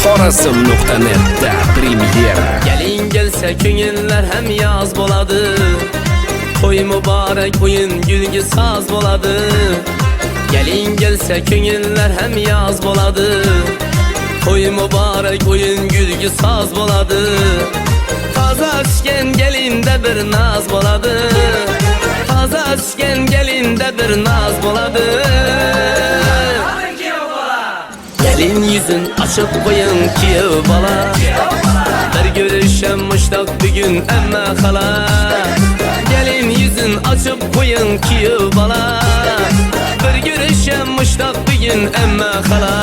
Xorazm.netda premyera. Gelin gelse ko'ngillar ham yoz bo'ladi. To'y muborak, o'yin gulgi soz bo'ladi. Gelin gelse ko'ngillar ham yoz bo'ladi. To'y muborak, o'yin gulgi soz bo'ladi. Toza tushgan gelinda bir noz bo'ladi. Toza tushgan gelinda bir noz bo'ladi. Gelin yüzün açıp qo'ying kuyov bola. Bir görüşem muştaq bugun amma xala. Gelin yüzün açıp qo'ying kuyov bola. Bir görüşem muştaq bugun amma xala.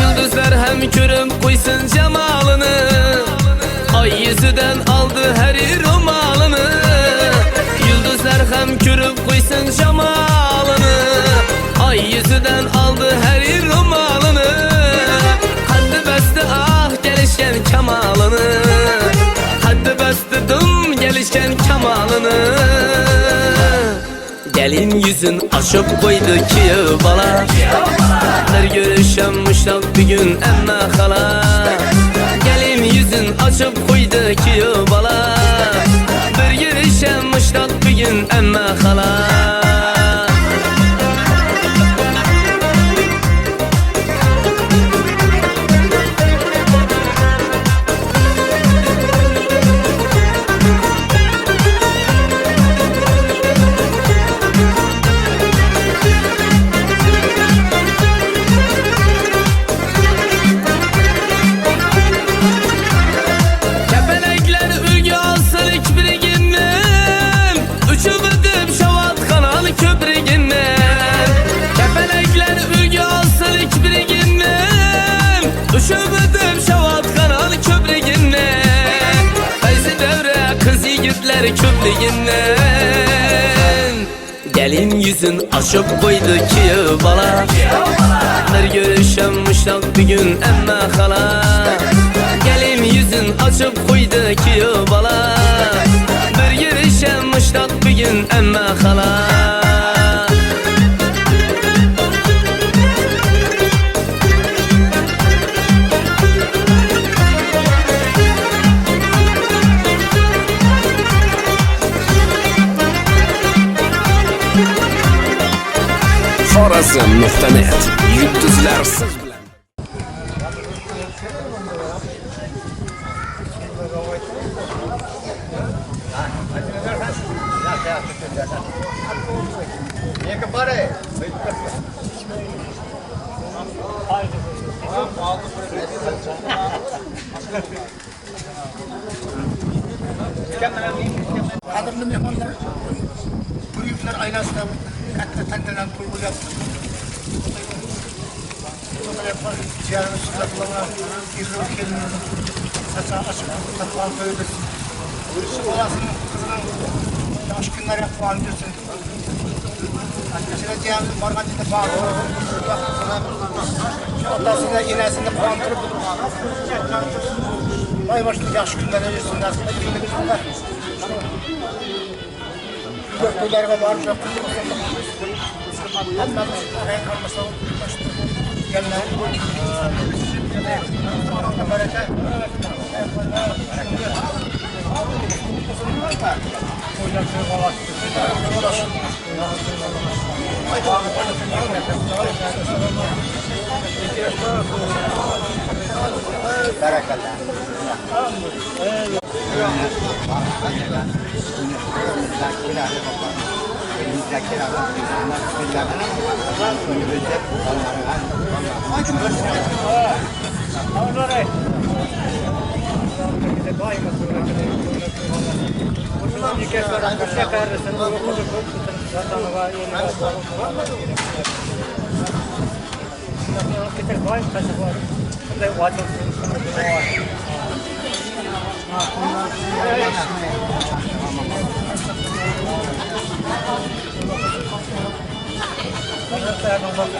Yulduzlar ham ko'rib qo'ysin jamolini. Oy yuzidan oldi har ro'molini. Yulduzlar ham ko'rib qo'ysin jamolini. Oy yuzidan oldi har ro'molini. Qaddi basti ah kelishgan kamolini. Qaddi basti dum kelishgan kamolini. Gelin yüzün açıp qo'ydi kuyov bola. Bir görüşem muştaq bugun amma xala. Gelin yüzün açıp qo'ydi kuyov bola. Bir görüşem muştaq bugun amma xala. Kepelekler ülgü alsın kibriginden, uçup ötüp şavat kanal köprüginden. Kepelekler ülgü alsın kibriginden, uçup ötüp şavat kanal köprüginden. Feyzi devre kız yigitler köprüginden. Gelin yüzün açıp qo'ydi kuyov bola. Bir görüşem muştaq bugun amma xala. Gelin yüzün açıp qo'ydi kuyov bola. Bir görüşem muştaq bugun amma xala. Xorazm.net yulduzlar siz bilan. Qadrli mehmonlar, buyuklar oilasida katta tantanali to'y bo'lyapti. Jiyanimiz Shuhratulloh Ikromov kelinimiz sacha ochiq tatvan to'y bersin. Bolasining, qizining yaxshi kunlarga quvonib yursin. Akasini, jiyanimiz borgan yerda baxt, otasini, enasini quvontirib, to'y boshida yaxshi kunlarga yursin. Nasib to'ylarga borib hammamiz baraka. Aldığı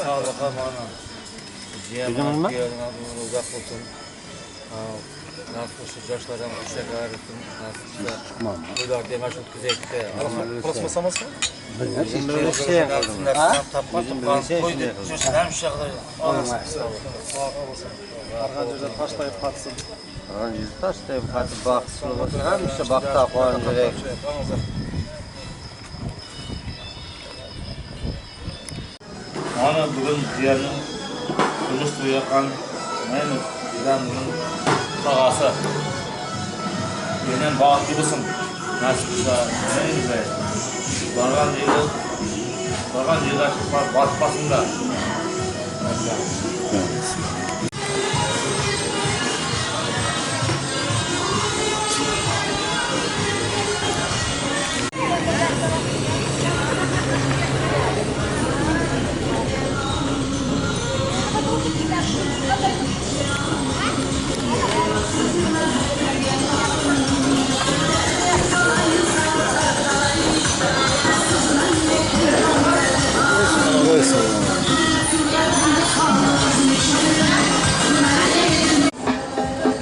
sağlığa bana. Jiyan uzak olsun. Nasıl şu yaşlardan kuşaklar nasıl toylar demaş o'tkazayapti. Qilmasamız mı? Taşlayıp katsın. Taşlayıp katıp baksın. Hamisha baxtda quvonib. Mana bugun jiyanning turmush to'yi qan bugun tog'asi. Benim baxtli bo'lsin. Nasib qilsa, bargan yerga bargan yerga batmasin da.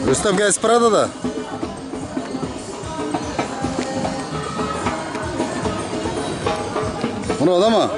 Рустам газ продада. Bunu adama.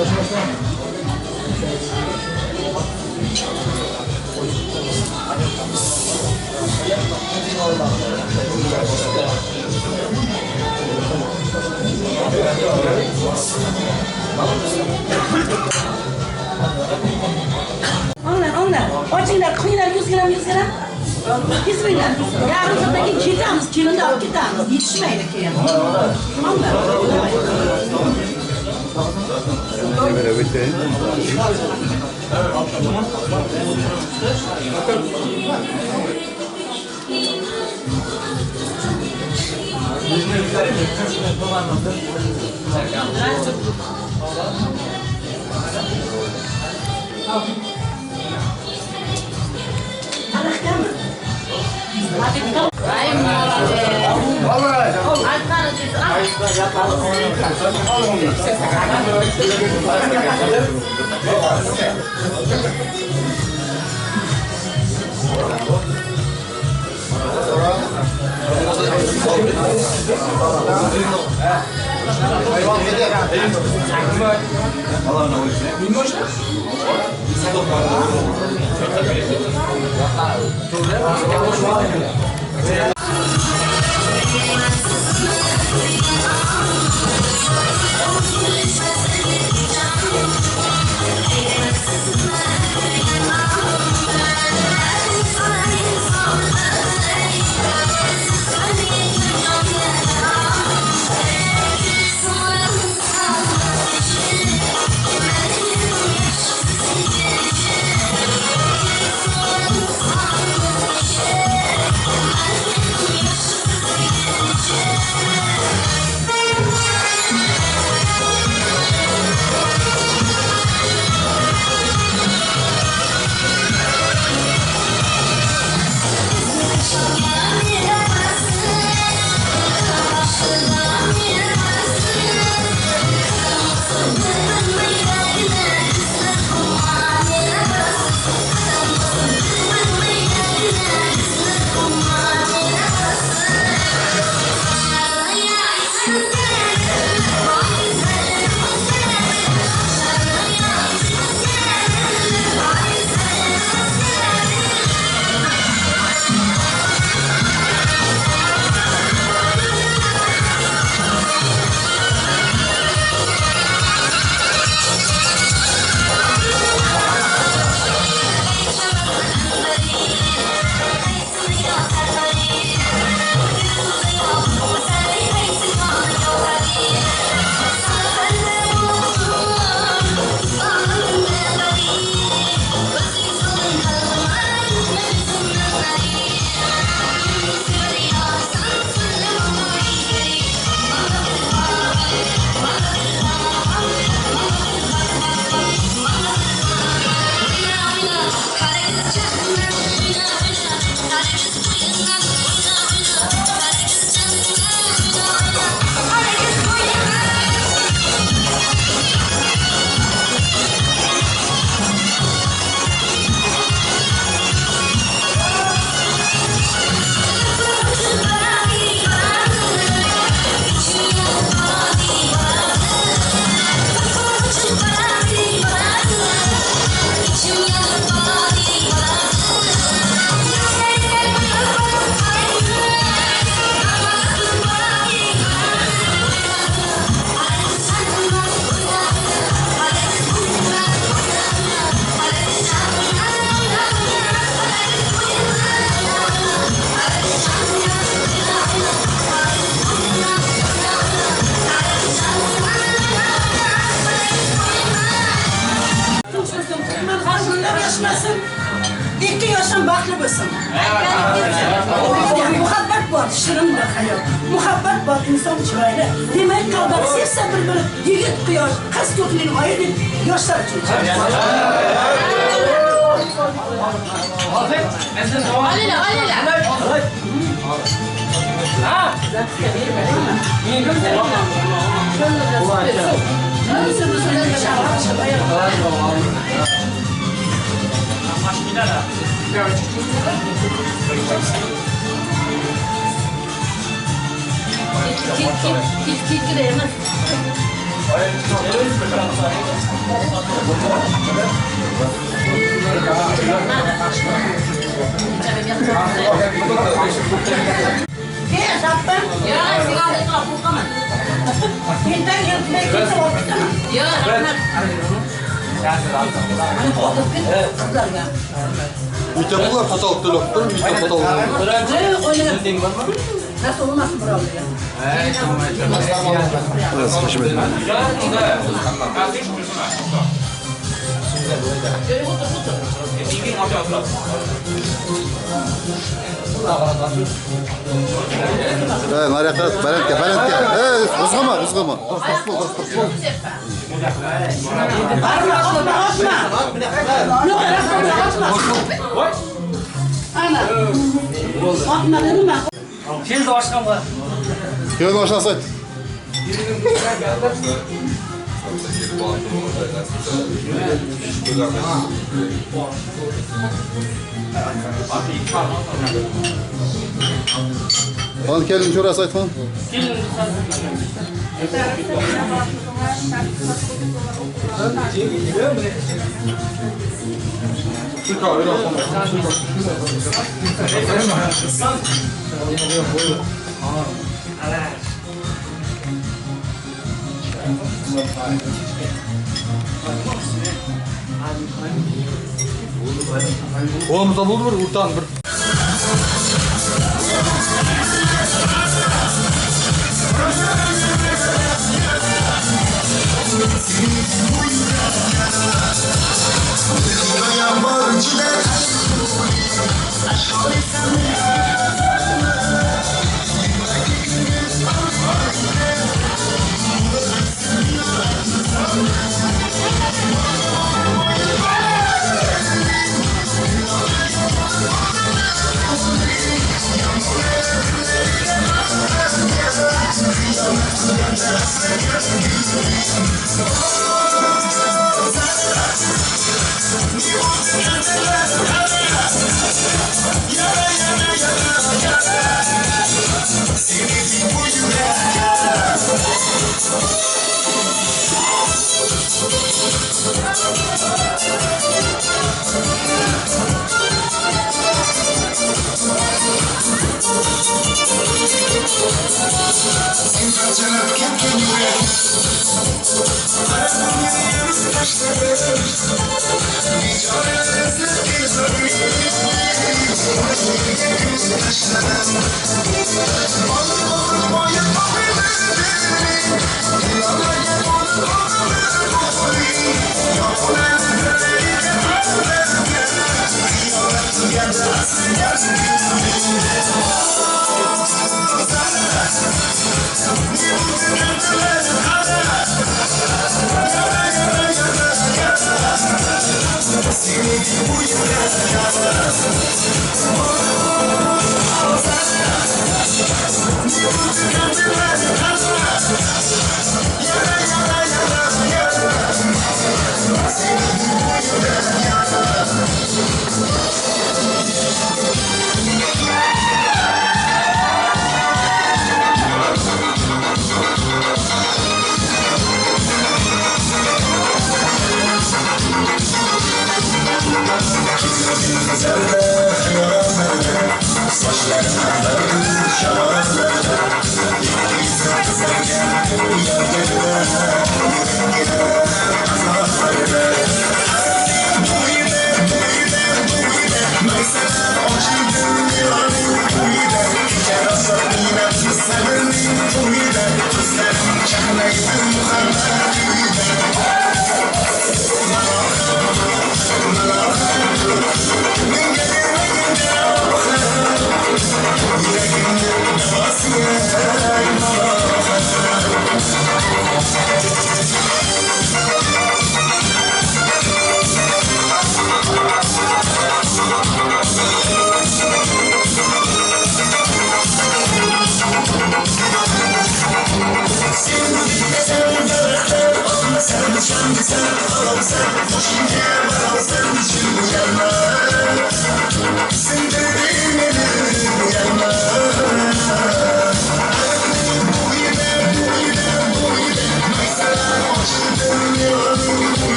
Onlar, onlar. Ochinglar, qo'yinglar 100 gram, 100 gram. 100 minglar. Yarim soatdan keyin ketamiz, kelinni olib ketamiz. Yetishmaydi keyin. Onlar. Muhabbat bor, shirindir hayot. Muhabbat bor, inson chiroyli. Demak, qalblar sevsa bir-biri, yigit quyosh, qiz ko'kning oyi deb yoshlar uchun. Uyda pul to'lab tur, uyda pul. Nasıl olmasın buralı ya? Naryoqda balandga, balandga. Qo'zg'ama, qo'zg'ama. Barma, otma, otma. Yo'q, otma. Ana. Otma dedim. Keldi oshxonga. Keldi oshnasi ayt. Qani kelin jo'rasi aytxon. Qo'limizda bo'ldi bir urtan bir.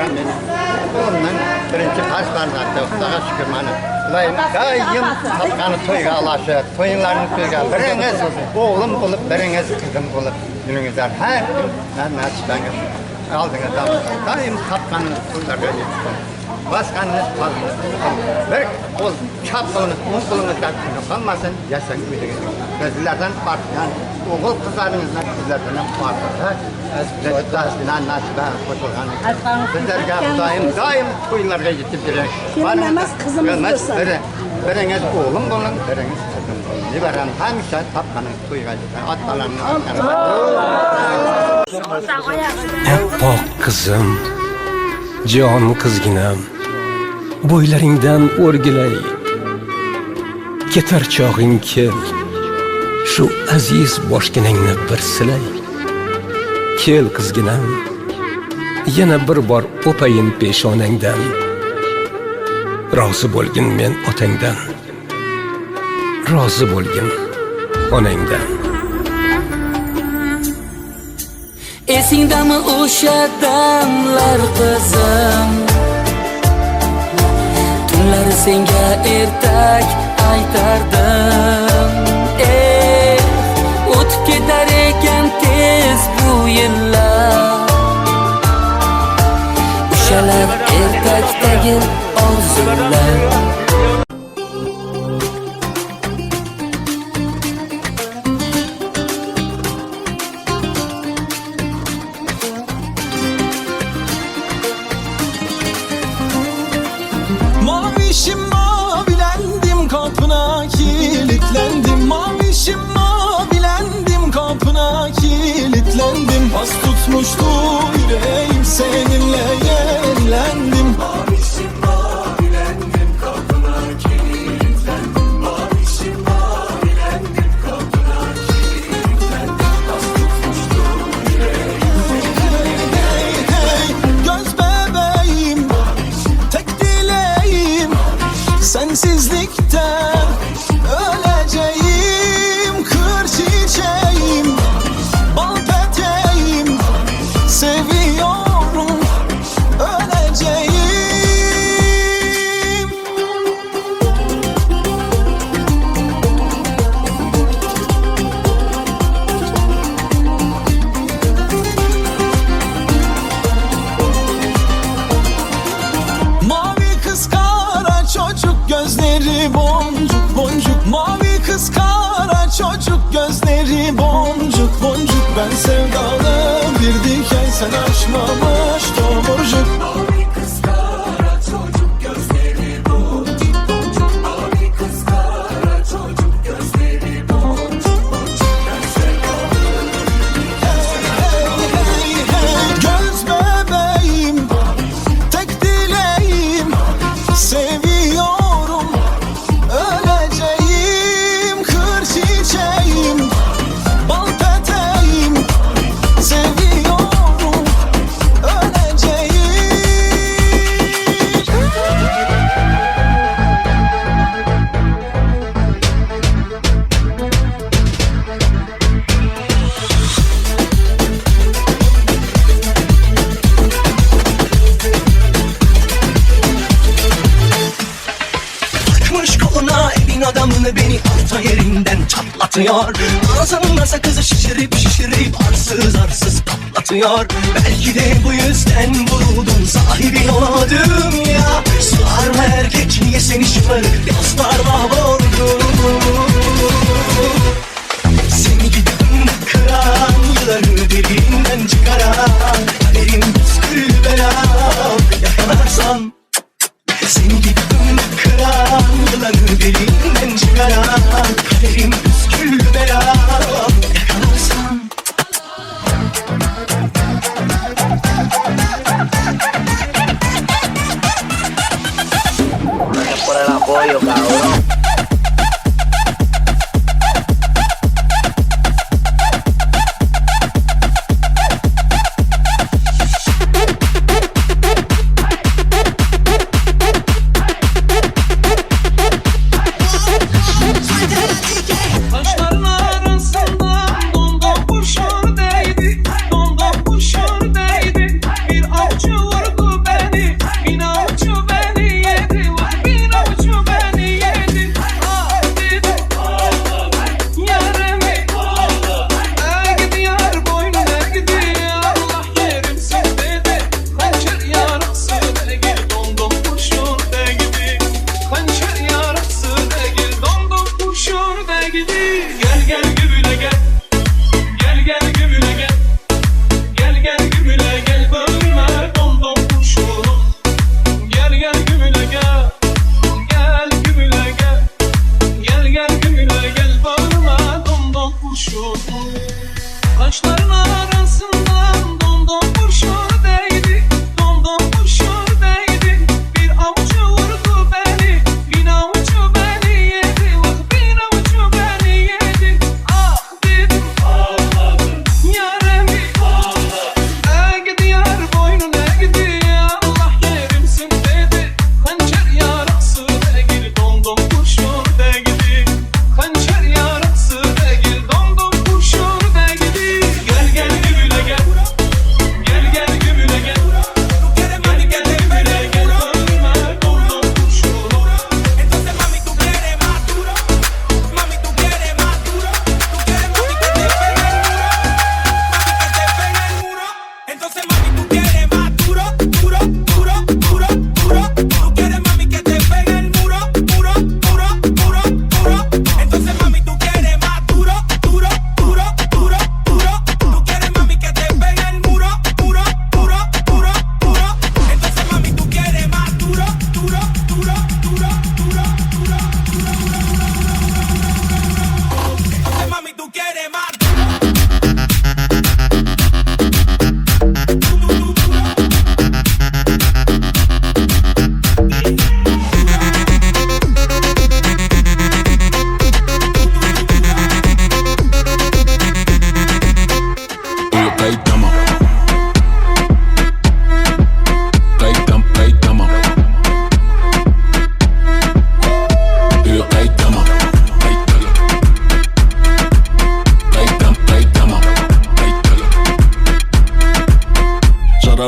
Nevaram meni qo'limdan birinchi farzandi. Xudoga shukur mana. Iloyim doim topgani to'yga alashib, to'yinlarni to'yga biringiz o'g'lim bo'lib, biringiz qizim bo'lib yuringizlar. Har kun nasibangiz oldingizda doim topganingiz to'ylarga yetsin. Bosganingiz qolmasin. Bir qo'l chap qo'lingiz o'ng qo'lingizdan qolmasin, yashang o'zingiz. Sizlardan ortgan o'g'il qizlaringizdan sizlardan ham ortiq. Bilan nasiba qo'shilgan. Sizlarga Xudoyim doim to'ylarga yetib bering. Kelin emas, qizimiz bo'lsin. Biringiz o'g'lim bo'ling, biringiz qizim bo'ling. Nevaram hamisha topganingiz to'yga yetsin. Otalarni Oppoq qizim, jon qizginam, bo'ylaringdan o'rgilay. Ketar chog'ing kel, shu aziz boshginangni bir silay. Kel qizginam, yana bir bor o'payin peshonangdan. Rozi bo'lgin men otangdan, rozi bo'lgin onangdan. Esingdami o'sha damlar qizim, tunlari senga ertak aytardim. O'tib ketar ekan tez bu yillar, o'shalar ertakdagi orzular. Mavişim mavilendim, kapına kilitlendim. Mavişim mavilendim, kapına kilitlendim. Pas tutmuştu yüreğim, seninle yenilendim. Mavişim mavilendim, kapına kilitlendim. Mavişim mavilendim, kapına kilitlendim. Pas tutmuştu yüreğim. Hey hey hey, göz bebeğim, tek dileğim sensizlikten öleceğim. Kır çiçeğim, bal peteğim, seviyorum öleceğim. Mavi kız kara çocuk, gözleri boncuk boncuk. Mavi kız kara çocuk, gözleri boncuk boncuk. Ben sevdalı bir diken, sen açmamış tomurcuk. Mavi kız kara çocuk, gözleri boncuk boncuk. Mavi kız kara çocuk, gözleri boncuk boncuk. Ben sevdalı bir diken, hey hey hey. Göz bebeğim, tek dileğim, seviyorum öleceğim. Kır çiçeğim, bal peteğim, seviyorum öleceğim. Takmış koluna elin adamını, beni orta yerinden çatlatıyor. Ağzında sakızı şişirip şişirip arsız arsız patlatıyor. Belki de bu yüzden vuruldum, sahibin olamadım ya. Sarma erkek niye seni şımarık dostlar mahvoldu. Seni gidip kıran, yılanı deliğinden çıkaran, kaderim püskül belam yakalarsan. Seni gittim kıran, yılanı deliğinden çıkaran, kaderim püskül belam yakalarsan. Por el apoyo, cabrón. Taşların arasından domdom kurşun değdi, domdom kurşun değdi. Bir avcı vurdu beni.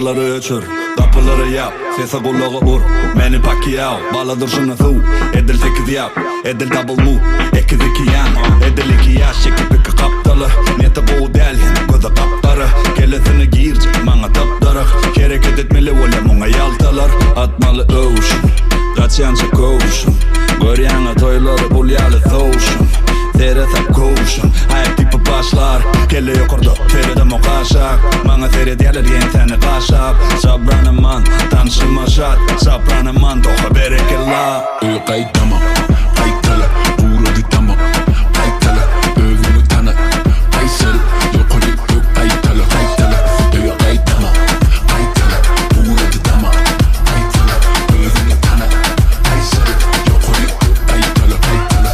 Çyralary öçür, gapylary ýap, sese gulagy ur. Meni Pacquiao, bala durşuna suw. Edil 8 ýap, edil double move. Ekiz iki ýan, edil iki ýaş, çekip iki gapdaly. Neti gowy däl, gözi gapgara. Kellesine girjek, maňa tapdarak. Hereket etmeli bolýa muňa ýaltalar. Atmaly öwşün, gaçýança kowşun. Görýäňä toýlary bul ýaly sowşun. Seresap kowşun, aýak tipi başlar. Kelle ýokarda, seredemok aşak. Maňa seredýärler ýeňsäni gaşap. Sabranaman, tanşyma şat. Sabranaman, toha berekella. Öýe gaýtama, gaýtala, gurady tamam. Gaýtala, özüňi tana. Gaýsal, ýokary gök gaýtala, gaýtala. Öýe gaýtama, gaýtala, gurady tamam. Gaýtala, özüňi tana. Gaýsal, ýokary gök gaýtala, gaýtala.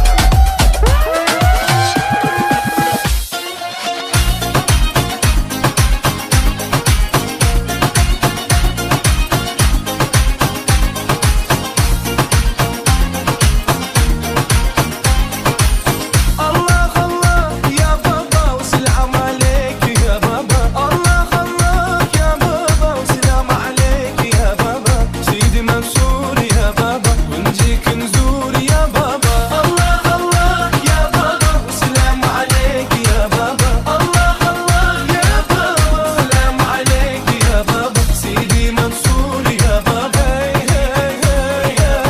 Allah Allah ya baba ve selam aleyk ya baba. Allah Allah ya baba ve selam aleyk ya baba. Seydi Mansur ya baba ونجيك نزور ya baba. Allah Allah ya baba ve selam aleyk ya baba. Allah Allah ya baba selam aleyk ya baba. Seydi Mansur ya baba. Hey hey hey hey.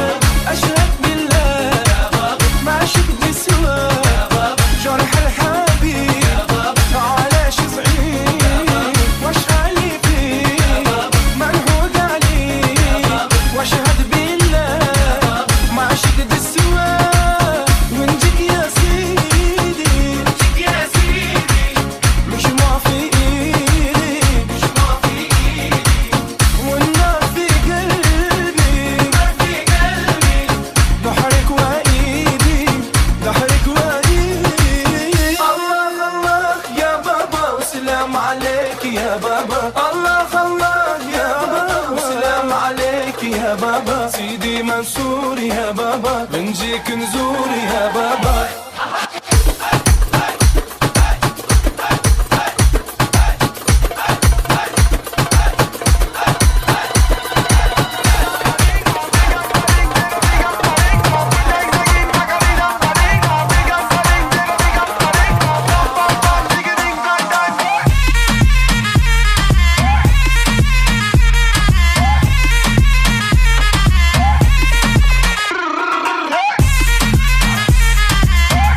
أشهد بالله يا بابا ما شفت سواه يا بابا. جرح الحبيب يا بابا علاش صعيب يا بابا. واشحال فيه يا بابا منهود عليه يا بابا. واشهد بالله يا بابا ما شفت سواه. ونجيك يا سيدي ونجيك يا سيدي مش في ايدي مش في ايدي والنار في قلبي النار في قلبي ضحرك وايدي ضحرك وايدي. الله الله يا بابا وسلام عليك يا بابا. الله الله يا بابا وسلام عليك يا بابا. سيدي منصور يا بابا بنجيك نزور يا بابا. Hey!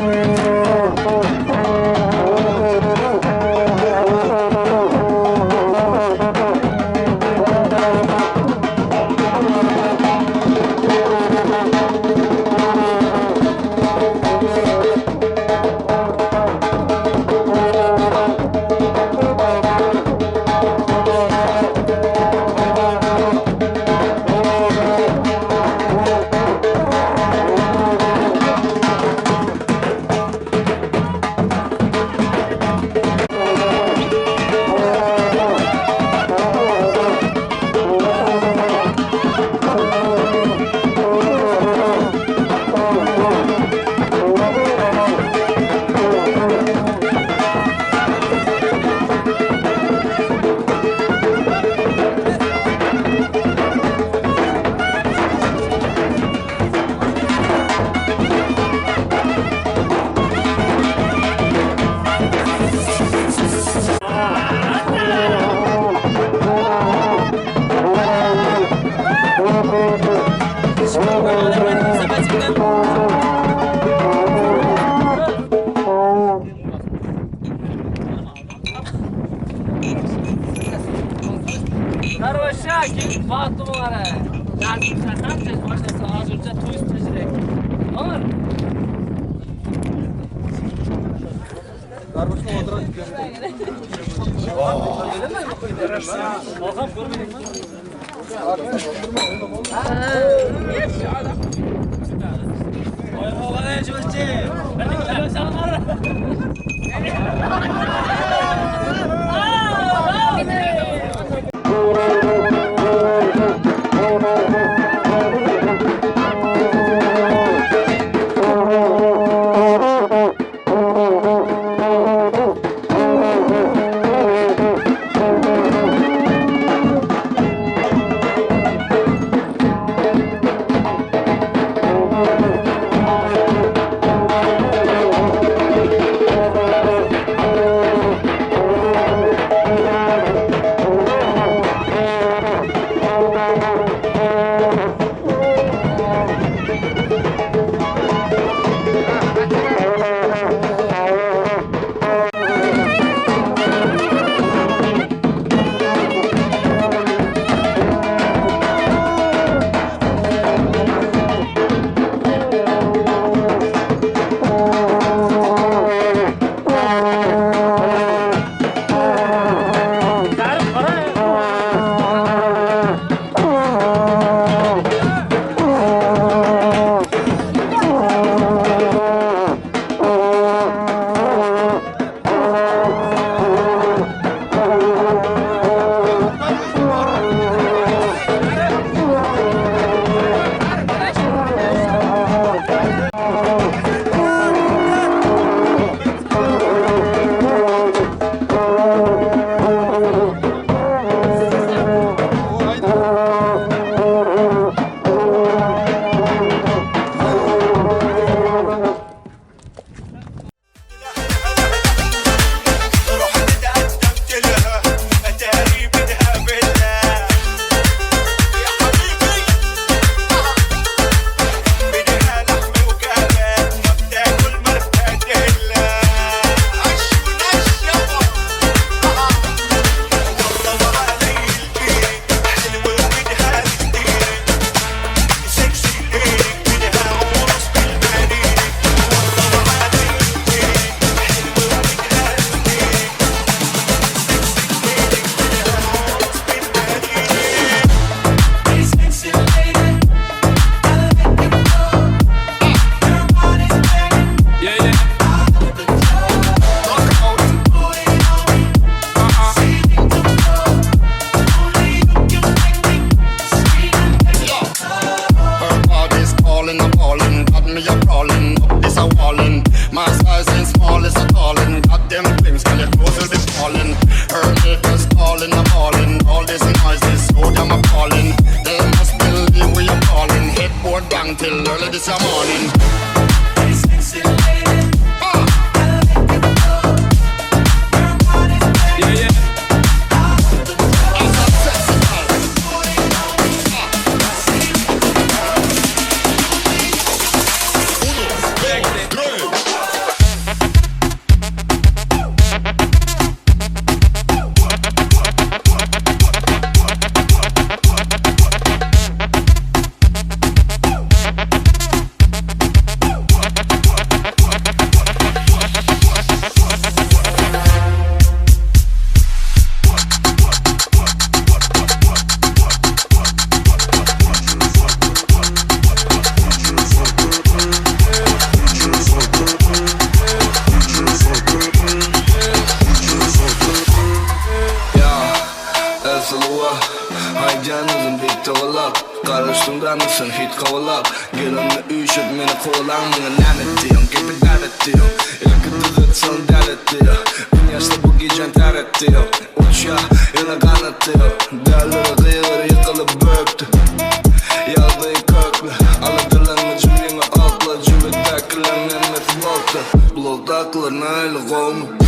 3. Aýdýan özüm beýt towalap, Garaşdym mısın hit kovalap. Gelenle üşüp meni kovalan Bana lanet diyorsun, gepi davet diyor. İlki düzet son devlet diyor. Bin yaşta bu gecen ter et diyor. Uçya yine kanat diyor. Derlere kıyıları yıkılıp böktü. Yazdığı köklü Alıdırlanma cümlemi altla. Cübettekilerin emmesi blokta. Bloktakiler neyle kovma.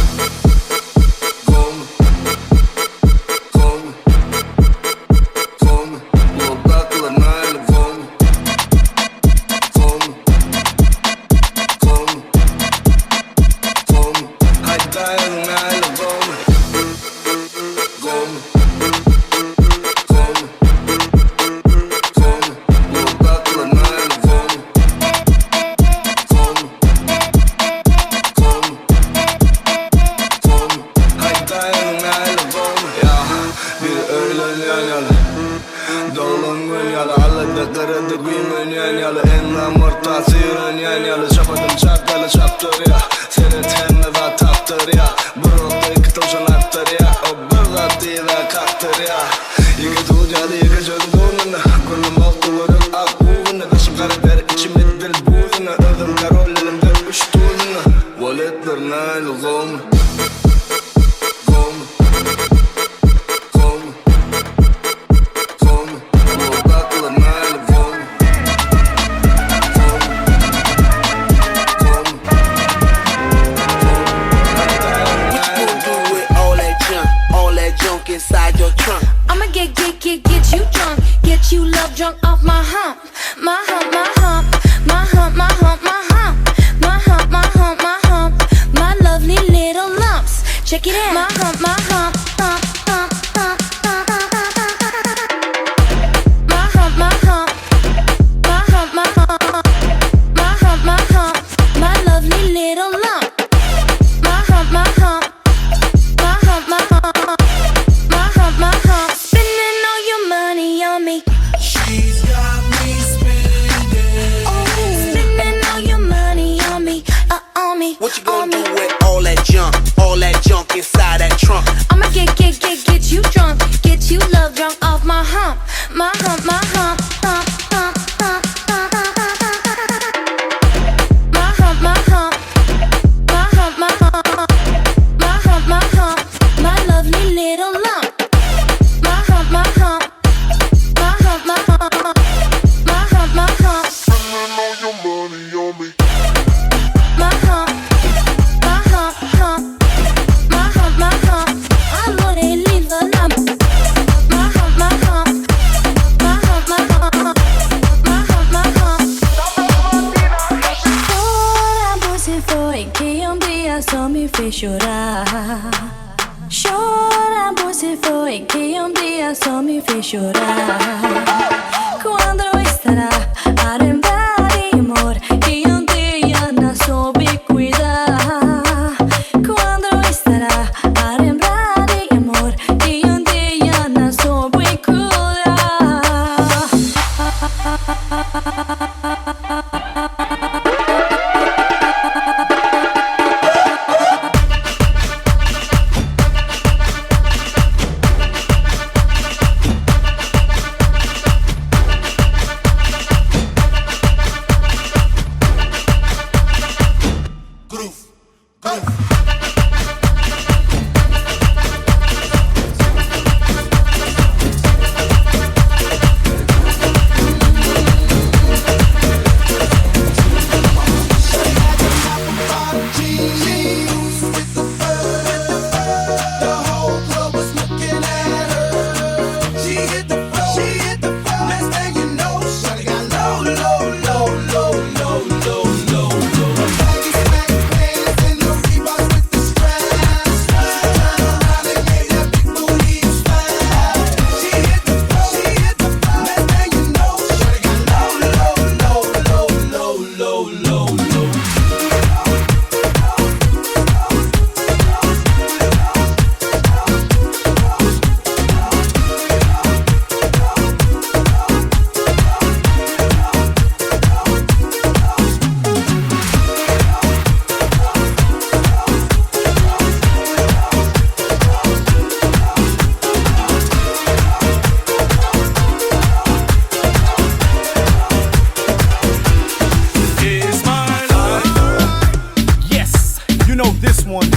one.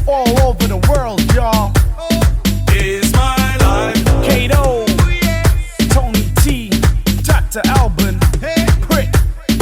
All over the world, y'all. It's my life. Kato, Tony T, Dr. Alban, Prick,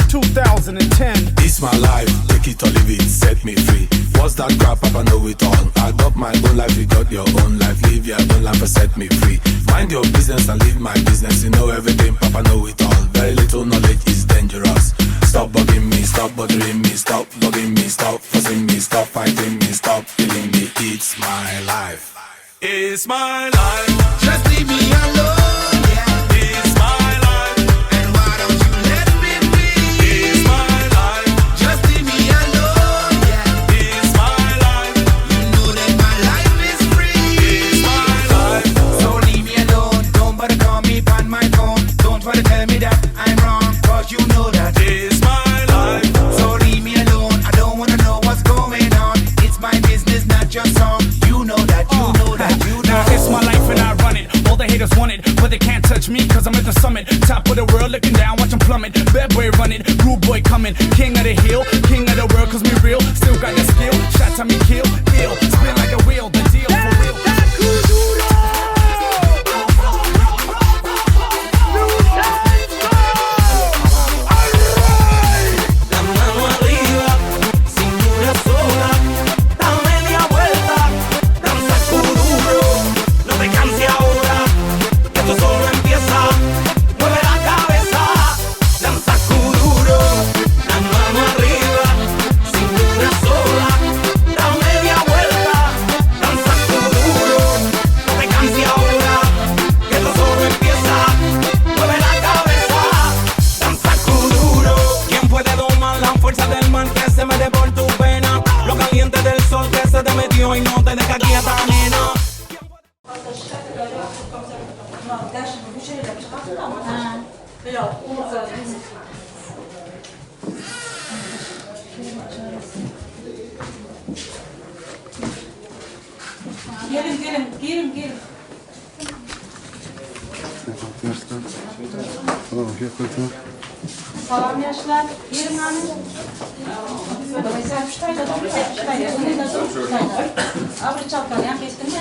2010. It's my life, take it or leave it, set me free. What's that crap, Papa know it all. I got my own life, you got your own life. Live your own life and set me free. Mind your business and leave my business. You know everything, Papa know it all. Very little knowledge is dangerous. Stop bugging me, stop bothering me, stop bugging me, stop fussing me, stop fighting me, stop killing me. It's my life. It's my life. Just leave me alone, yeah. It's my life. And why don't you let me be? It's my life. Just leave me alone, yeah. It's my life. You know that my life is free. It's my life. So leave me alone. Don't bother call me on my phone. Don't try to tell me that I'm wrong, 'cause you know that it's my life. So leave me alone. I don't wanna know what's going on. It's my business, not your song. You know that, you know that, you know. Now it's my life and I run it. All the haters want it, but they can't touch me, 'cause I'm at the summit. Top of the world, looking down, watch 'em plummet. Bad boy running, rude boy coming. King of the hill, king of the world, 'cause me real. Still got the skill, shots on me kill, ill. Spin like a wheel, the deal for real. La mano arriba, cintura sola, da media vuelta, danza kuduro. No te canses ahora, que esto solo empieza. Mueve la cabeza, danza kuduro. La mano arriba, cintura sola, da media vuelta, danza kuduro. No te canses ahora, que esto solo empieza. Mueve la cabeza, danza kuduro. ¿Quién puede domar la fuerza del mar que se mete por tu vena? Lo caliente del sol que se te metió y no te deja quieta, nena. Gelin gelin gelin gelin. Salam yaşlar. Gelin hanım. Abi çalkalayan kestin mi?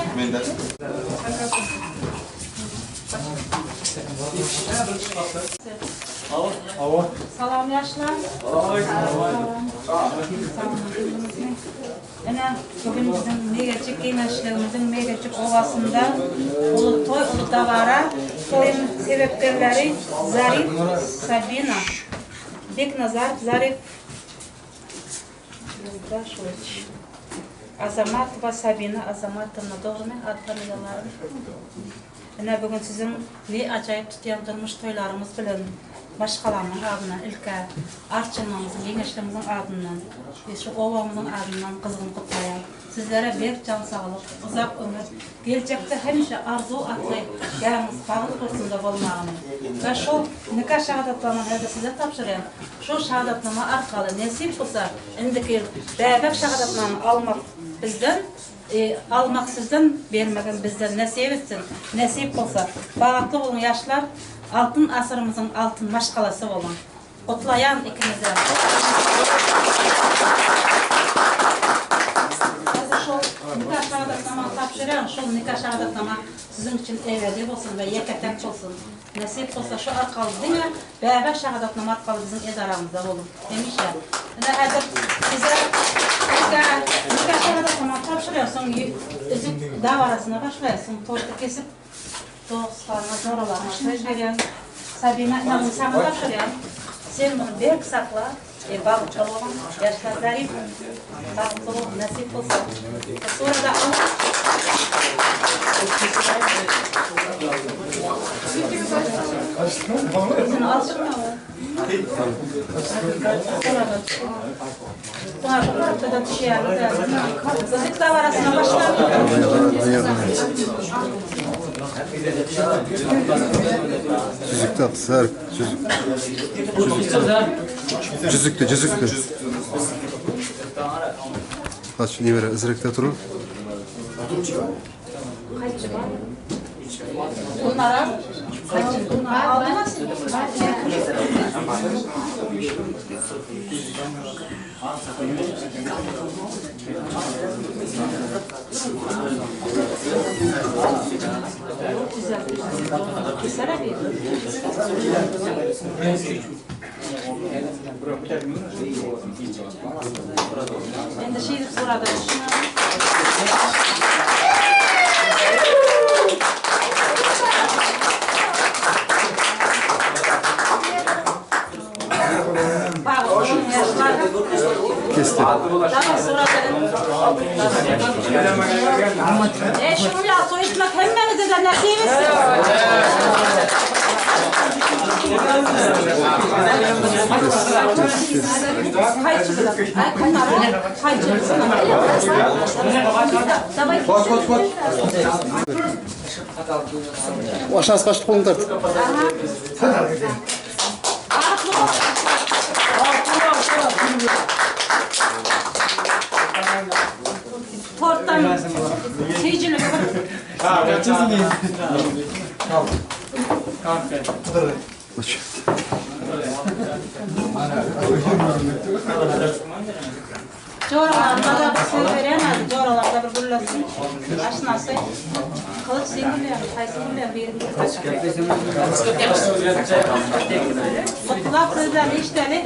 Salam yaşlar. Ene bugün bizim Megacık gençliğimizin Megacık ovasında ulu toy, ulu davara toyun sebepkerleri Zarif, Sabina, Beknazar, Zarif, Yuldashovich, Azamatova, Sabina, Azamatovna, doğru mu? Ad familiyaları. Ene bugün sizin ne acayip tutayan durmuş toylarımız bilen başkalarının adından, ilk arçınımızın, gençliğimizin adından, şu ovamızın adından kızgın kutlayan, sizlere bir can sağlık, uzak ömür, gelecekte hemişe arzu atlı yalnız bağlı kursunda olmağını ve şu nikah şehadatlarını herde size tapşırayan, şu şehadatnama arkalı nesip olsa, indiki bebek şehadatlarını almak bizden, almak sizden, vermegen bizden nesip etsin, nesip olsa, bağlı olun yaşlar, altın asırımızın altın maşkalası olun. Kutlayan ikimize. Şu nikah şehadatnama tapşıran, şu nikah şehadatnama sizin için ebedi olsun ve yeketek olsun. Nesip olsa şu arkalı değil mi? Bebek şehadatnama arkalı bizim edaramızda olun. Demişler. Hazır size nikah şehadatnama tapşırıyorsun, üzük davarasına başlıyorsun, tortu kesip dostlarına, zoralarına söz veriyorsun. Sabina, bunu sana tapşırıyorum. Sen bunu berk sakla, bağlı olun, yaşlar zarif, bağlı olun, nasip olsun. Sonra da al. Sen alışın mı? Zık davarasına başlamıyor. Cüzükte at, Serp. Cüzük. Cüzükte, cüzükte. Aç, nevere, ızırıkta durun. Bunlara bunlar aldınız mı? Endi şeydi so'radi. Kesti. Şunu ya su içmek hemmemize de nasip etsin. Aşağısı kaçtı kolunu tart. Torttan seyircilik. Joralarda da bir söz veremez. Joralarda bir güllesin. Aşnası. Kılıç sen gülleyen, kaysı gülleyen bir yerim. Mutlak sözlerini işleri.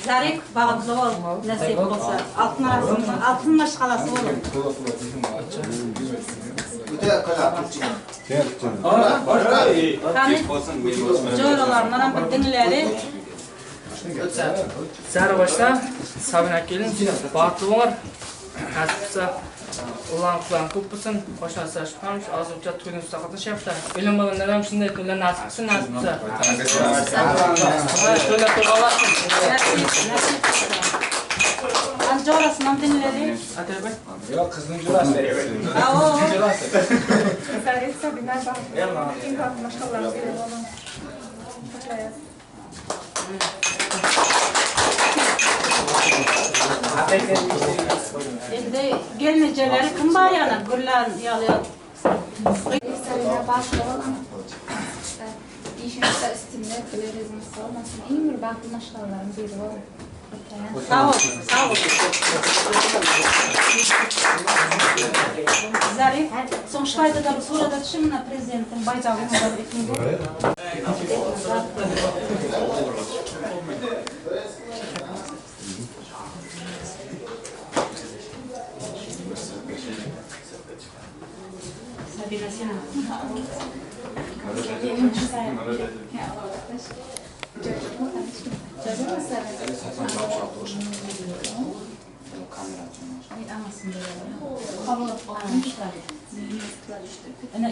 Zarif bağımlı ol, nasip olsa. Altın arasında, altın maşgalası olur. Hani joralarından bir dinleri. Zar başla, Sabina kelin, baxtli bo'lar. Nasib qilsa, ulan qilan ko'p bo'lsin, qo'shnasi ham ozobcha to'yni usta qatnashyapti. Ilm bilimlar ham shunday to'ylar nasib qilsin, nasib qilsa. To'ylar to'yga olasın. Nasip qilsa. An jo'rasini dinlaylik. Atabek. Yo'q, qizning jo'rasi. Jo'rasi. Zarif Sabina baxtli. Endi gelmeceleri kim var yana? Güllan yalı. Sabina baxtli bo'ling. Ishingizda ustunlik, bilingiz olmasin. Eng bir baxtli mashg'ulotlarning biri bo'ling. Sağ ol, sağ ol. Zarif, sonuçta da bu surada şimdi prezidentin bayrağı da Sabina sen.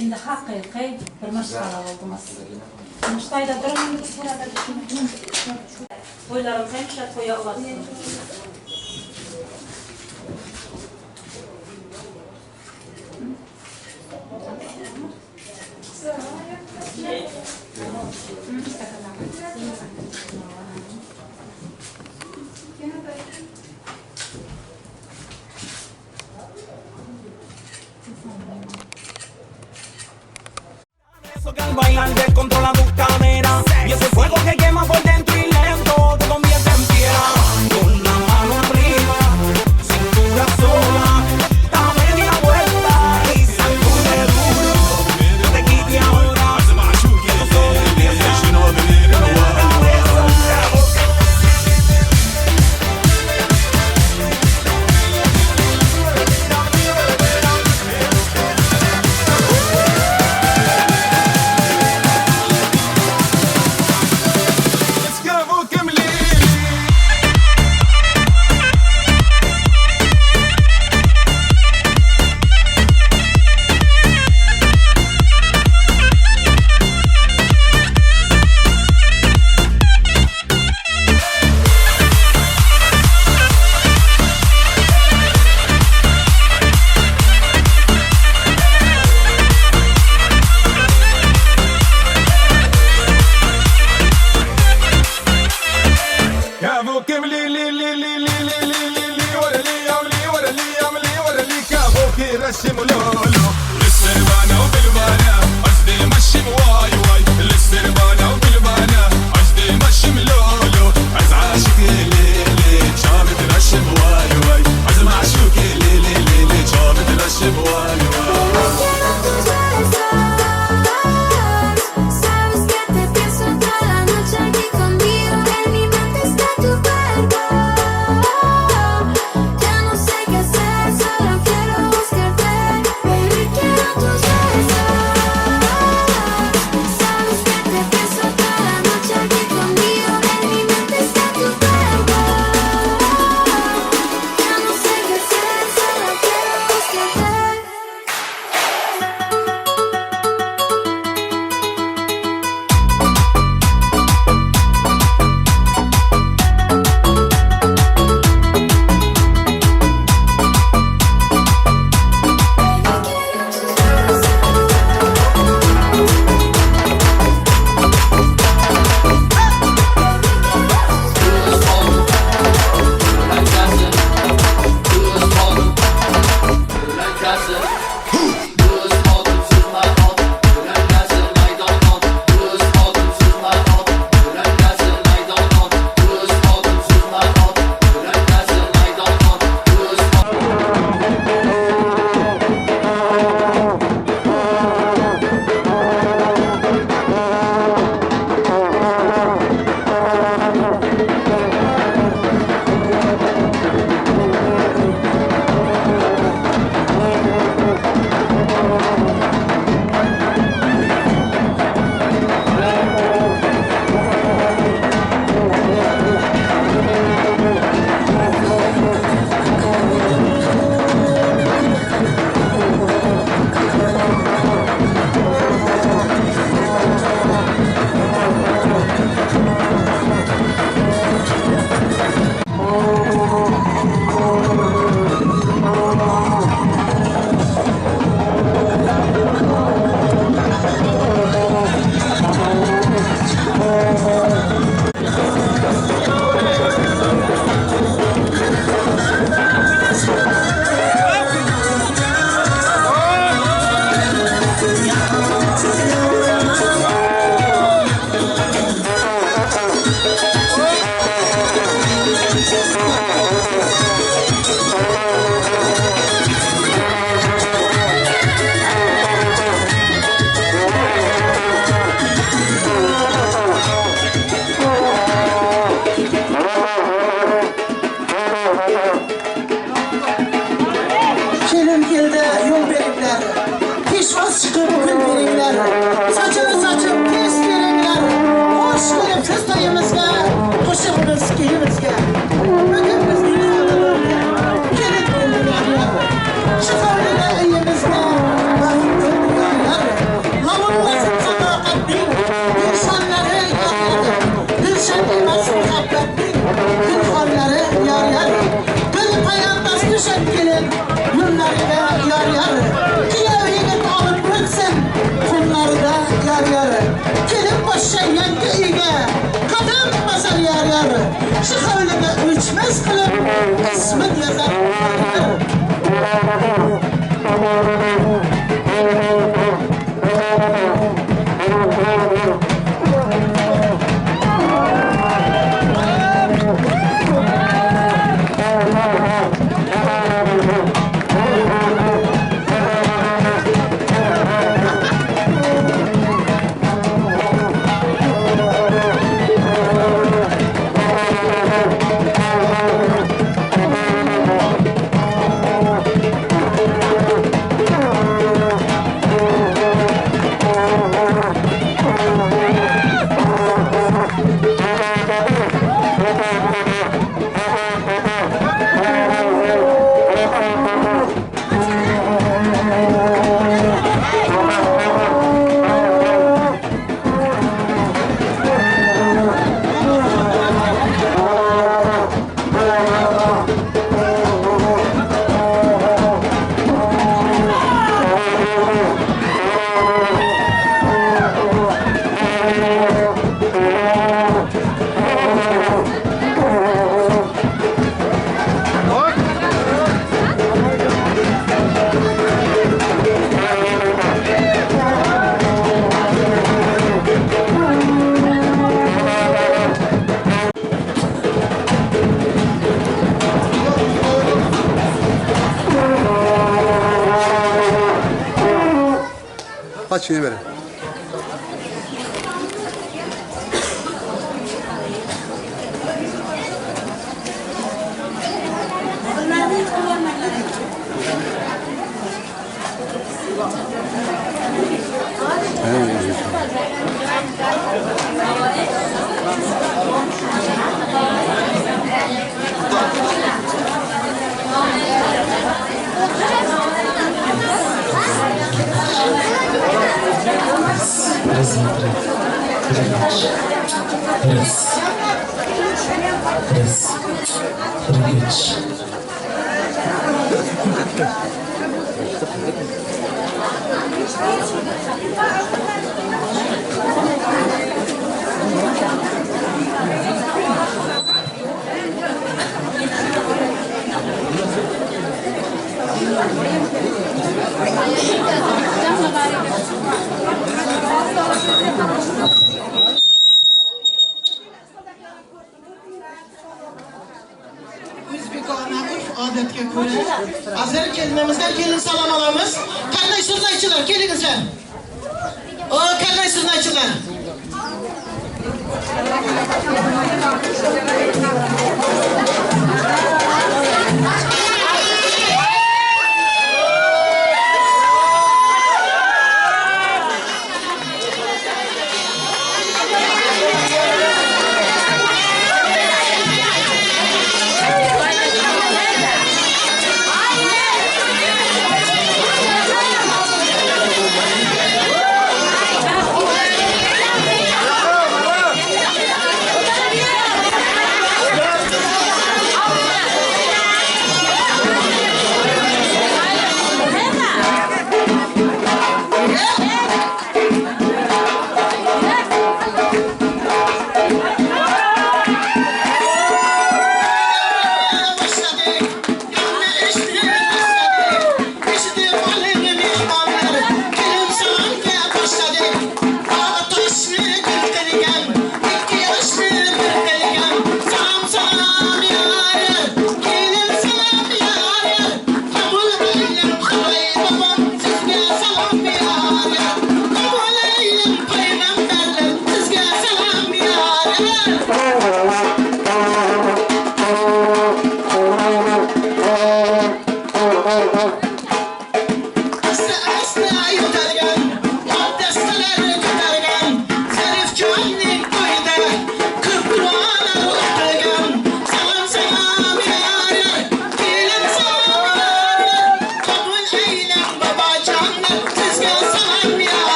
Endi haqiqiy bir mashg'ala oldimiz. Mushtayda durun, surada düşünün. To'ylarimiz hamisha to'ya oladi. Que al bailar descontrola tu cadera. Y ese fuego que quema por dentro y lento te convierte en piedra. Con la mano arriba, cintura sola, da media vuelta y sacude duro. No te quites ahora, que esto solo empieza. Mueve la cabeza. Удачи bering. Раз, Odatga ko'ra azar kelinimizdan kelin salom olamiz. Qanday surnaychilar, kelingizlar. O, qanday surnaychilar.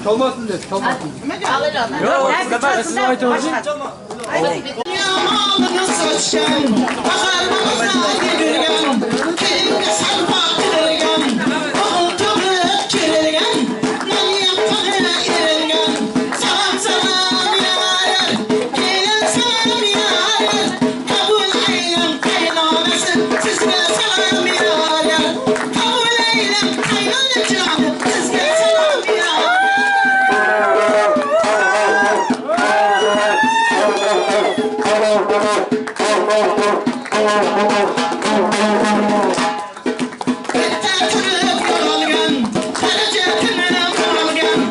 Çalmasın dedi, çalmasın. Yok, siz aytın. Thank you. Bitta turib yo'l olgan, xarajatini olgan,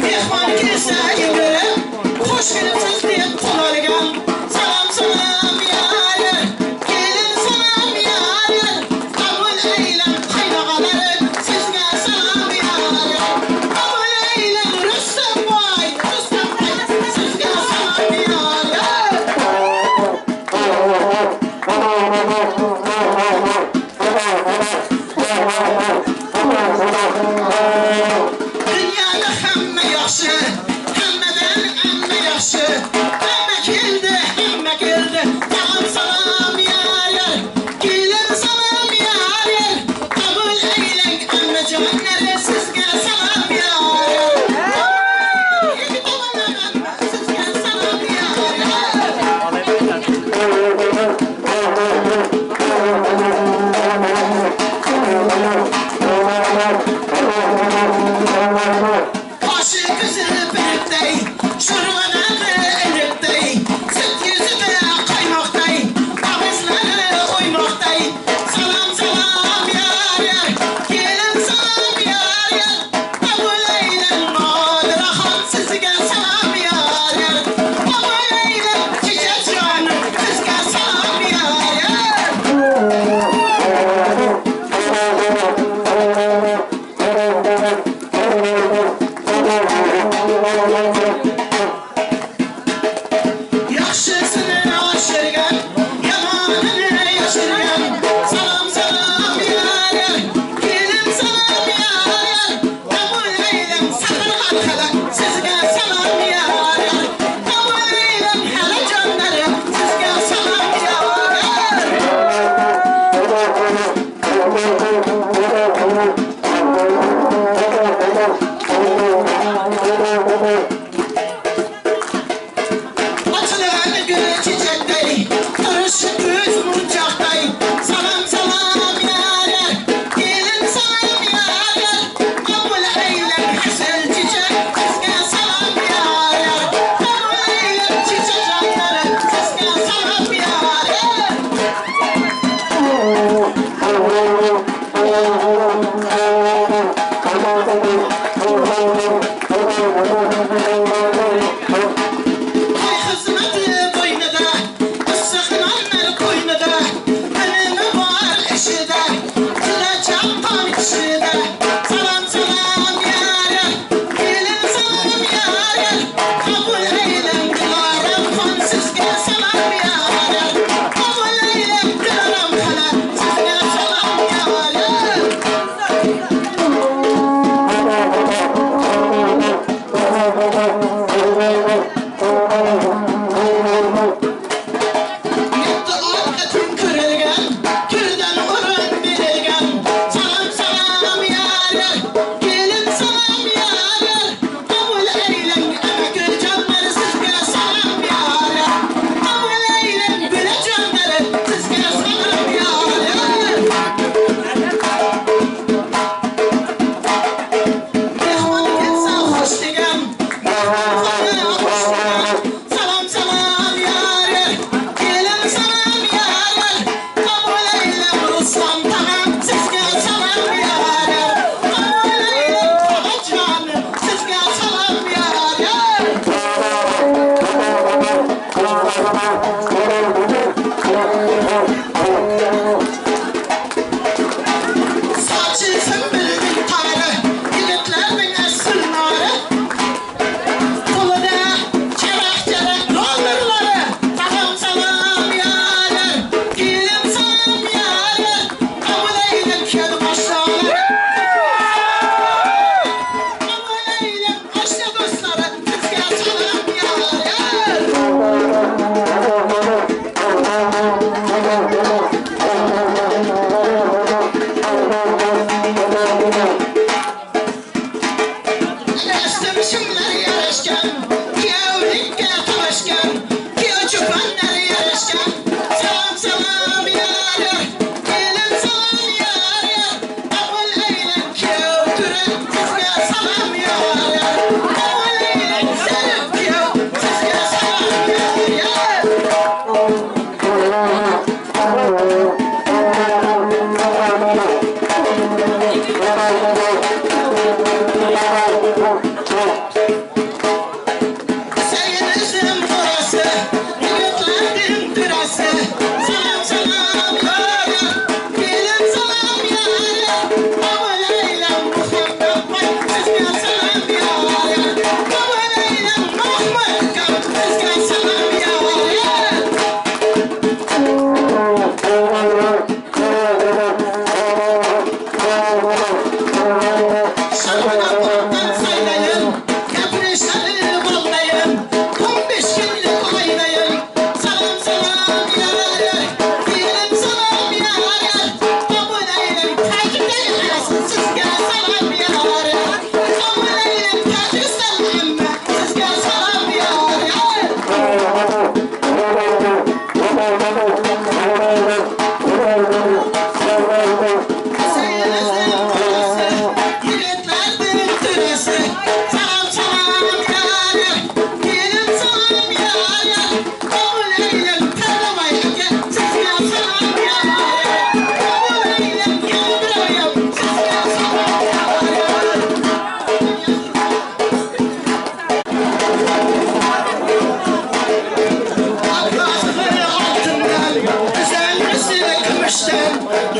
mehmon kelsa yugurib, xush kelibsiz deb qo'l olgan. Salom salom yarim, kelin salom yarim, qabul aylam qaynog'alar, sizga salom yarim. Qabul aylam Rustamboy, Rustamboy, sizga salom yarim. Dünyada hamma yaxshi, hammadan amma yaxshi. Amma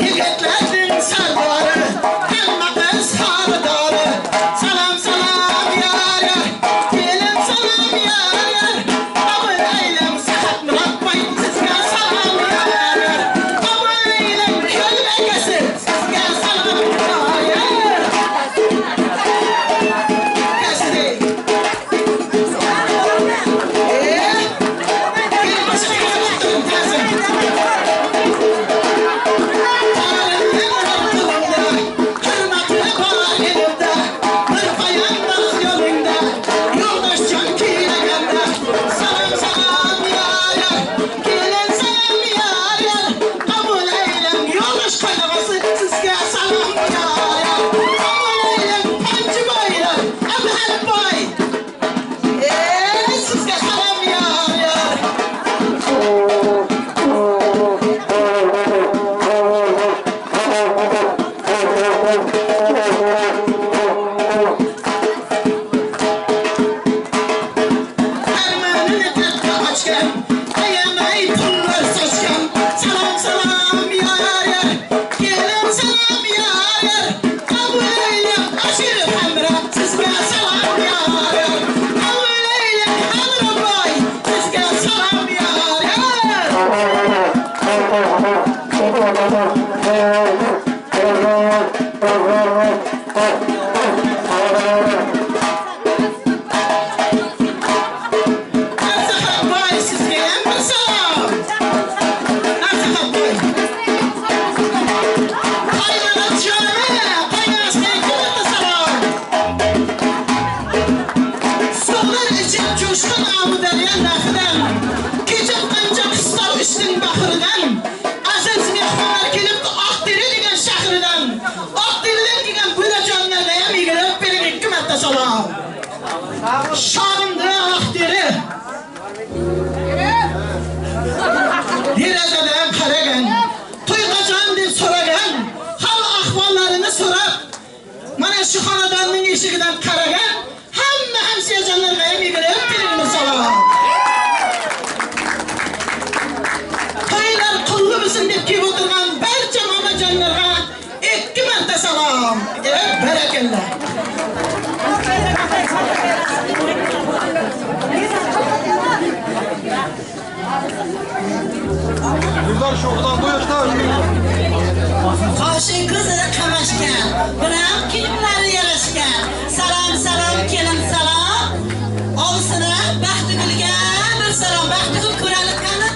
Yigitlarning sardori, hamma qiz xaridori. Salom salom yar yar, kelin salom yar yar. Qabul aylam Sahat Murodboy, sizga salom yar yar. Qabul aylam Ko'l akasi, sizga salom yar yar. Şanımda Aqdere. Derazadan qaragan, to'y qachon deb so'ragan, hol ahvollarini so'rab, mana shu xonadonning eshigidan qaragan hamma hamsiyajonlarga ham yig'ilib bering salom. To'ylar qullu bo'lsin deb kelib o'tirgan barcha momajonlarga 2 marta salom. Barakalla. Qoshi ko'zi qamashgan, bilan kiyimlari yarashgan. Salom salom kelin salom. Ovsini Baxtigulga bir salom. Baxtigul ko'ralik qani?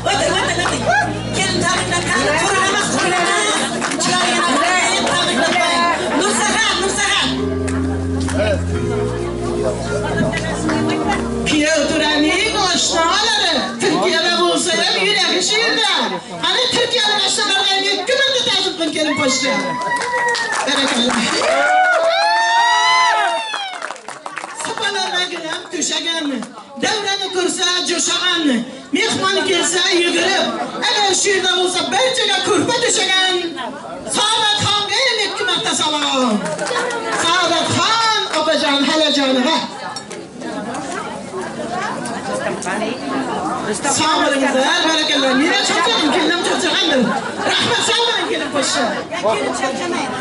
O'tir o'tir o'tir. Kelin tabriklab qani? Ko'ramiz, ko'ramiz. Chiroyli tabriklab qo'ying. Nursahan, Nursahan. Kuyov turaning oshnalari Turkiyada bo'lsa ham yuragi shu yerda. Qani Turkiyada oshnalarga 2 marta ta'zim qilib kelin pochta. Barakalla. Sipalarga gilam to'shagan, davrani ko'rsa jo'shagan, mehmon kelsa yugurib, agar shu yerda bo'lsa barchaga ko'rpa to'shagan. Saodatxonga ham 2 marta salom. Saodatxon opajon halajoniga. Sog' bo'linglar, barakalla. Men charchadim, kelinim charchagandir. Rahmat, sog' bo'ling kelin poshsha. Kelin charchamaydi.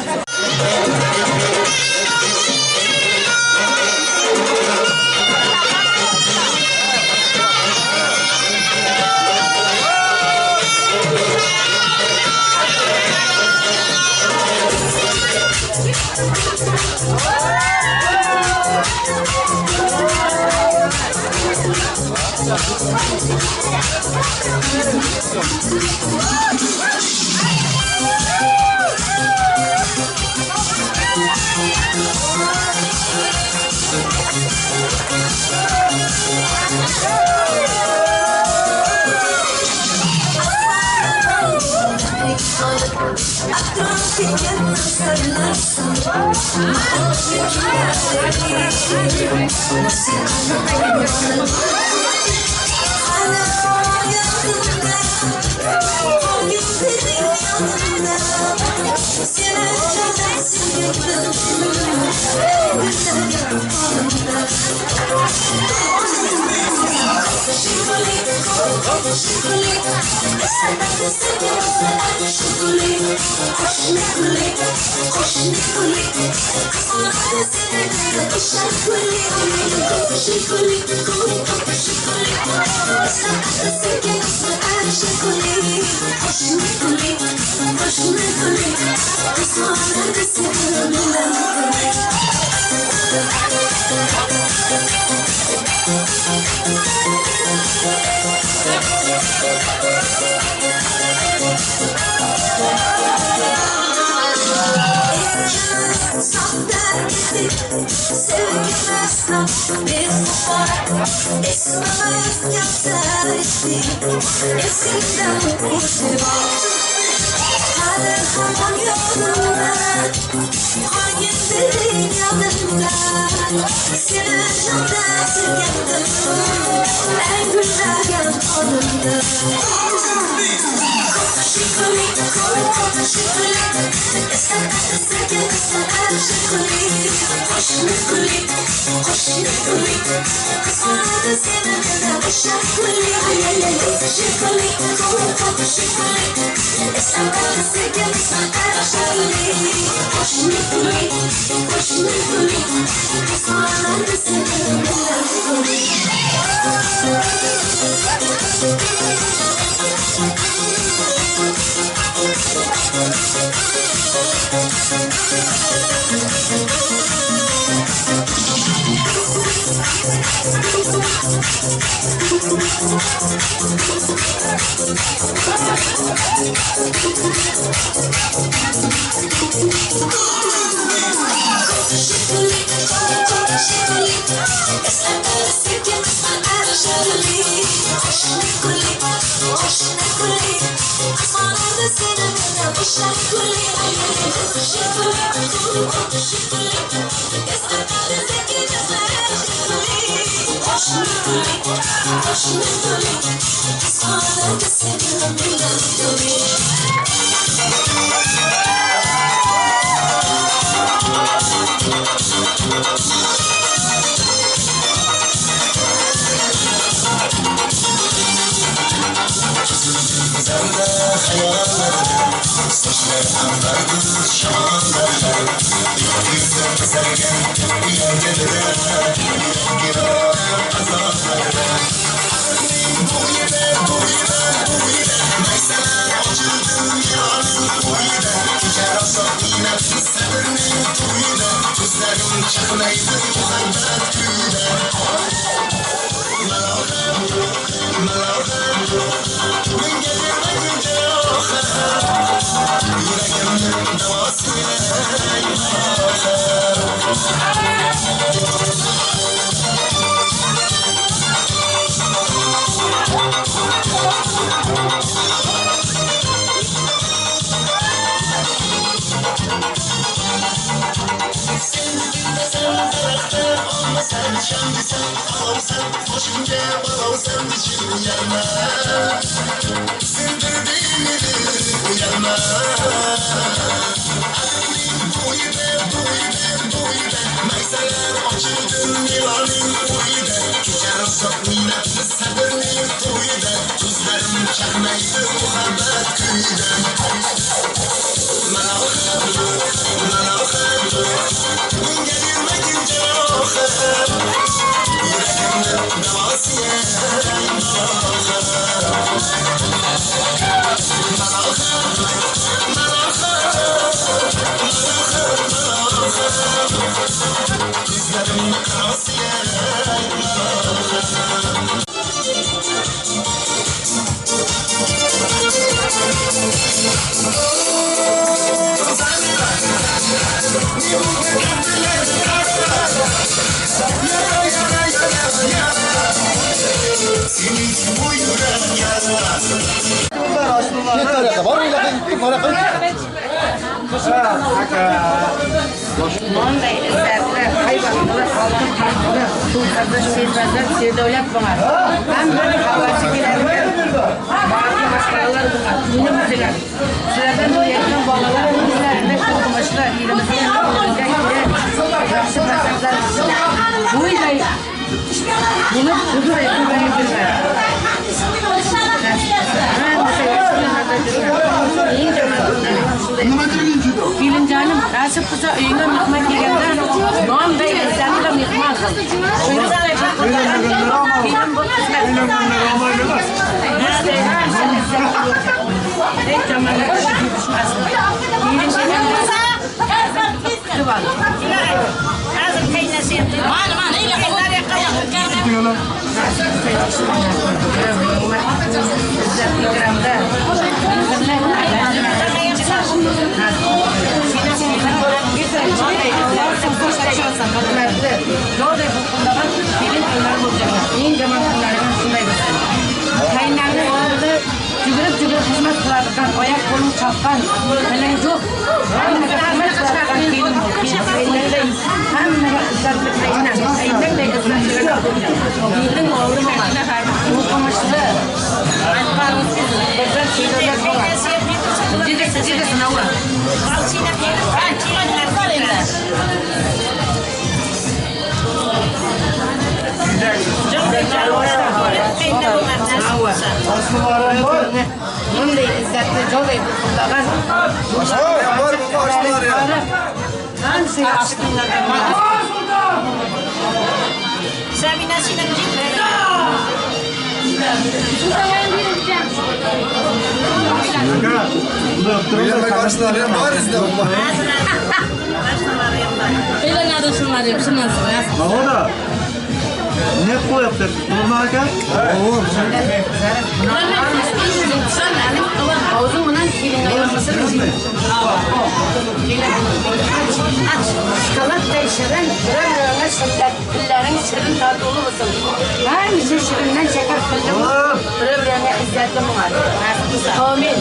Qilsa uyingga mehmon kelganda nonday izzatli mehmon qil. Kelin bo'lib xizmat qil. Hech yomonlik tushmasin. Kelin kutib ol. Hozir qaynashyapti. Mana mana Izzat-ikromda eng yomon kunlaridan shunday bo'lsin. Qaynamni oldida yugurib-yugurib xizmat qiladigan, oyoq qo'ling chopgan, tiling yo'q. Hammaga xizmat qiladigan kelin bo'l. Hammaga izzatli qaynam, qaynamday izzatli. Yilning oldi bo'lmadi. O'qimishli. Bizdan suylar bo'ladi. Jidisi, jidisi navra. Bunday izzatli jo'day qilgan. Hamsi yaxshi kunlardan. Sabina sinam Ne qo'yapti? Nima aka? Og'zing bilan kelinga yoqmasini Şokolatday shirin, biror-birorga tillaring shirin totuvli bo'lsin. Hamisha shirindan shakar tilli bo'lib, bir-birorga izzatli bo'lar. Amin.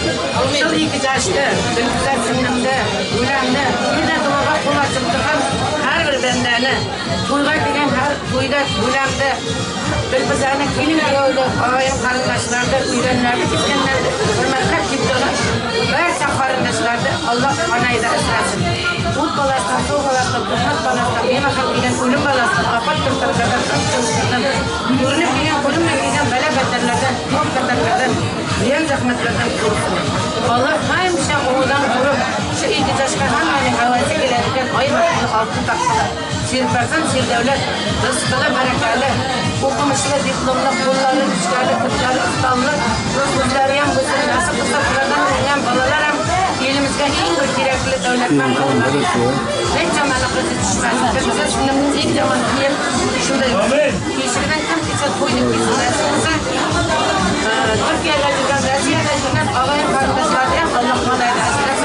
Shu ikki yoshda, Dilfuza singlimni, ularni yerda duoga qo'l ochib turgan har bir bandani, to'yga kelgan har to'yda ularni Dilfuzani kelin kuyovni, og'ayim qarindoshlarni, uylanlarni, ketganlarni hurmatlab kelib turgan barcha qarindoshlarni Alloh panohida asrasin. O't balasidan, suv balasidan, tuhmat balasidan, bemahal kelgan o'lim balasidan, ofat turtlardan, ko'rinib kelgan, ko'rinmay kelgan balo battarlardan, xavf xatarlardan, ziyon zahmatlardan qo'rusin. Alloh hamisha o'g'dan qo'rib, shu ikki yoshga hammaning havasi keladigan oy vaqtini oltin taxtida, serfarzand, serdavlat, rizqli, barakali, o'qimishli, diplomli, qo'llari kuchli, tillari ustomli, o'zlari ham bo'lsin, nasib qilsa ulardan tug'ilgan bolalar ham elimizga eng bir kerakli davlatman bo'ladi. Hech yomonlik qizi tushmasin. Biza singlimning eng yomon kiyim shunday. Beshikdan kim kelsa to'y deb kelsin. Nasib qilsa Turkiyada yurgan, Rossiyada yurgan og'ayni qarindoshlarni ham Alloh panohida asrasin.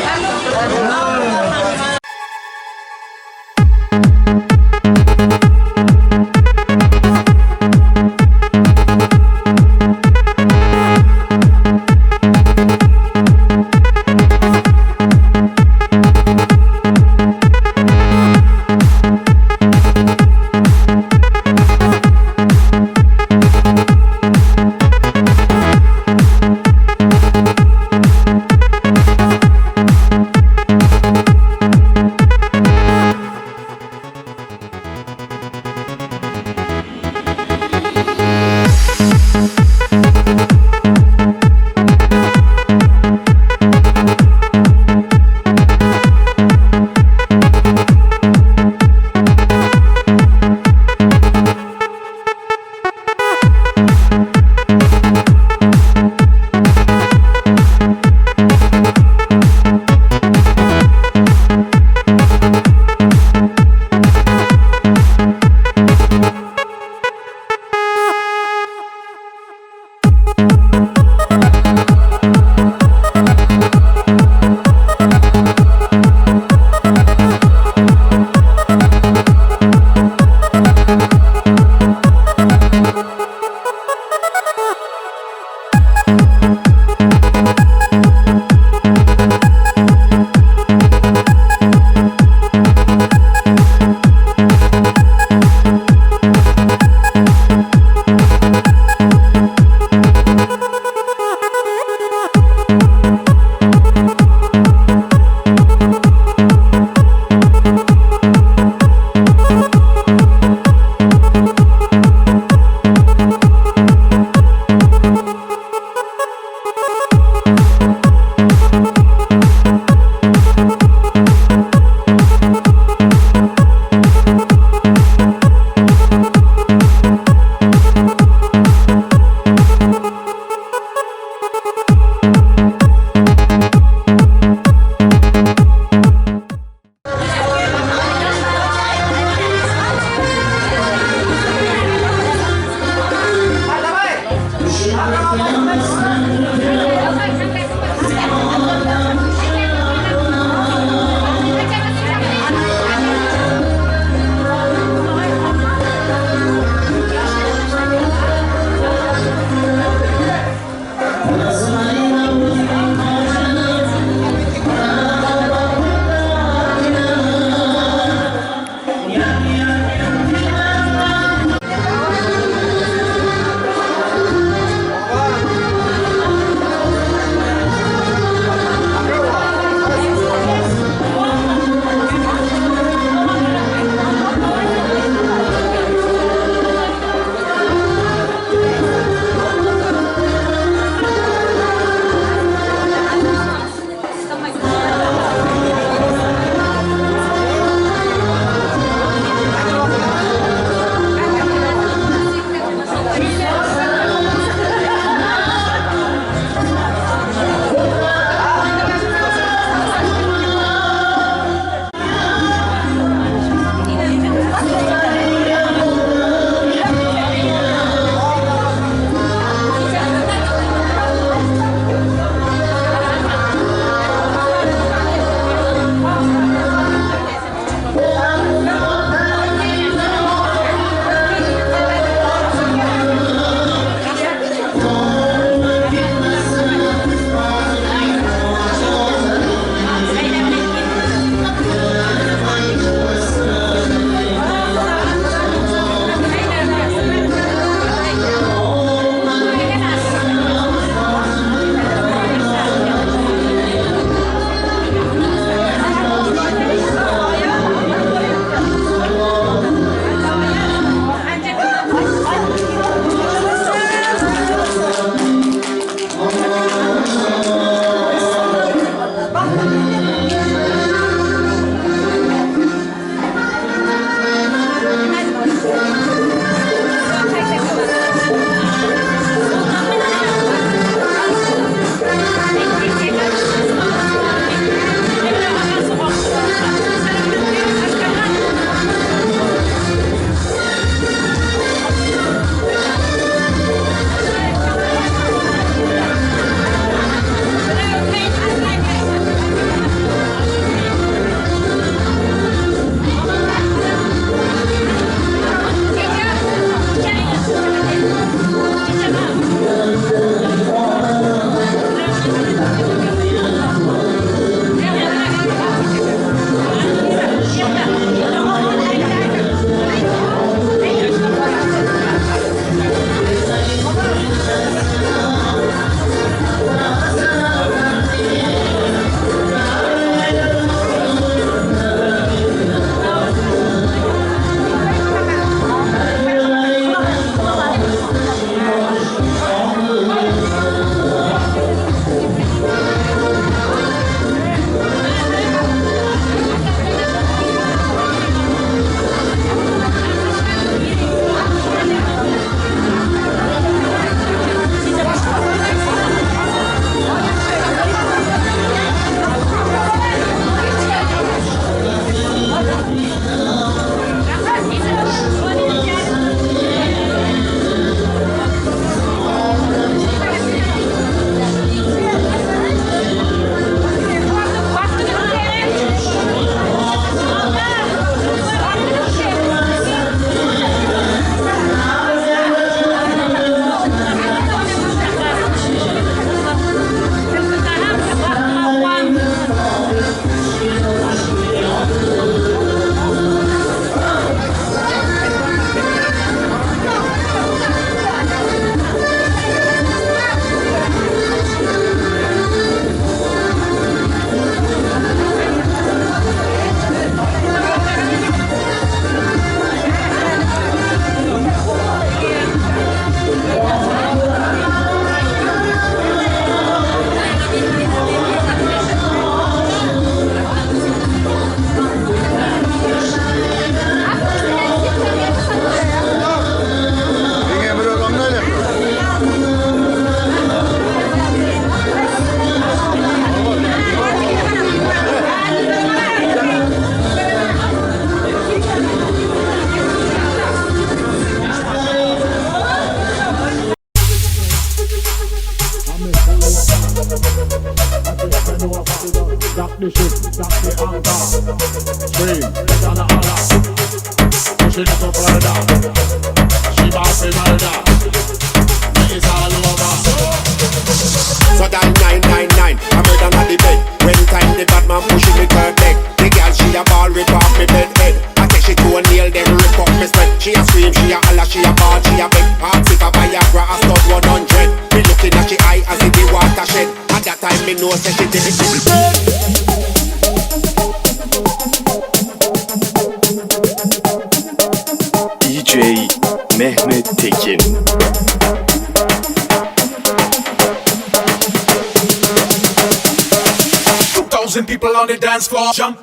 Dock the anchor. Scream, down the holler. Push it up further. She bout to murder. It's all over. So that 999, I murder on the bed. When time the bad man pushing me third leg. The girl she a ball rip off me bed head. I take she to a nail then rip up me spread. She a scream, she a holler, she a ball, she a beg. Ask if a Viagra a stud 100. Me looking at she eye as if the watershed. At that time me know say she did it. DJ Mehmet Tekin. People on the dance floor, jump.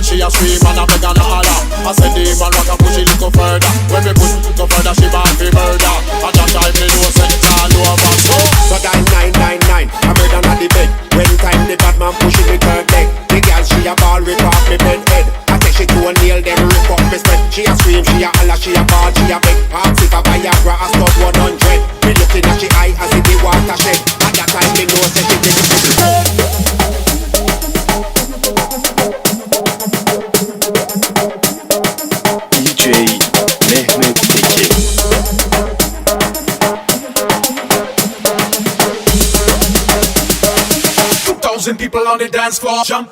She a scream and a beg and a holler. I said the man rock a push it little further. When me push it little further, she want fi murder. At that time me know say it's all over. So that 999, I murder on the bed. When time the bad man pushing me third leg. The girl she a ball rip off me bed head. I say she to a nail them rip up me spread. She a scream, she a holler, she a ball, she a beg. Ask if a Viagra a stud 100. Me looking at she eye as if the watershed. At that time me know say she did it. DJ Mehmet Tekin. 2,000 people on the dance floor, jump.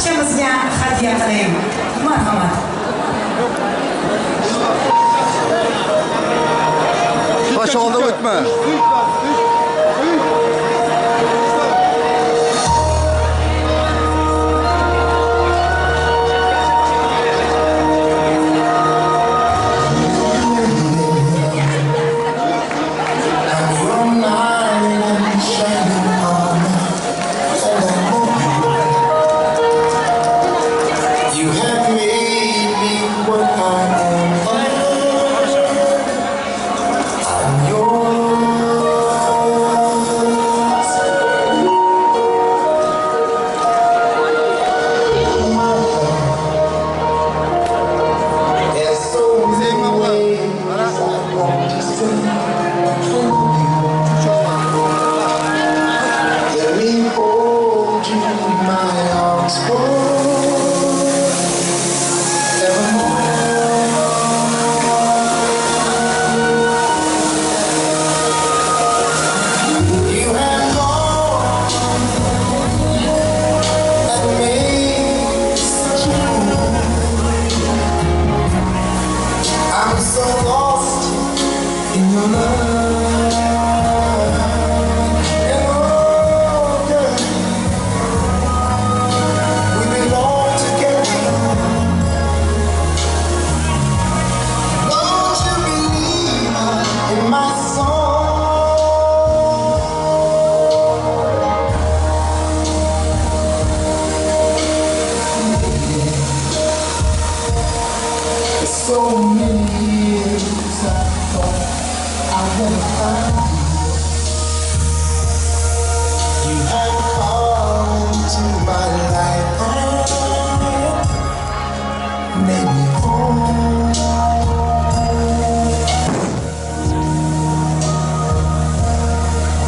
Barchamizga hadya qiling. Marhamat. Tosh oldi o'tma. You have made me what I am. I'm yours. My love. There's so many ways I want to say I love you. Let me hold you in my arms forevermore. You have gone and made such a move. I'm so lost in your love. And oh, girl, we belong together. Don't you believe in my song? For so many years I thought I'd never find you. You have come into my life and made me whole.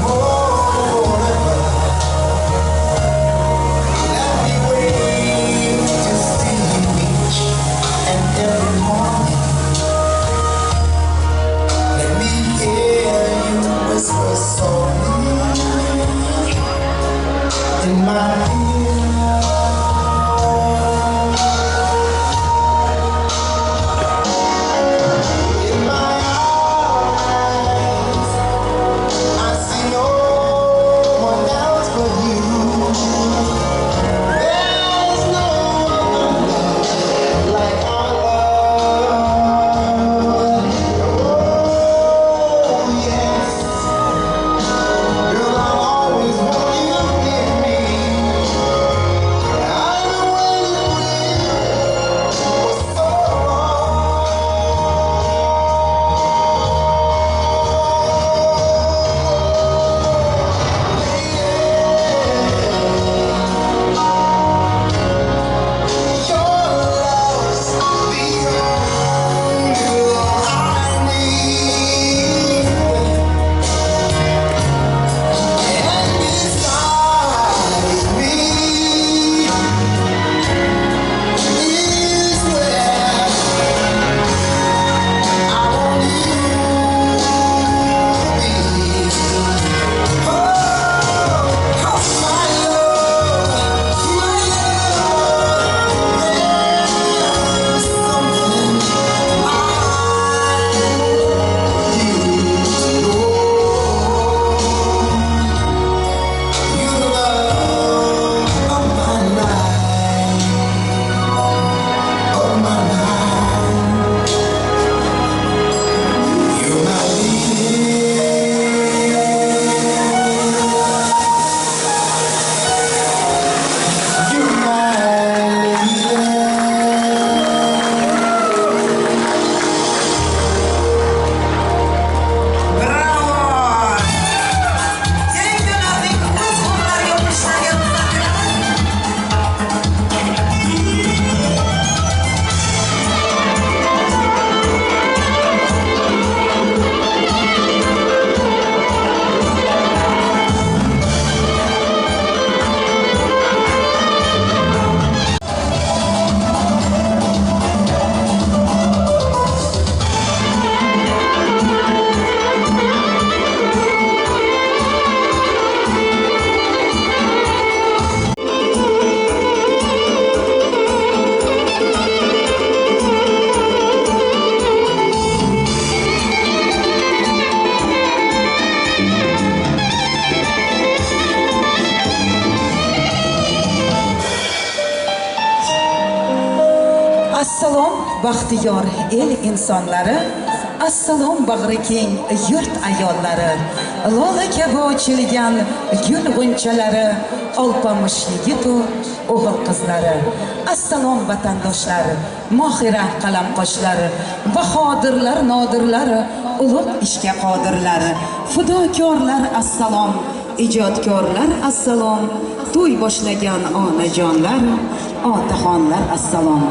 Forever. Let me wait to see you each and every morning. Let me hear you Baxtiyor el insonlari, assalom bag'ri keng yurt ayollari, lola kabi ochilgan gul g'unchalari, olpamish yigitu o'g'il qizlari, assalom vatandoshlar, mohira qalamqoshlar, bahodirlar, nodirlar, ulug' ishga qodirlar, fidokorlar assalom, ijodkorlar assalom, to'y boshlagan onajonlar, otaxonlar assalom.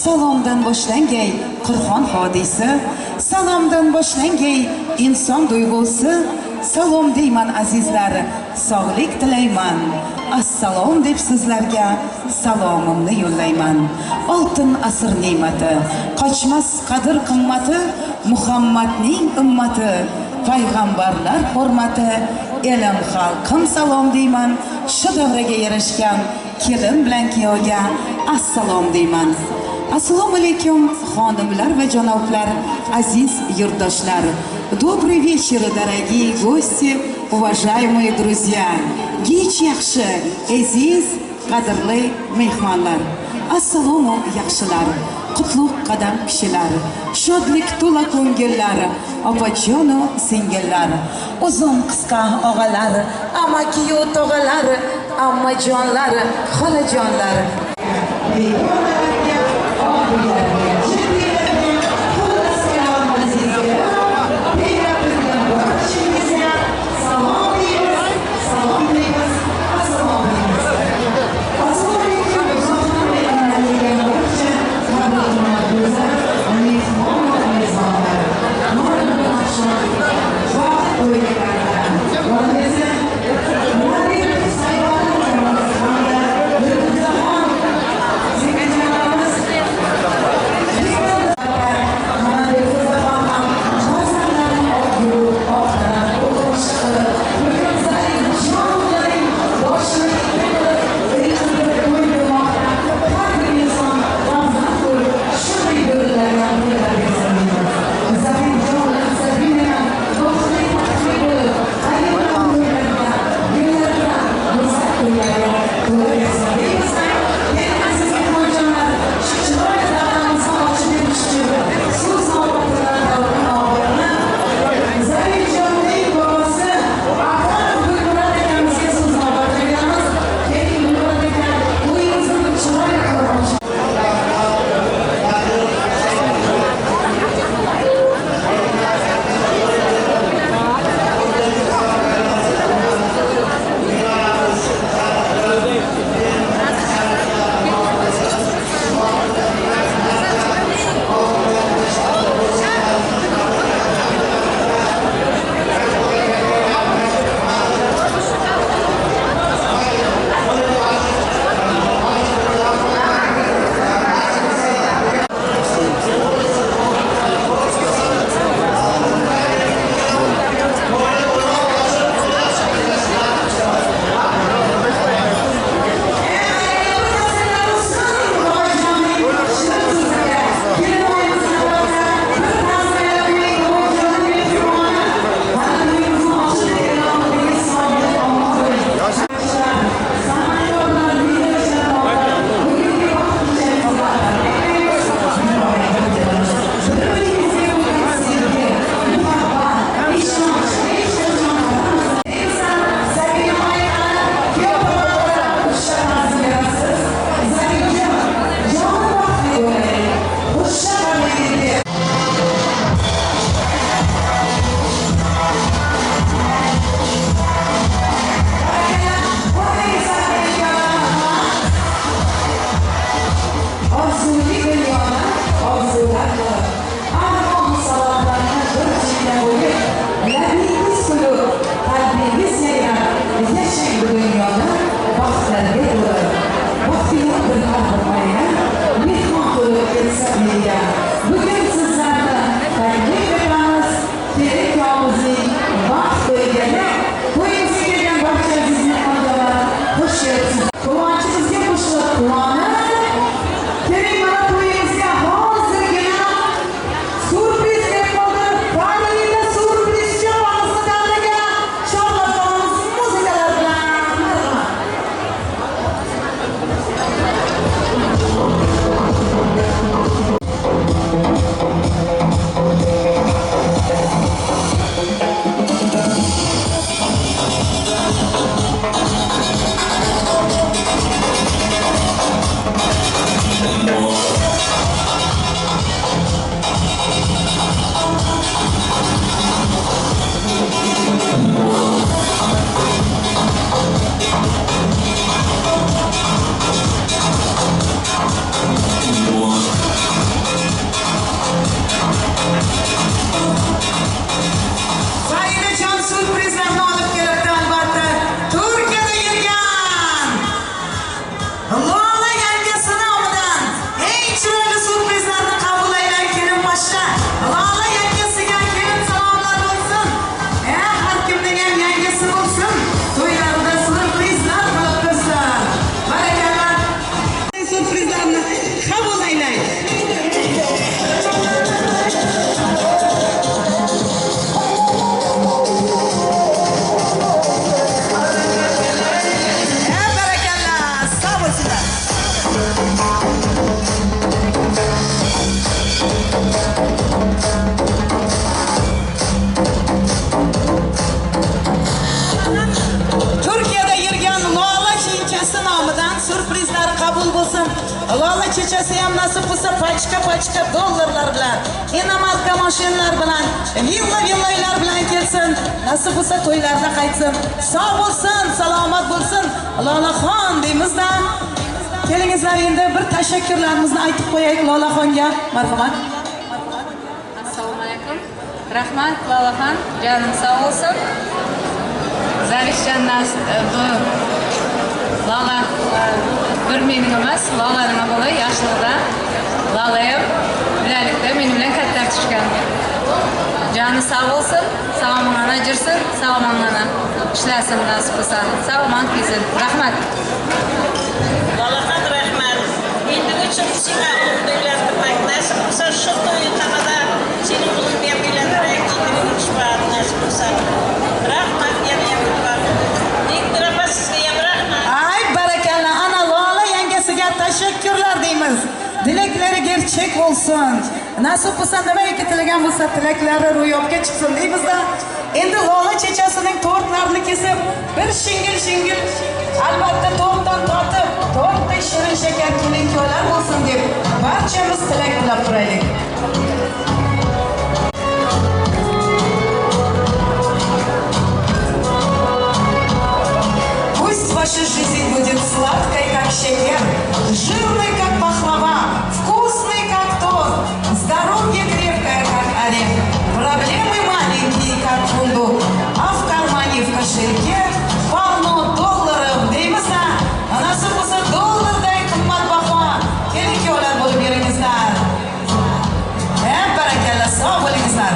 Salomdan boshlangay Qur'on hodisi, salomdan boshlangay inson tuyg'usi, salom deyman azizlar, sog'lik tilayman. Assalom deb sizlarga salomimni yo'llayman. Oltin asr ne'mati, qochmas qadr qimmati, Muhammadning ummati, payg'ambarlar hurmati, elim xalqim salom deyman. Shu davraga yarashgan kelin bilan kuyovga assalom deyman. Assalomu alaykum xonimlar va janoblar, aziz yurtdoshlar. Добрый вечер, дорогие гости, уважаемые друзья. Kech yaxshi, aziz, qadrli mehmonlar. Assalomu yaxshilar, qutlug' qadam kishilar, shodlik to'la ko'ngillar, opajonu singillar, uzun qisqa og'alar, amakiyu tog'alar, ammajonlar, xolajonlar. chechasi ham nasib qilsa pachka-pachka dollarlar bilan, inomarka mashinalar bilan, villa-villalar bilan kelsin. Nasib qilsa to'ylarda qaytsin. Sog' bo'lsin, salomat bo'lsin. Lolaxon deymizda. Kelingizlar endi bir tashakkurlarimizni aytib qo'yaylik Lolaxonga. Marhamat. Assalomu alaykum. Rahmat Lolaxon, jonim sog' bo'lsin. Zarishjon bu Lola bir mening emas, Lolaning o'g'li yoshligida Lolayam bilalikda meni bilan katta tushgan. Joni sog' bo'lsin, sog'-omon yursin, sog'-omon ishlasin nasib qilsa. Sog'-omon kelsin. Rahmat. Lolaxon rahmat. Endi uchun senga o'g'limni uylantirmak nasib qilsa, shu to'yxonada seni o'g'limni ham uylantiraylik, endigi nasib qilsa. Rahmat yana ham bir. Diktor opa sizga ham rahmat. Ay barakalla, ana Lola yangasiga tashakkurlar deymiz. Dilaklari gerçek bo'lsin. Nasib qilsa nimaiki tilagan bo'lsa tilaklari ro'yobga chiqsin deymizda. Endi Lola chechasining tortlarini kesib, bir shingil-shingil albatta tortdan tortib, tortday shirin shakar kelin-kuyovlar bo'lsin deb barchamiz tilak tilab turaylik. Пусть ваша жизнь будет сладкой, как шекер, жирной, как пахлава, вкусной, как торт, здоровье крепкое, как орех, проблемы маленькие, как фундук, а в кармане, в кошельке полно долларов. Deymizda, nasib bo'lsa dollarday qimmatbaho kelin-kuyovlar bo'lib yuringizlar. Barakalla, sog' bo'lingizlar.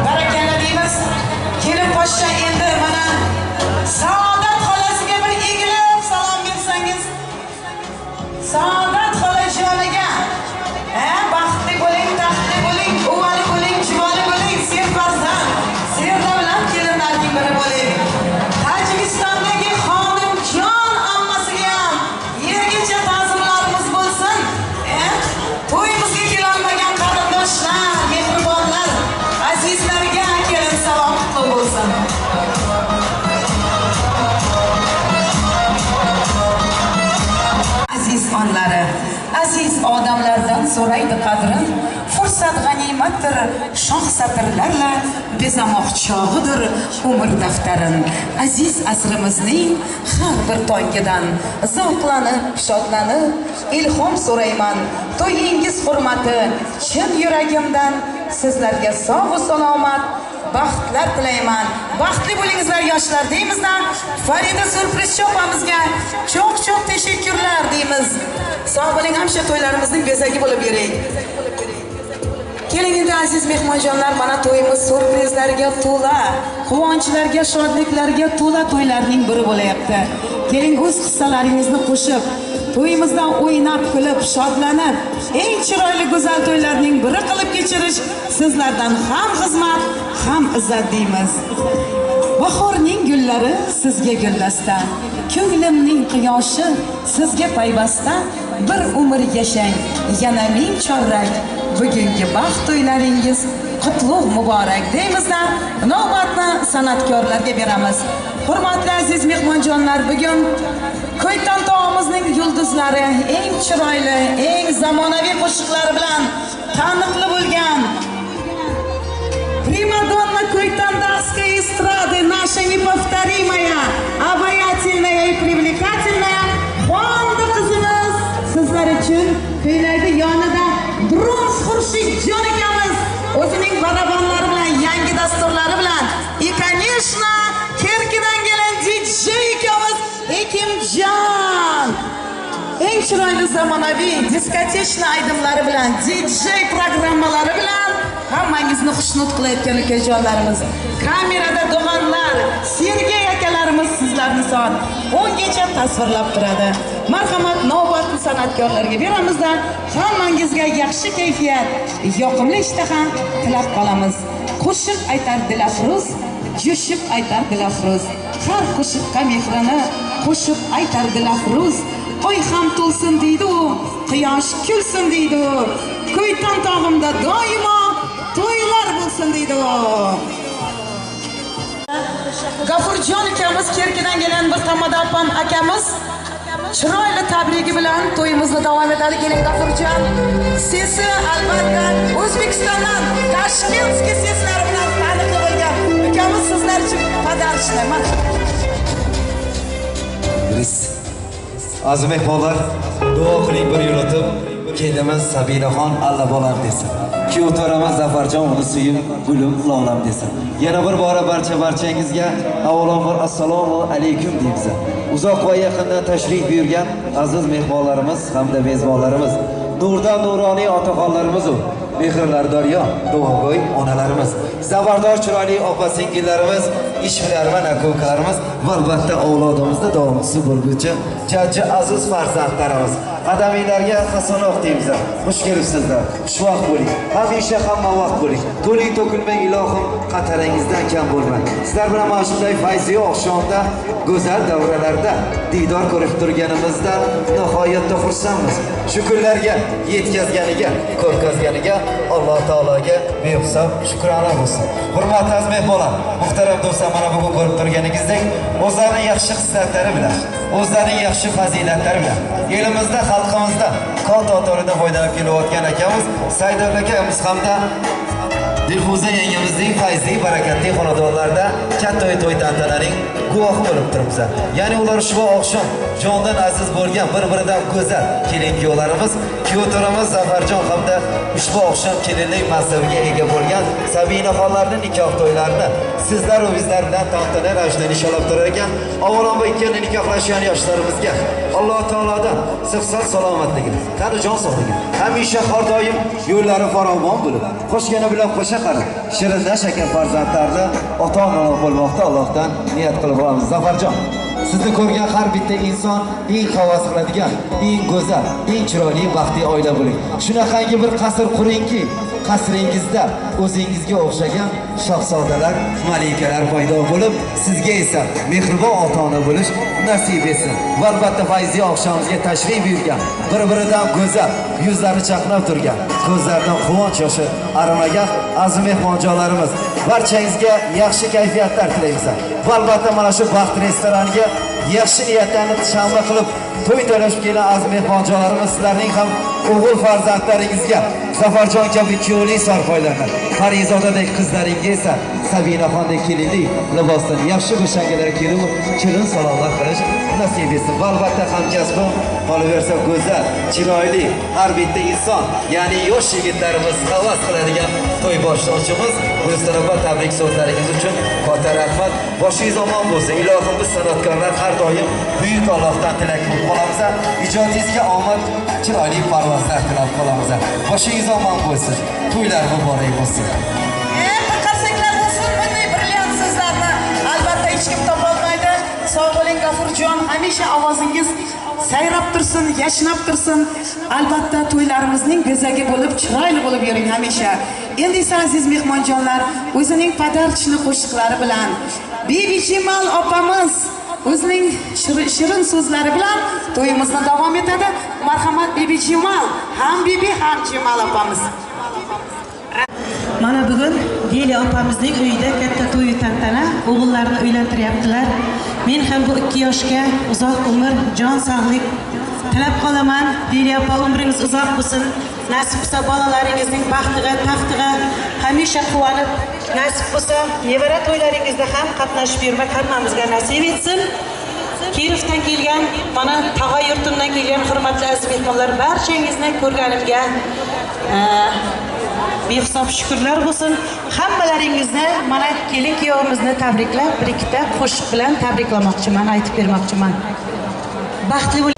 Barakalla deymiz. Kelin poshsha endi mana Saodat xolasiga bir egilib salom bersangiz. Saodat xolajoniga baxtli bo'ling, taxtli bo'ling, uvali bo'ling, chivoli bo'ling, serfarzand, serdavlat kelinlarning biri bo'ling. Tojikistondagi xonimjon ammasiga ham yergacha ta'zimlarimiz bo'lsin. To'yimizga kelolmagan qarindoshlar, mehribonlar, azizlarga kelin salom qutlug' bo'lsin. Aziz onlari, aziz odamlardan so'raydi qadrin, fursat g'animatdir, shoh satrlarla bezamoq chog'idir umr daftarin. Aziz asrimizning har bir tongidan zavqlanib, shodlanib, ilhom so'rayman. To'yingiz hurmati chin yuragimdan sizlarga sog' va salomat baxtlar tilayman. Baxtli bo'lingizlar yoshlar deymizda. Farida Surprizchi opamizga cho'q-cho'q tashakkurlar deymiz. Sog' bo'ling, hamsha to'ylarimizning bezagi bo'lib yuring. Keling endi aziz mehmonjonlar, mana to'yimiz surprizlarga to'la, quvonchlarga, shodliklarga to'la to'ylarning biri bo'layapti. Keling o'z hissalaringizni qo'shib, to'yimizdan o'ynab, kulib, shodlanib, eng chiroyli go'zal to'ylarning biri qilib kechirish sizlardan ham xizmat, ham izzat deymiz. Bahorning gullari sizga guldasta, ko'nglimning quyoshi sizga payvasta, bir umr yashang, yana ming chorrak, bugungi baxt to'ylaringiz qutlug' muborak deymizda. Navbatni san'atkorlarga beramiz. Hurmatli aziz mehmonjonlar, bugun Ko'yton tog'imizning yulduzlari eng chiroyli, eng zamonaviy qo'shiqlari bilan taniqli bo'lgan Примадонна Куйтандахской эстрады, наша неповторимая, обаятельная и привлекательная Xonda qizimiz sizlar uchun kuylaydi. Yonida Drums Xurshidjon akamiz o'zining barabonlari bilan, yangi dasturlari bilan, и, конечно, Kerkidan kelgan DJ akamiz Ekimjon eng chiroyli zamonaviy diskotechni aydimlari bilan, DJ programmalari bilan hammangizni xushnud qilayotgan ukajonlarimiz, kamerada do'g'onlar, Sergey akalarimiz sizlarni soat 10 gacha tasvirlab turadi. Marhamat, navbatni san'atkorlarga beramizda hammangizga yaxshi kayfiyat, yoqimli ishtaha tilab qolamiz. Qo'shiq aytar Dilafruz, jo'shib aytar Dilafruz, har qo'shiqqa mehrini qo'shib aytar Dilafruz. Oy ham to'lsin deydi u, quyosh kulsin deydi u. Ko'yton tog'imda doimo to'ylar bo'lsin deydi u. G'afurjon akamiz Kerkidan kelgan bir tamoda opam akamiz chiroyli tabrigi bilan to'yimizni davom etadi. Keling G'afurjon. Sesi albatta O'zbekistondan Toshkentskiy seslari bilan taniqli bo'lgan ukamiz sizlar uchun padarishni. Aziz mehmonlar, duo qiling bir yo'latib, kelinimiz Sabinaxon alla bolam desin. Kuyov to'ramiz Zafarjon uni suyib, gulim lolam desin. Yana bir bora barchangizga avvalambor assalomu alaykum deymiz. Uzoq va yaqindan tashrif buyurgan aziz mehmonlarimiz hamda mezbonlarimiz, nurdan nuroniy otaxonlarimiz u mehrlar daryo, duogo'y onalarimiz, zabardor chiroyli opa singillarimiz, ish bilarman aka-ukalarimiz va albatta avlodimizda davomchisi bo'lguncha jajji aziz farzandlarimiz. Qadaminglarga hasanoq deymiz. Xush kelibsizlar. Xushvaqt bo'ling. Hamisha hamma vaqt bo'ling. To'ling to'kilmang ilohim, qataringizdan kam bo'lmang. Sizlar bilan mana shunday fayzli oqshomda, go'zal davralarda diydor ko'rib turganimizda nihoyatda xursandmiz. Shu kunlarga yetkazganiga, ko'rkazganiga Alloh taologa behisob shukrona bo'lsin. Hurmatli aziz mehmonlar, muhtaram do'stlar, mana bugun ko'rib turganingizdek, o'zlarining yaxshi xislatlari bilan, o'zlarining yaxshi fazilatlari bilan elimizda, xalqimizda katta otorida foydalanib kelayotgan akamiz Saidov akamiz hamda Dilfuza yangamizning fayzli, barakatli xonadonlarida katta to'y tantananing guvohi bo'lib turibmiz. Ya'ni ular ushbu oqshom jondan aziz bo'lgan, bir-biridan go'zal kelin kuyovlarimiz, kuyov to'ramiz Zafarjon hamda ushbu oqshom kelinlik mansabiga ega bo'lgan Sabinaxonlarning nikoh to'ylarini sizlar va bizlar bilan tantana ravishda nishonlab turar ekan, avvalambor ikkala nikohlashgan yoshlarimizga Alloh taolodan sihat salomatligini, tani jon sog'ligini, hamisha har doim yo'llari farovon bo'lib, qo'shgani bilan qo'sha qarib, shirindan shakar farzandlarni ota-onalar bo'lmoqda Allohdan niyat qilib olamiz. Zafarjon, sizni ko'rgan har bitta inson eng havas qiladigan, eng go'zal, eng chiroyli, baxtli oila bo'ling. Shunaqangi bir qasr quringki, qasringizda o'zingizga o'xshagan shahzodalar, malikalar paydo bo'lib, sizga esa mehribon ota-ona bo'lish nasib etsin. Va albatta fayzli oqshomimizga tashrif buyurgan, bir-biridan go'zal, yuzlari chaqnab turgan, ko'zlaridan quvonch yoshi arimagan aziz mehmonjonlarimiz, barchangizga yaxshi kayfiyatlar tilaymiz. Va albatta mana shu Baxt restoraniga yaxshi niyatlarni shanba qilib to'y to'lashib kelgan aziz mehmonjonlarimiz, sizlarning ham o'g'il farzandlaringizga Zafarjon kabi kuyovlik sarpoylarni, Parizodadek qizlaringga esa Sabinaxondek kelinlik libosdan yaxshi go'shangalar kelib, shirin salomlar qilish nasib etsin. Va albatta hamkasbim, qolaversa go'zal, chiroyli har bitta inson, ya'ni yosh yigitlarimiz havas qiladigan to'y boshlovchimiz Guliston opa, tabrik so'zlaringiz uchun katta rahmat. Boshingiz omon bo'lsin. Ilohim biz san'atkorlar har doim buyuk Allohdan tilak qilib qolamiz. Ijodingizga omad, chiroyli parvozlar tilab qolamiz. Boshingiz omon bo'lsin. To'ylar muborak bo'lsin. Bir qarsaklar bo'lsin, bunday brilliant so'zlarni albatta hech kim topolmaydi. Sog' bo'ling G'afurjon, hamisha ovozingiz sayrab tursin, yashnab tursin. Albatta to'ylarimizning bezagi bo'lib, chiroyli bo'lib yuring hamisha. Endi esa aziz mehmonjonlar, o'zining padarchini qo'shiqlari bilan Bibi Jimal opamiz o'zining shirin so'zlari bilan to'yimizni davom etadi. Marhamat Bibi Jimal, ham Bibi ham Jimal opamiz. Mana bugun Deli opamizning uyida katta to'y tantana, o'g'illarini uylantiryaptilar. Men ham bu ikki yoshga uzoq umr, jon sog'lik tilab qolaman. Deli opa, umringiz uzoq bo'lsin. Nasib bo'lsa bolalaringizning baxtiga, taxtiga hamisha quvonib, nasib bo'lsa nevara to'ylaringizda ham qatnashib yurmak hammamizga nasib etsin. Kirovdan kelgan, mana tog'a yurtimdan kelgan hurmatli aziz mehmonlar, barchangizni ko'rganimga behisob shukrlar bo'lsin. Hammalaringizni mana kelin kuyovimizni tabriklab, bir ikkita qo'shiq bilan tabriklamoqchiman, aytib bermoqchiman. Baxtli bo'ling.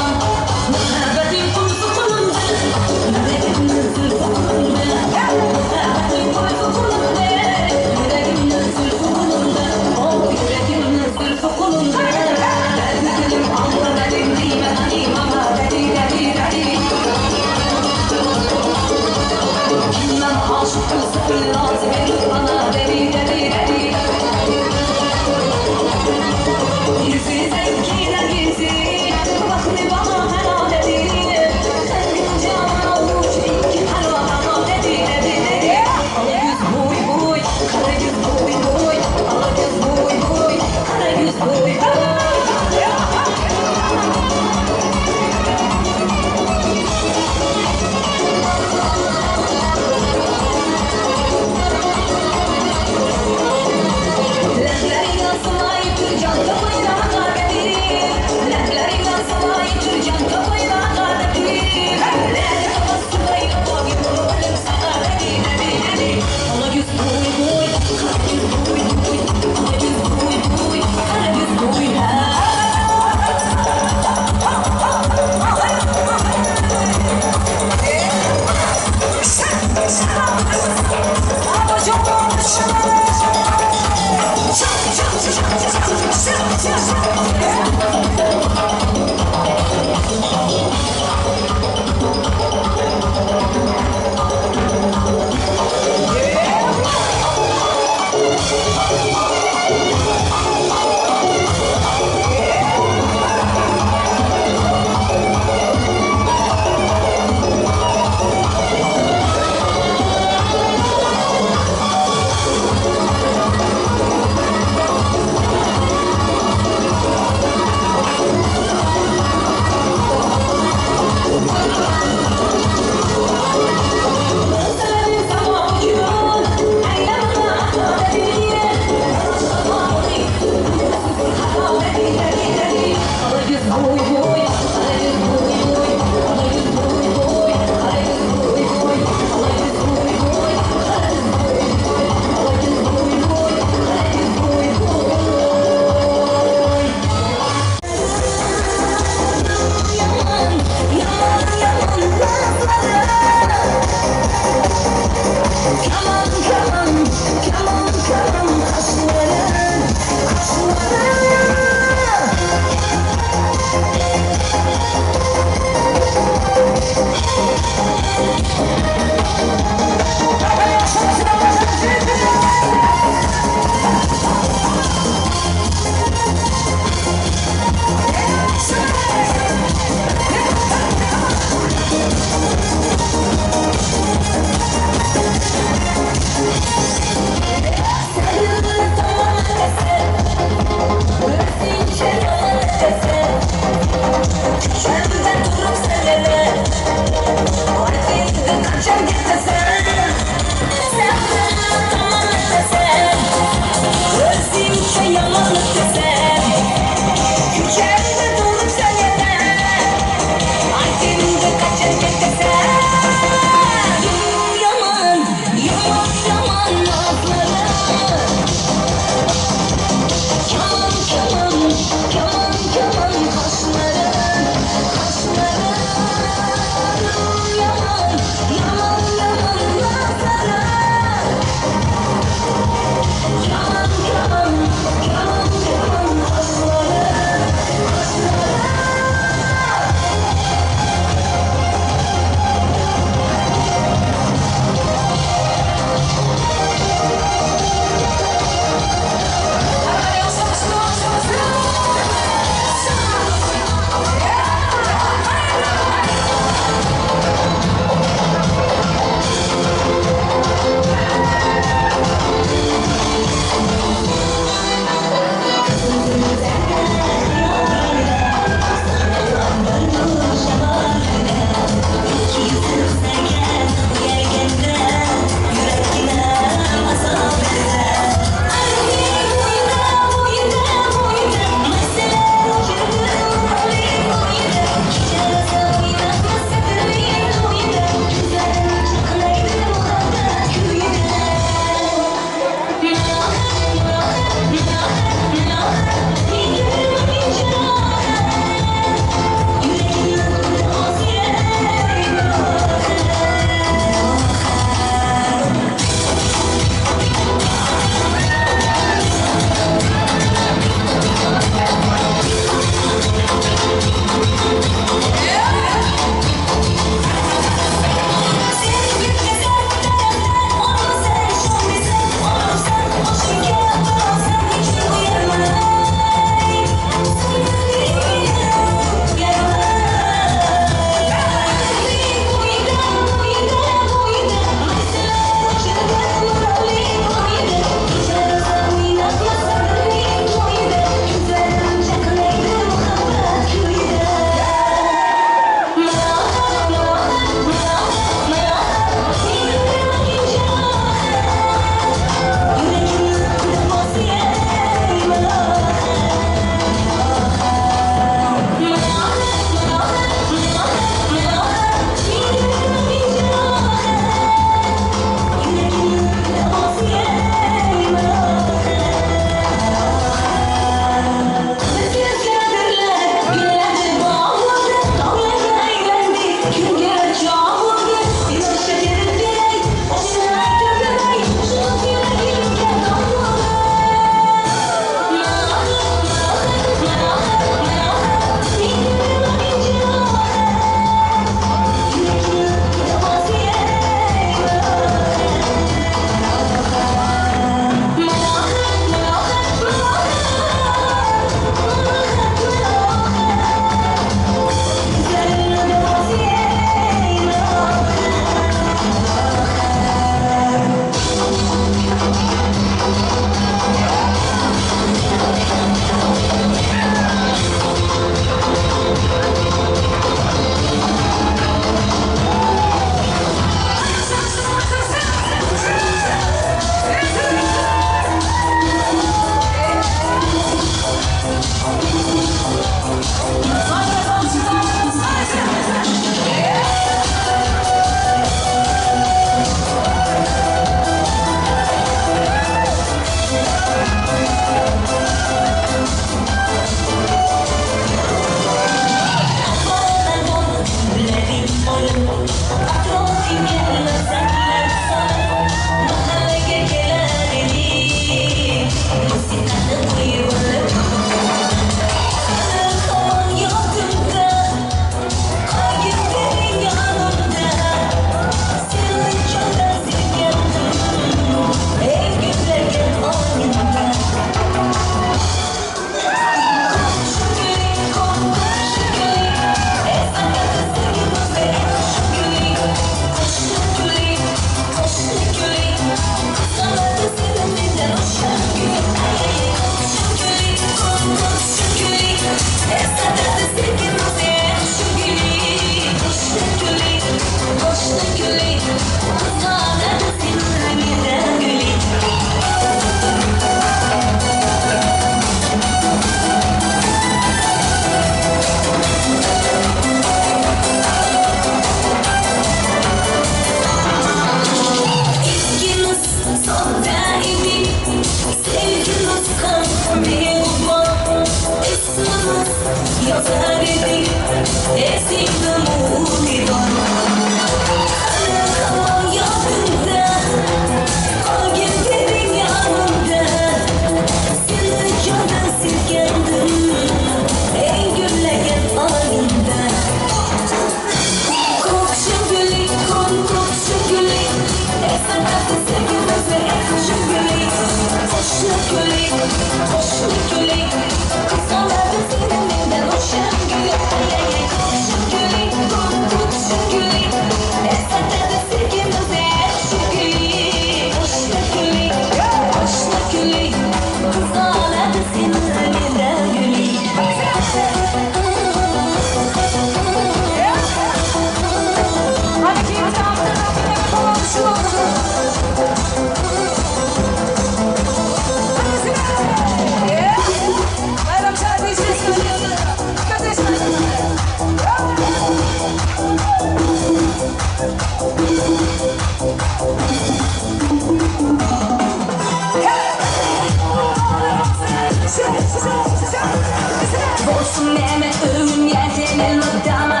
Bolsun neme övün sen elmidama.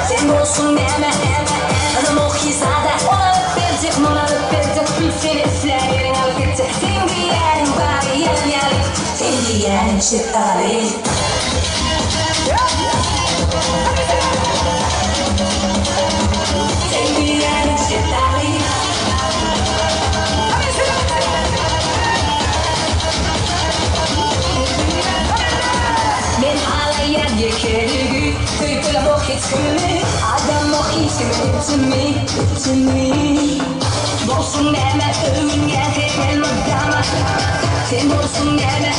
Sen bolsun neme adam okizada. Ona öp verecek, ona öp verecek. Seni isler yerin alıp gidecek. Sen giyerin bari yerin yalı. Sen giyerin şeftali. Sen giyerin şeftali. Men alayan yekeligi, tüy bok hiç kimi, adam bok hiç kimi, içimi. Bolsun neme övün sen elmidama. Sen bolsun neme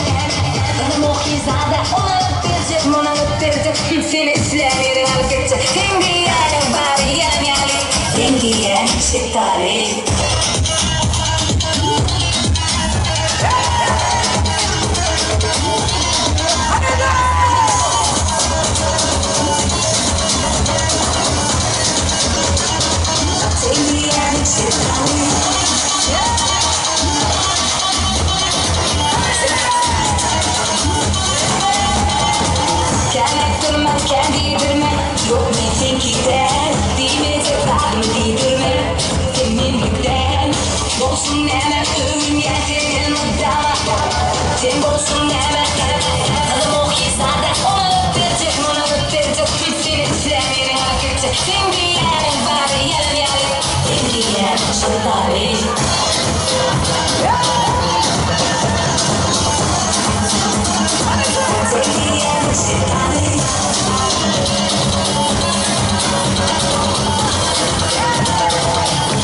adam okizada. Ona öp verecek, ona öp verecek. Seni isler yerin alıp gidecek. Sen giyerin bari yerin yalı. Sen giyerin şeftali. Sen bolsun neme adam okizada. Ona öp verecek, ona öp verecek. Seni isler yerin alıp gidecek. Sen giyerin bari yerin yalı. Sen giyerin şeftali. Sen giyerin şeftali.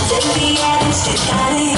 Sen giyerin şeftali.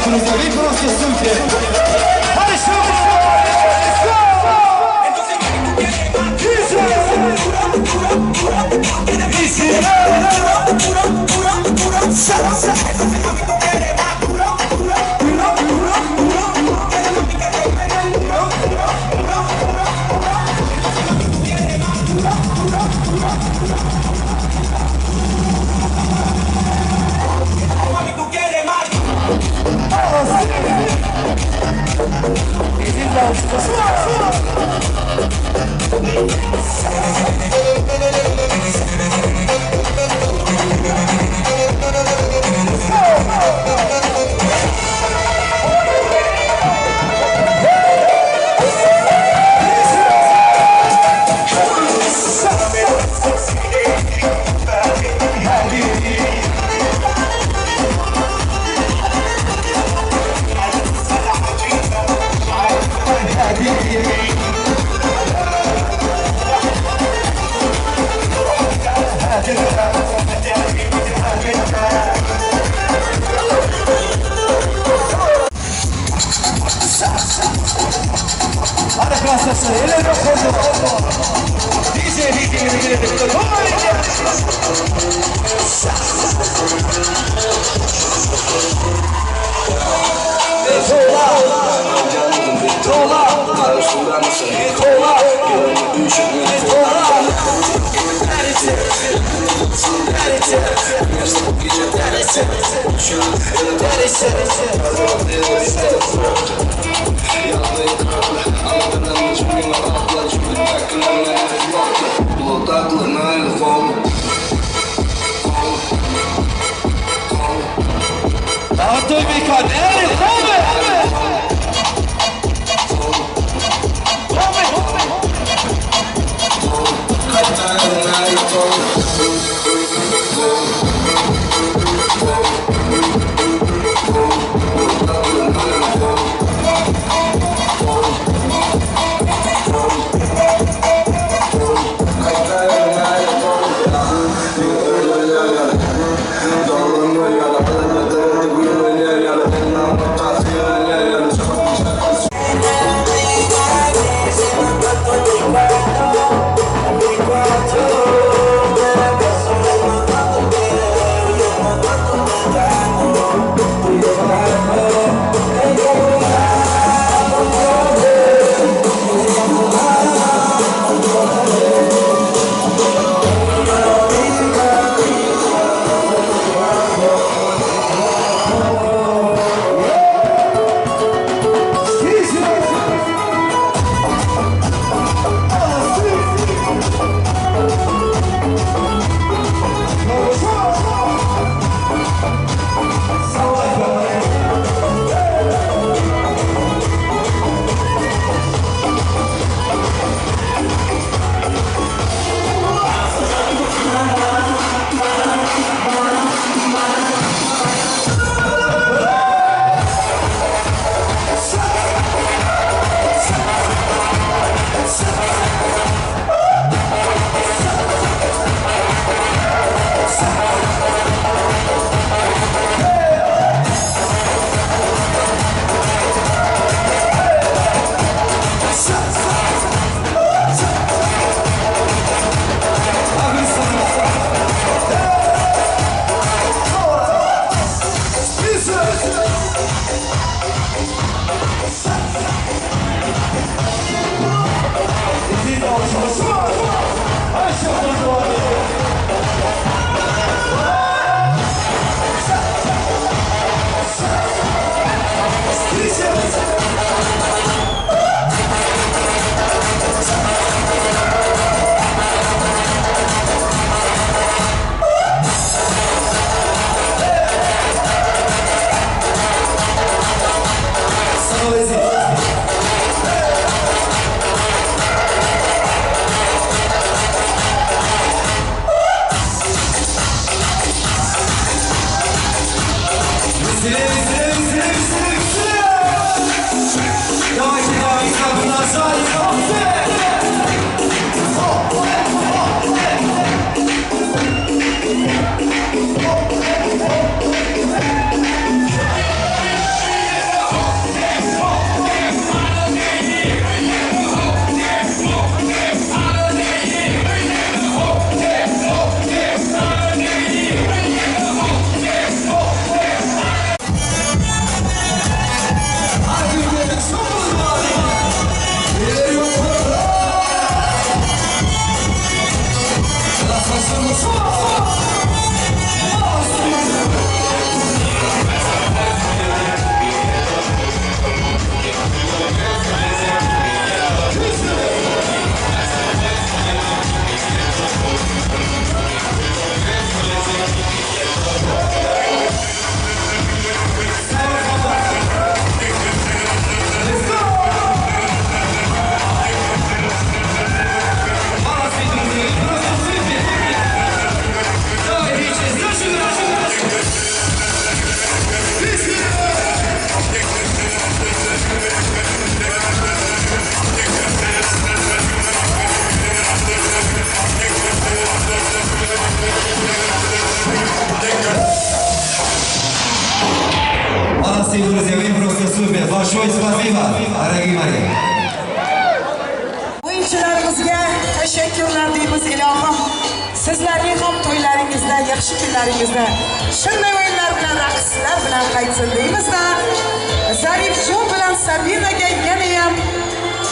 Друзья, вы просто супер! Хорошо! Let's go! Молодцы, друзья, вы просто супер. Большое спасибо, дорогие мои. Tashakkurlar deymiz ilohim. Sizlarning ham to'ylaringizda, yaxshi kunlaringizda shunday o'yinlar bilan, raqslar bilan qaytsin deymizda. Zarifjon bilan Sabinaga yana ham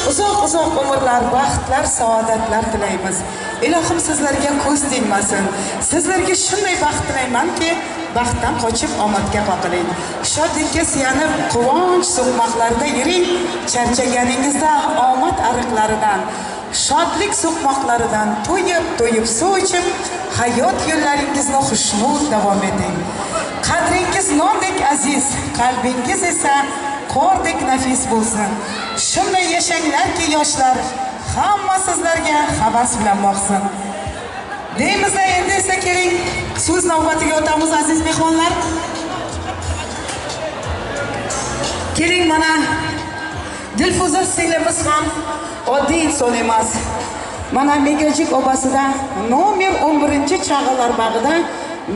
uzoq-uzoq umrlar, baxtlar, saodatlar tilaymiz. Ilohim sizlarga ko'z tegmasin. Sizlarga shunday baxt tilaymanki, baxtdan qochib omadga qoqiling. Shodlikka suyanib, quvonch so'qmoqlarida yuring. Charchaganingizda omad ariqlaridan, shodlik so'qmoqlaridan to'yib-to'yib suv ichib, hayot yo'llaringizni xushnud davom eting. Qadringiz nondek aziz, qalbingiz esa qordek nafis bo'lsin. Shunday yashanglarki yoshlar, hamma sizlarga havas bilan boqsin. Deymizda endi esa keling, so'z navbatiga o'tamiz aziz mehmonlar. Keling mana Dilfuza singlimiz ham oddiy inson emas. Mana Megajik obasida nomer 11-Chag'allar bag'ida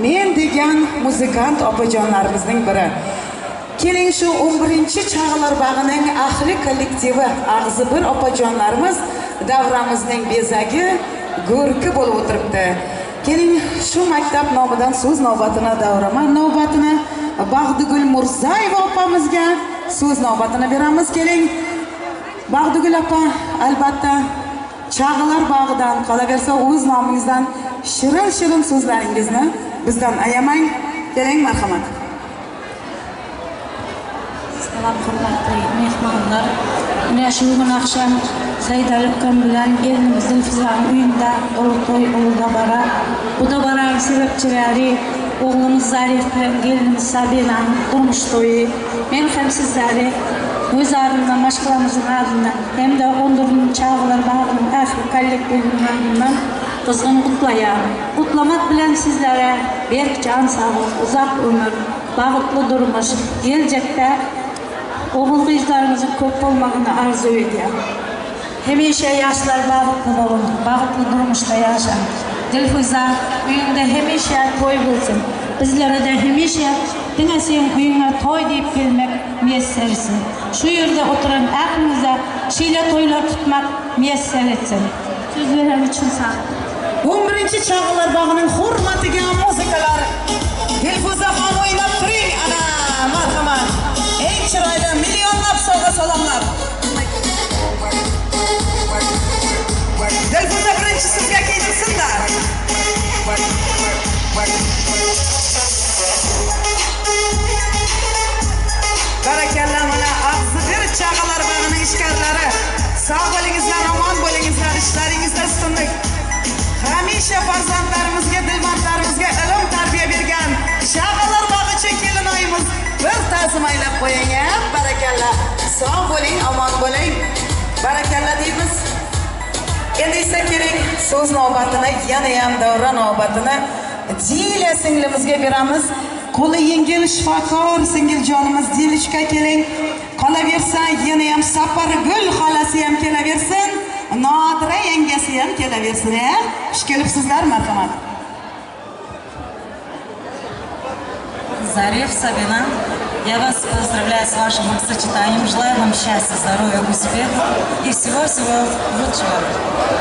men degan muzikant opajonlarimizning biri. Keling shu 11-Chag'allar bag'ining ahli kollektivi, ag'zi bir opajonlarimiz davramizning bezagi, go'rki bo'lib o'tiribdi. Keling shu maktab nomidan so'z navbatini, davraman navbatini Bag'digul Murzayeva opamizga so'z navbatini beramiz. Keling Bag'digul opa, albatta Chag'allar bag'idan, qolaversa o'z nomingizdan shirin-shirin so'zlaringizni bizdan ayamang. Keling, marhamat. Salom hurmatli mehmonlar. Mana shu bugun oqshom Saidali ukam bilan kelinimiz Dilfuzaning uyida ulug' to'y, ulug' dabara. Bu dabaranın sebepçileri oğlumuz Zarif hem gelinimiz Sabina'nın durmuş to'yi. Men hem sizleri öz adımdan, başkalarımızın adından hem de 14. Chag'allar bag'ining ahli kollektivinin adından qizg'in qutlayam. Qutlamak bilan sizlere berk can sağlık, uzak ömür, baxtli durmuş, gelecekte oğul qızlarımızın ko'p bo'lmag'ini arzu ediyorum. Hemişe yaşlar baxtli bo'lin, baxtli durmuşda yaşa. Dilfuza, uyingda hemişe to'y bo'lsin. Bizlere de hemişe diňe senin uyingga to'y deyip kelmek müyesser etsin. Şu yerda oturan aklınıza şeýle to'ylar tutmak müyesser etsin. Söz veren uchun sağ. 11-Chag'allar bag'ining hurmatiga muzikalar. Dilfuzaxon o'ynab turing. Ana, marhamat. Eng chiroyli millionlab sovg'a salomlar. Dilfuza birinchi sizga kiydirsinlar. Barakalla mana ag'zi bir Chag'allar bag'ining ishkorlari. Sog' bo'lingizlar, omon bo'lingizlar, ishlaringizda ustunlik. Hamisha farzandlarimizga, dilbandlarimizga ilm tarbiya bergan Chag'allar bog'icha kelinoyimiz bir ta'zim aylab qo'ying, a? Barakalla. Sog' bo'ling, omon bo'ling. Barakalla deymiz. Endi esa keling, so'z navbatini, yana ham davra navbatini Dila singlimizga beramiz. Qo'li yengil shifokor singiljonimiz Dilichka keling. Qolaversa yana ham Sapargul xolasi ham kelaversin. Nodira yangasi ham kelaversin, a? Xush kelibsizlar, marhamat. Зариф, Сабина, я вас поздравляю с вашим бракосочетанием, желаю вам счастья, здоровья, успехов и всего-всего лучшего.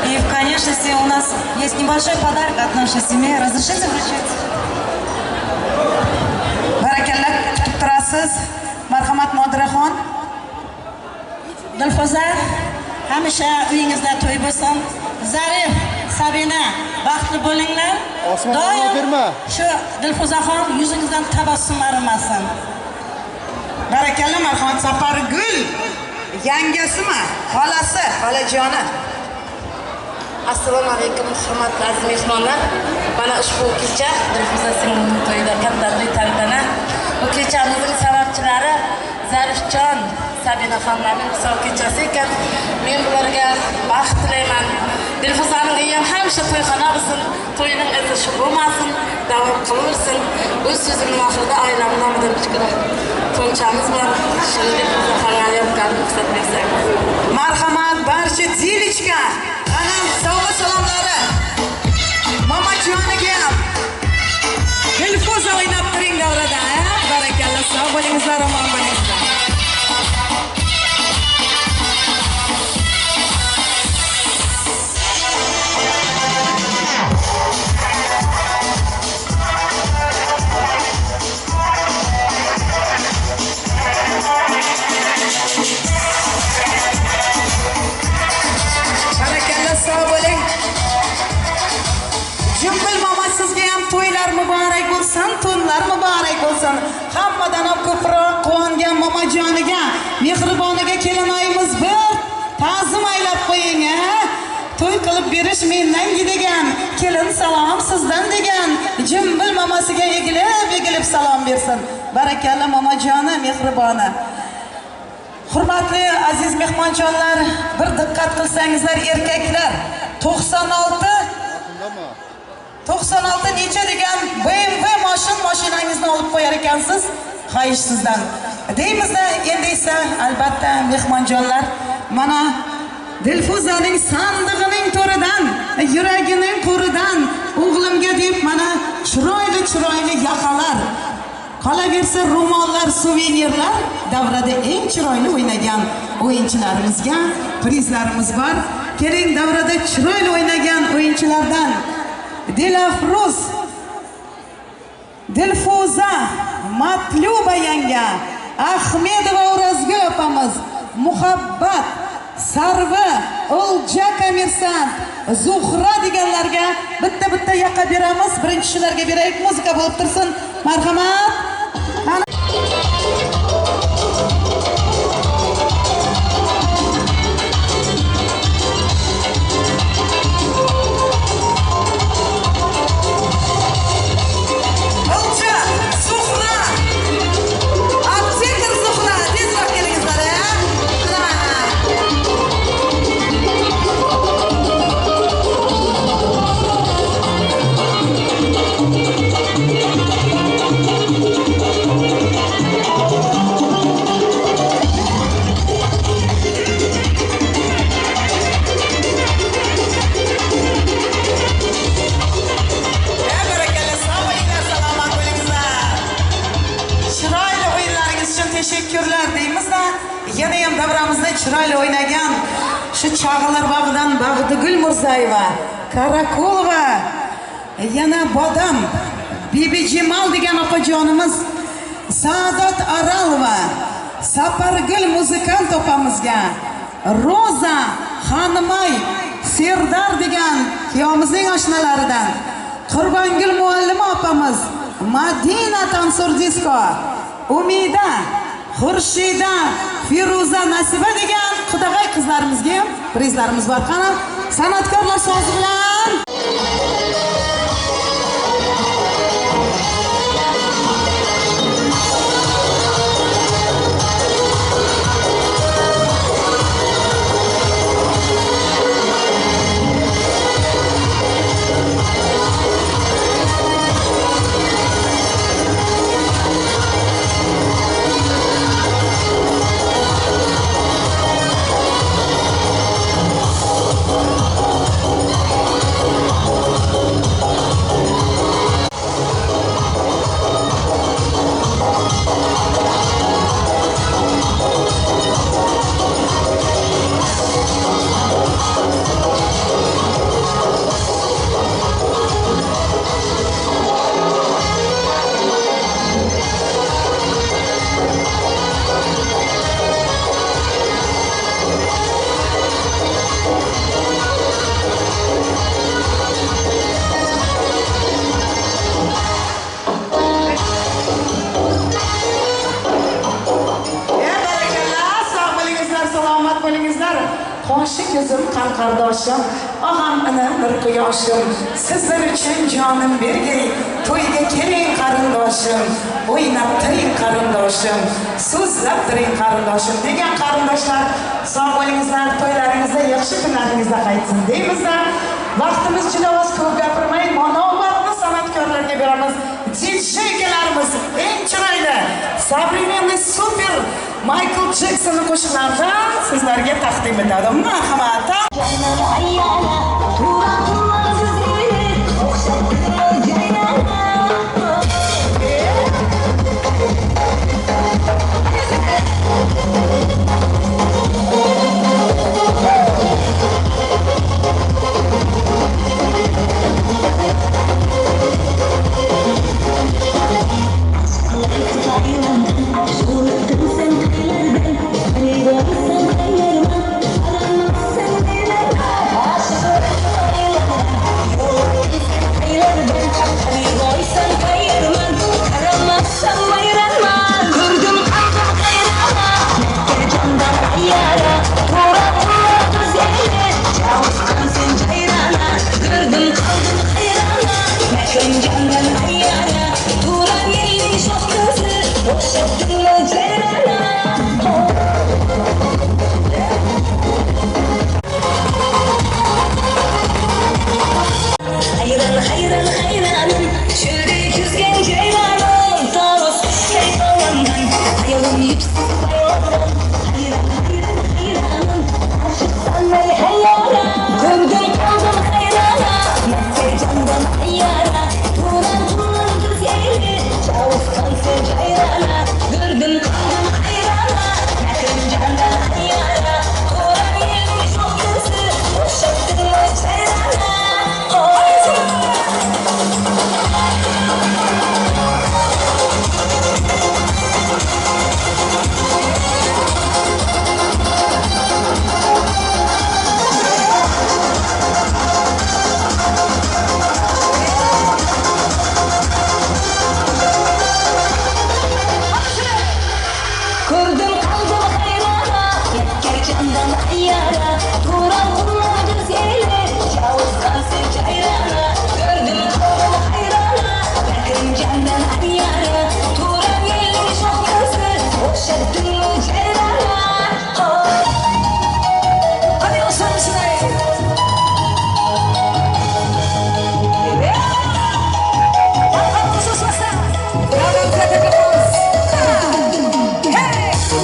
И, в конечности, у нас есть небольшой подарок от нашей семьи. Разрешите вручить? Barakalla, kutib turasiz. Marhamat, Nodiraxon. Dilfuza, hamisha uyingizda to'y bo'lsin. Zarif, Sabina, baxtli bo'linglar. Doim shu Dilfuzaxon yuzingizdan tabassum arimasin. Barakalla, marhamat. Sapargul yangasimi? Xolasi, xolajoni. Assalomu alaykum, hurmatli aziz mehmonlar. Mana ushbu kecha Dilfuza singlimning to'yida katta to'y tantana. Bu kechamizning sababchilari Zarifjon, Sabinaxonlarning misol kechasi ekan. Men bularga baxt tilayman. Dilfuzaning uyi ham hamisha to'yxona bo'lsin, to'yining izi shu bo'lmasin, davom qilaversin. O'z so'zimning oxirida oilam nomidan kichkina to'nchamiz bor. Shuni Dilfuzaxonga yodgor ruxsat bersangiz. Marhamat, barcha Dilichka. Ana sovg'a salomlari. Momajoniga ham. Dilfuza o'ynab turing davrada, a? Barakalla, sog' bo'lingizlar, omon bo'lingizlar. Olib berish mendan degan, kelin salom sizdan degan, jimbil mamasiga egilib salom bersin. Barakalla momajoni, mehriboni. Hurmatli aziz mehmonjonlar, bir diqqat qilsangizlar, erkaklar 96 necha degan BMW mashinangizni olib qo'yar ekansiz, xohish sizdan. Deymizda, endi esa albatta mehmonjonlar, mana Dilfuzaning sandig'ining to'ridan, yuragining qo'ridan o'g'limga deb mana chiroyli yaqalar, qolaversa ro'mollar, suvenirlar davrada eng chiroyli o'ynagan o'yinchilarimizga prizlarimiz bor. Keling, davrada chiroyli o'ynagan o'yinchilardan Dilafruz, Dilfuza, Matluba yanga, Ahmedova O'razgul opamiz, Muhabbat, Sarvi, O'lja Kommersant, Zuhra deganlarga bitta-bitta yaqa beramiz. Birinchi shularga beraylik, muzika bo'lib tursin. Marhamat. O'lja, Zuhra, Aptekar Zuhra, tezroq kelingizlar, a? Teşekkürler deymizda, yana ham davramizda chiroyli o'ynagan shu Chag'allar bog'idan Bag'digul Mirzayeva, Karakulova, yana Bodam, Bibijimal degan opajonimiz, Saodat Aralova, Sapargul muzikant opamizga, Roza Xonimay, Serdar degan kuyovimizning oshnalaridan, Qurbongul muallima opamiz, Madina Tansur Disko, Umida, Xurshida, Feruza, Nasiba degan qudag'ay qizlarimizga ham prizlarimiz bor. Qani, san'atkorlar so'zi bilan Qo'shni ko'zim, qon qardoshim, og'am inim bir quyoshim, sizlar uchun jonim bergay, to'yga keling qarindoshim, o'ynab turing qarindoshim, so'zlab turing qarindoshim degan qarindoshlar, sog' bo'lingizlar, to'ylaringizda yaxshi kunlaringizda qaytsin deymizda. Vaqtimiz juda oz, ko'p gapirmay, navbatni san'atkorlarga beramiz. DJ-larimiz eng chiroyli, современный super Michael Jacksonning qo'shiqlarini sizlarga taqdim etadi. Marhamat. Sen O'xshatdingmi jayrana? Hayron, hayron, hayronim, cho'ldek yuzgan jayronim, toros qushday dolangan, hayolim yupsiz bayonam. Hayron, hayron, hayronim, oshiqsan ey hayyora, ko'rdim qoldim hayrona, Makka jondan hayyora, Turan turan güzeli, Çavuşkansı jayrana, ko'rdim qoldim hayrona, Makka jondan hayyora, Turan yelning sho'xisi, o'xshatdingmi jayrana? Ko'rdim qoldim hayrona, Makka jondan hayyora, Turan qumlar güzeli, Çavuşkansı jayrana, ko'rdim qoldim hayrona, Makka jondan hayyora, Turan yelning sho'xisi, o'xshatdingmi jayrana? Hadi olsun.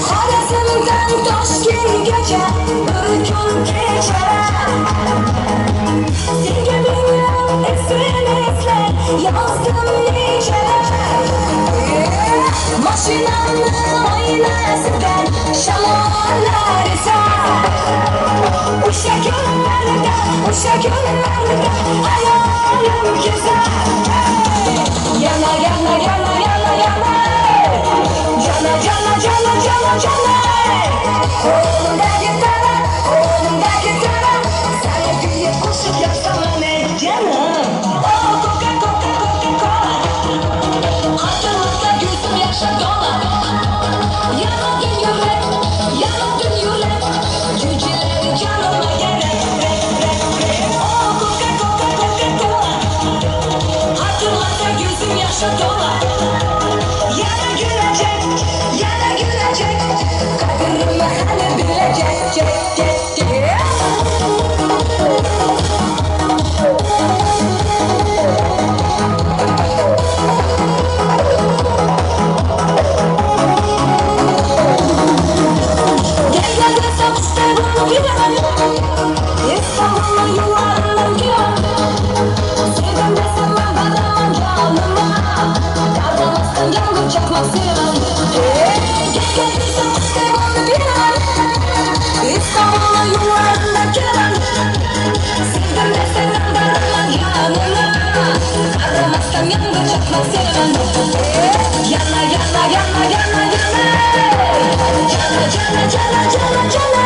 Xorazmdan Toshkentgacha bir kun kechar, senga minglab SMSlar yozdim necha. Mashinamni oynasidan shamollar esar, o'sha kunlarda, o'sha kunlarda hayolim kezar. Yana, yana, yana, yana, yana, jana, jana, jana, jana, jana, qo'limda gitara, qo'limda gitara, sani kuyib qo'shiq yozsam ey janim. Oh, Coca, Coca, Coca Cola, Hatırlatsa gözüm yaşa dola. Yanadın yürek, yanadın yürek, cüceleri canıma gerek. Oh, Coca, Coca, Coca Cola, hatırlatsa gözüm yaşa dola. Yana gülecek, yana gülecek, kadirimi hani bilecek, cek, cek, cek. Gel gel desem İstanbul'u gidemem, İstanbul'un yollarından giremem. Sevdim desem ben varamam canıma, Kardamazsın yangın çakmak sevmem. Gel gel desem İstanbul'u gidemem, İstanbul'un yollarından giremem. Sevdim desem ben varamam canıma, Kardamazsın yangın çakmak sevmem. Yana yana yana yana yana, Cana cana cana cana cana,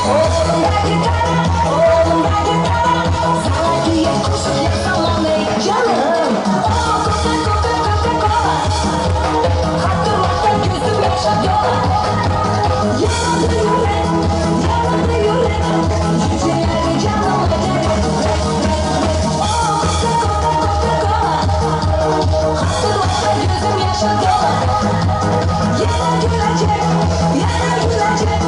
Oğlumda gitara, oğlumda gitara, sana diye koşup yazamam ey canım. Oh, Coca, Coca, Coca Cola, hatırlatsa gözüm yaşa dola. Yandı yürek, yandı yürek, cüceleri canıma gerek. Oh, Coca, Coca, Coca Cola, hatırlatsa gözüm yaşa dola. Yana gülecek, yana gülecek,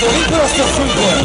Вы просто супер!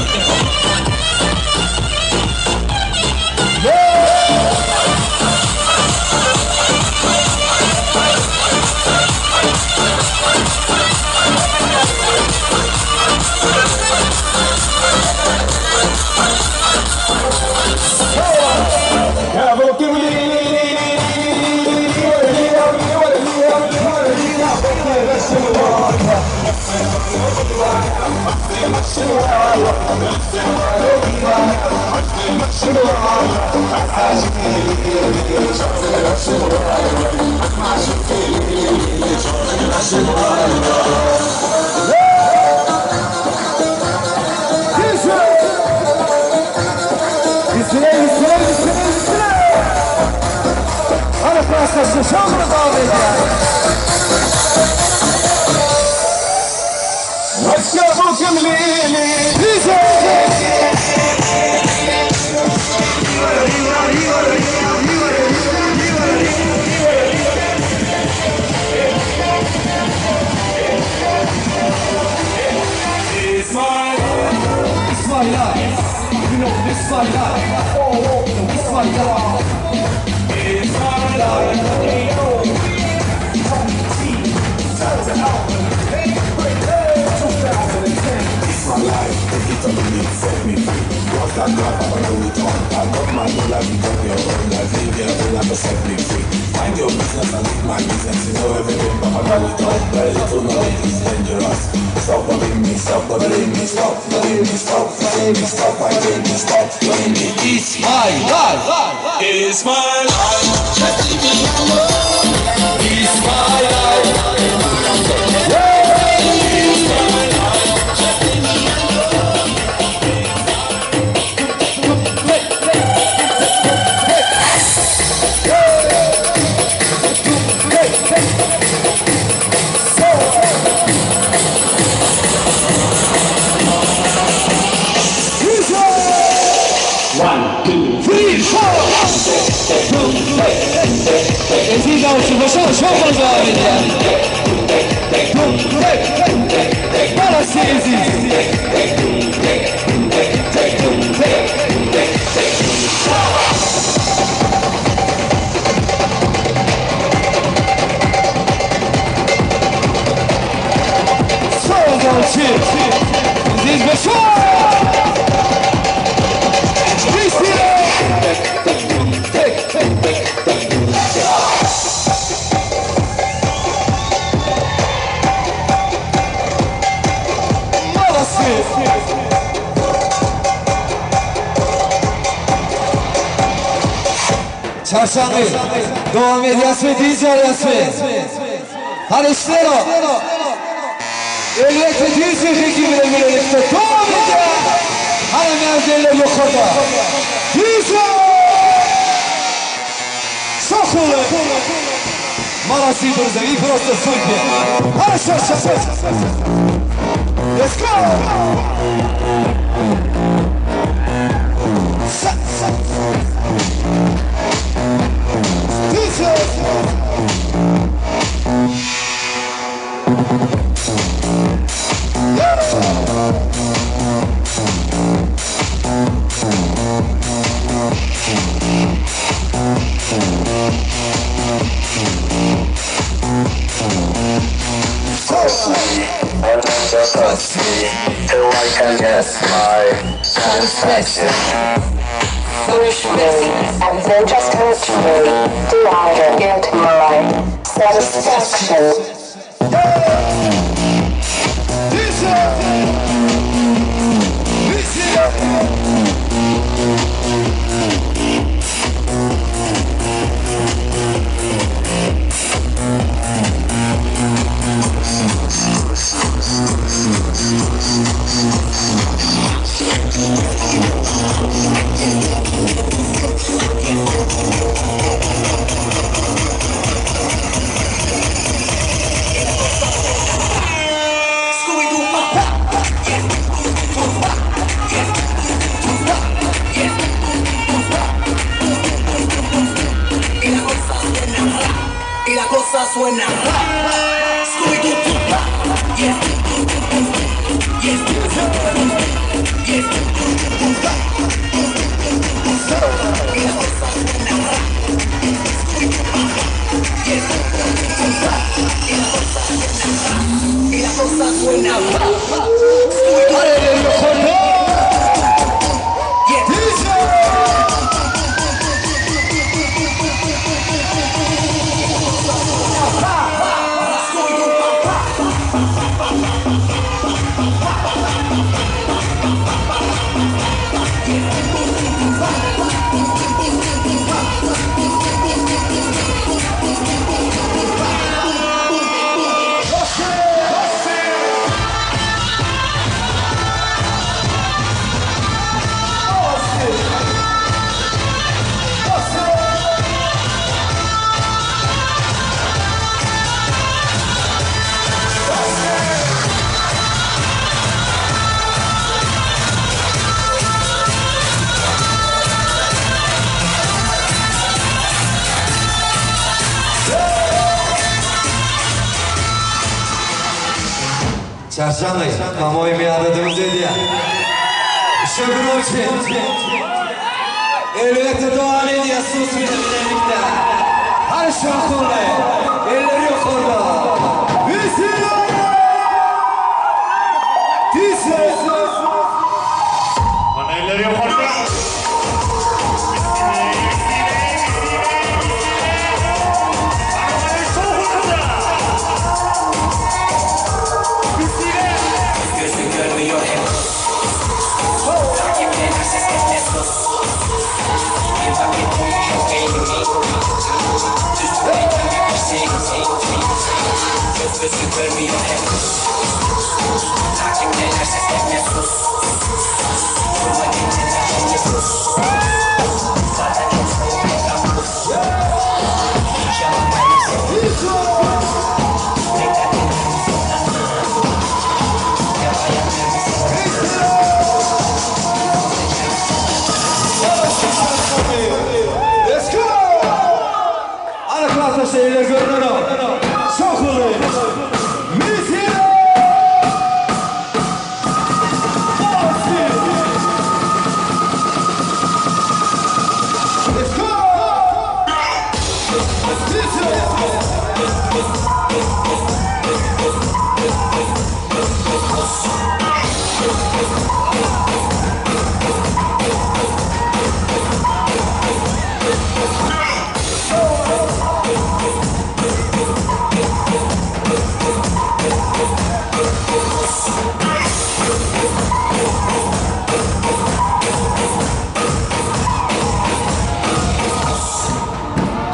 Ana просто шамра It's my life. It's my life. You know this my life. Oh, it's my life. It's my life. It's my life. Take it or leave it, set me free. What's that crap? I'ma do it all. I got my own life, you got your own life. Live your own life and set me free. Mind your business and leave my business. You know everything, but I know it all. Very little knowledge is dangerous. Stop bugging me, stop bothering me, stop bugging me, stop bugging me, stop fighting me, stop killing me. It's my life. It's my life. Just leave me alone. It's my life. It's my life. Just leave me alone. One, two, three, four. Eziz avcı şov devam ediyor. Balası Eziz. Sol avcı. Eziz Beşor. Çarşamba davom edyapsizmi, deyishyapsizmi? Qani ishlar. Elbette DJ bilan birlikda davom etyapti. Qani mavzelar yuqorida. DJ Soxuli. Молодцы, друзья, вы просто супер. Хорошо, let's go. Just touch me till I can get my satisfaction. Push me and then just touch me till I can get my satisfaction. Y la cosa suena. Scooby-Doo, yeah, yeah. Y la cosa suena pa, pa. Charchamang, по-моему, adadimiz edi. Shukruvchi. Elbette davom etyapsiz bilan birlikda. Har shohlar, ellar yuqorida. Mana ellar yuqorida. Gözü görmüyor hep. Takip ederse hep sus. Durma geceler önce sus. Zaten çok soğuk etraf buz. Hiç yalan vermese. Tek derdim ya hayat vermese. Let's go! Ana şeyler görünüyor. Çok oluyor.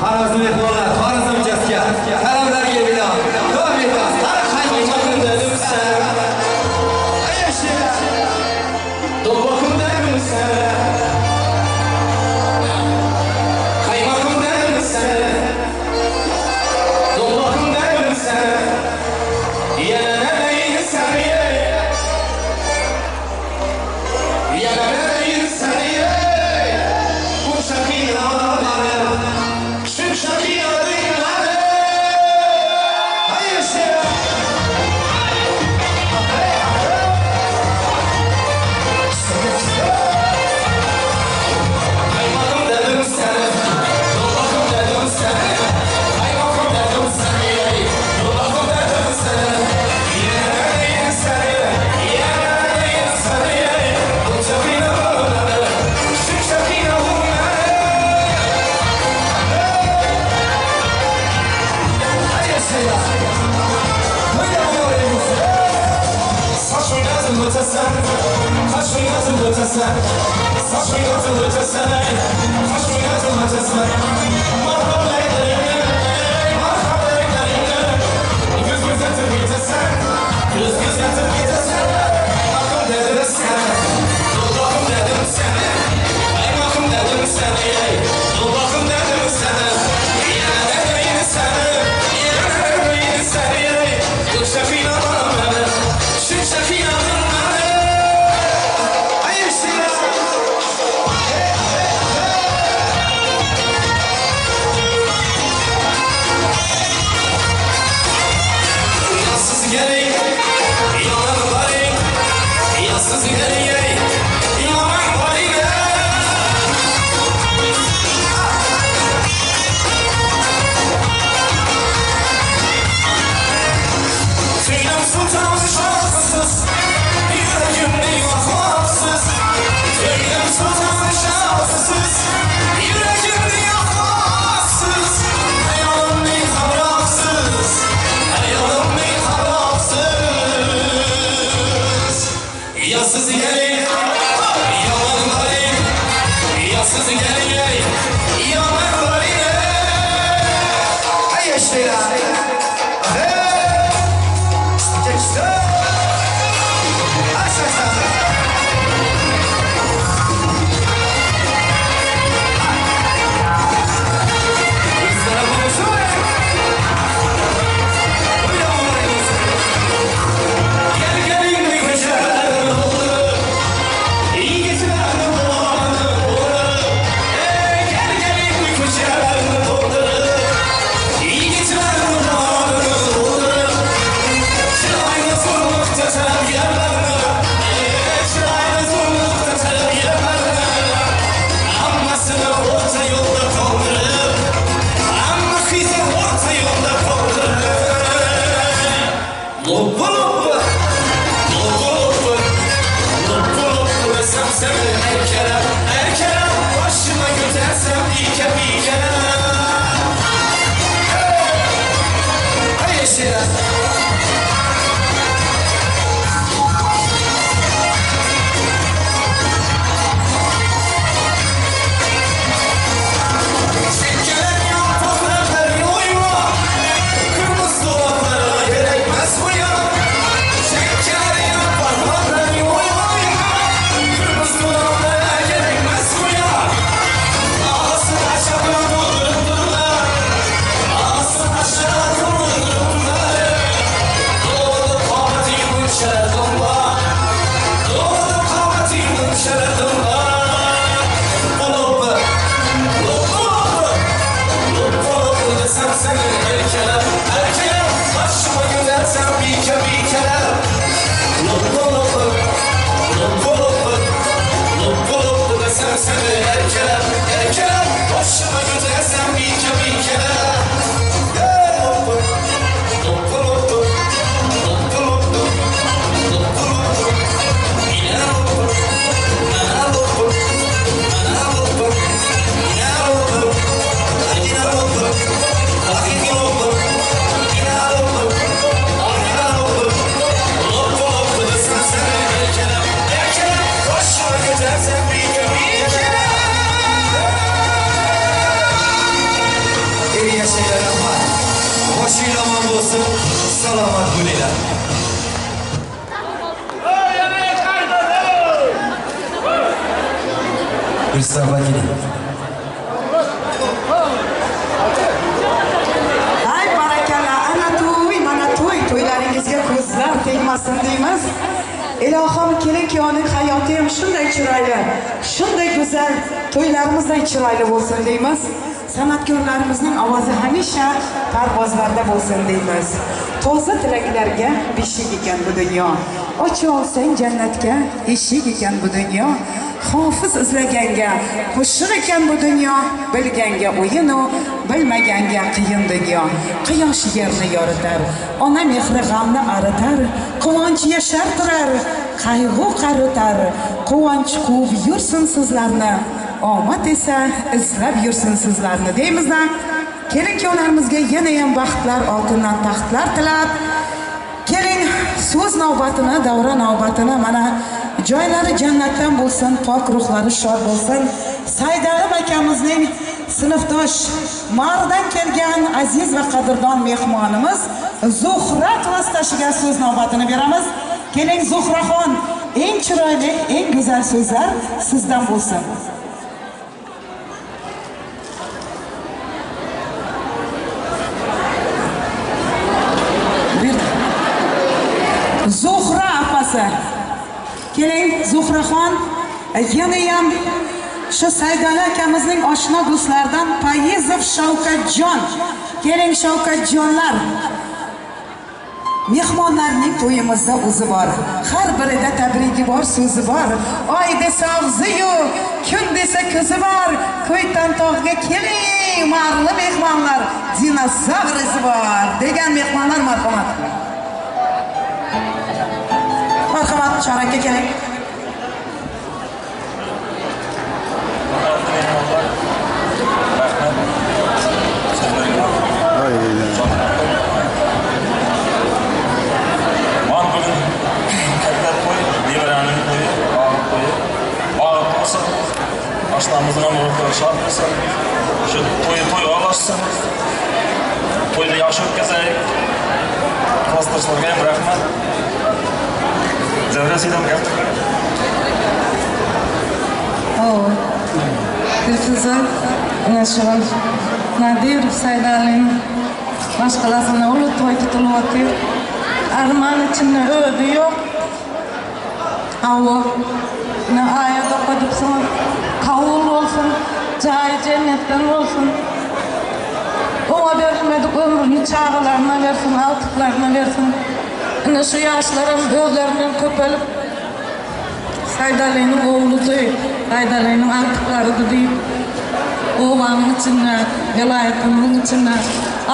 Xorazm mehmonlar, Xorazm uchastka, karamlarga bilan davom etamiz. Yasız gelin, yaman varın. Yasız gelin, yaman varın. Ay yaşayla. Salomat bo'linglar. Gulsara keling. Ay barakalla, ana to'y, mana to'y, to'ylaringizga ko'zlar tegmasin deymiz. Ilohim kelin kuyovning hayoti ham shunday chiroyli, shunday go'zal, to'ylarimizday chiroyli bo'lsin deymiz. San'atkorlarimizning ovozi hamisha parvozlarda bo'lsin deymiz. Toza tilaklarga beshik ekan bu dunyo. Ocha olsang jannatga eshik ekan bu dunyo. Hofiz izlaganga qo'shiq ekan bu dunyo. Bilganga o'yin u, bilmaganga qiyin dunyo. Quyosh yerni yoritar, ona mehri g'amni aritar, quvonch yashartirar, qayg'u qaritar. Quvonch quvib yursin sizlarni, omad esa izlab yursin sizlarni deymizda. Kelin kuyovlarimizga yana ham baxtlar, oltindan taxtlar tilab, keling so'z navbatini, davra navbatini mana joylari jannatdan bo'lsin, pok ruhlari shod bo'lsin. Saydalim akamizning sinfdosh Mardan kelgan aziz va qadrdon mehmonimiz Zuhra klassdoshiga so'z navbatini beramiz. Keling Zuhraxon, eng chiroyli, eng go'zal so'zlar sizdan bo'lsin. Zuhra opasi. Keling Zuhraxon, yana ham shu Saydali akamizning oshna do'stlaridan Payizov Shavkatjon. Keling Shavkatjonlar. Mehmonlarning to'yimizda o'zi bor. Har birida tabrigi bor, so'zi bor. Oy desa og'zi-yu, kun desa ko'zi bor. Ko'ytan tog'ga keling, marli mehmonlar, dinozavr izi bor degan mehmonlar marhamat. Marhamat, chorakka keling. Man bugun katta to'y, nevaraning Болсын, ашнамыздың рухы шат болсын, ошо той тойго алашсын, тойду жакшы өткөзөйүк. Классташларга эми рахмат. Зәүрә сөйләм. О, Dilfuza, ana shu Nadirov Saydalining maşgalasynda uly toý tutulup otyr. Arman içinde özi ýok. Awa, ne aýat okadypsyňyz, kabul bolsun, jaýy jennetden bolsun. Oňa berilmedik ömrüni çagalaryna bersin, agtyklaryna bersin. Ine şu ýaşlaram özlerinden köpelip Saýdalynyň ogludy, Saýdalynyň agtyklarydy diýip, obanyň içinde, welaýatymyzyň içinde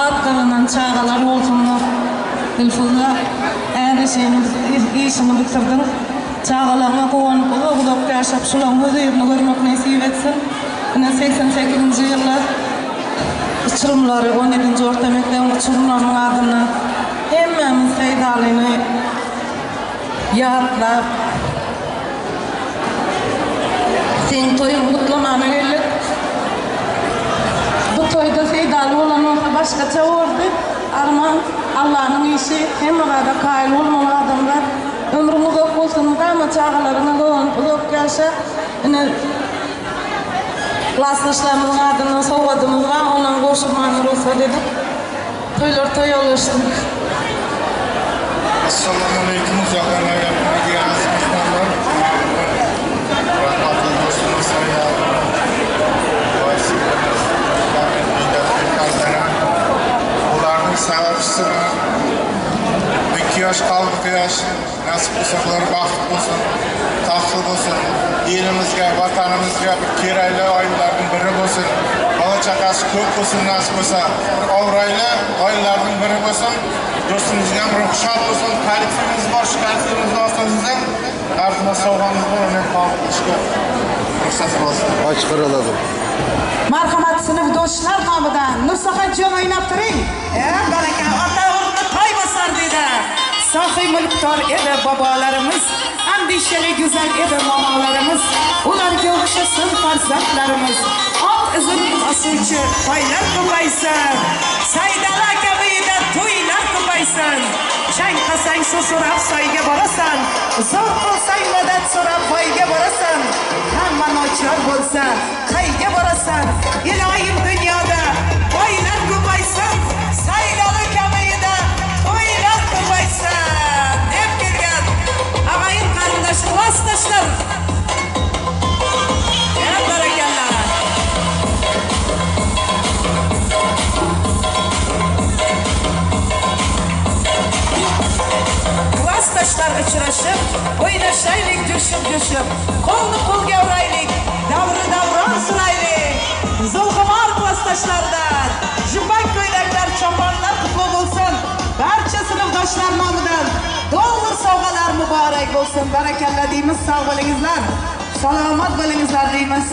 at gazanan çagalar bolsunlar. Dilfuza, är işini bitirdiň. Çagalaryňa guwanyp, uzak-uzak ýaşap, şularyň huzuryny görmek nesip etsin. Ine 88-nji ýylda uçurumlary, 17-nji orta mekdebiň uçurumlarynyň adyndan hemmämiz Saýdalyny ýatlap, seň toýuňy gutlamana geldik. Bu toýda Seýdaly bolan bolsa başgaça bordy. Arman Allah'ın işi, hemme zada kaýyl bolmaly adamlar. Ömrüň uzak bolsun, mudama çagalaryňa guwanyp uzak ýaşa. Ine klasdaşlarymyzyň adyndan sowgadymyz bar, ondan goşulmany rugsat edip, toýlar toý bolsun. Assalamu alaykum uzakdan aziz mehmonlar. Rahmatli do'stimiz Ularning sababchisini ikki yosh, qalbi quyosh, nasib bo'lsa ular baxtli bo'lsin, taxtli bo'lsin, elimizga, vatanimizga bir kerakli oilalarning biri bo'lsin, bola chaqasi ko'p bo'lsin, nasib bo'lsa bir obro'li oilalarning biri bo'lsin, do'stimizga ham ruhi shod bo'lsin, kollektivimiz bor, shu kollektivimizni orqasidan arzimas sovg'amiz bor, uni ham qabul qilishga ruxsat bo'lsin. Ochqiraladi. Marhamat sinfdoshlar nomidan Nursaxonjon o'ynab turing. Baraka, ota o'rni toy bosar dedi. Sohiy mulkdor edi bobolarimiz, andishali go'zal edi momolarimiz. Ularga o'xshasin farzandlarimiz. Ot izini bosuvchi toylar ko'paysin. Saydali aka uyida to'ylar ko'paysin. Chang qilsang suv so'rab soyga borasan, zo'r qilsang madad so'rab boyga borasan. Hamma nochor bo'lsa qayga borasan? Iloyim dunyoda boylar ko'paysin, Saydali kamayida to'ylar ko'paysin deb kelgan ag'ayin qarindosh klassdoshlar. Barakalla. Klassdoshlar uchrashib, o'ynashaylik jo'shib-jo'shib, qo'lni qo'lga uraylik, davri davron suraylik. Zulxumor klassdoshlardan jubba ko'ylaklar, choponlar qutlug' bo'lsin. Barcha sinfdoshlar nomidan dollar sovg'alar muborak bo'lsin. Barakalla deymiz, sog' bo'lingizlar, salomat bo'lingizlar deymiz.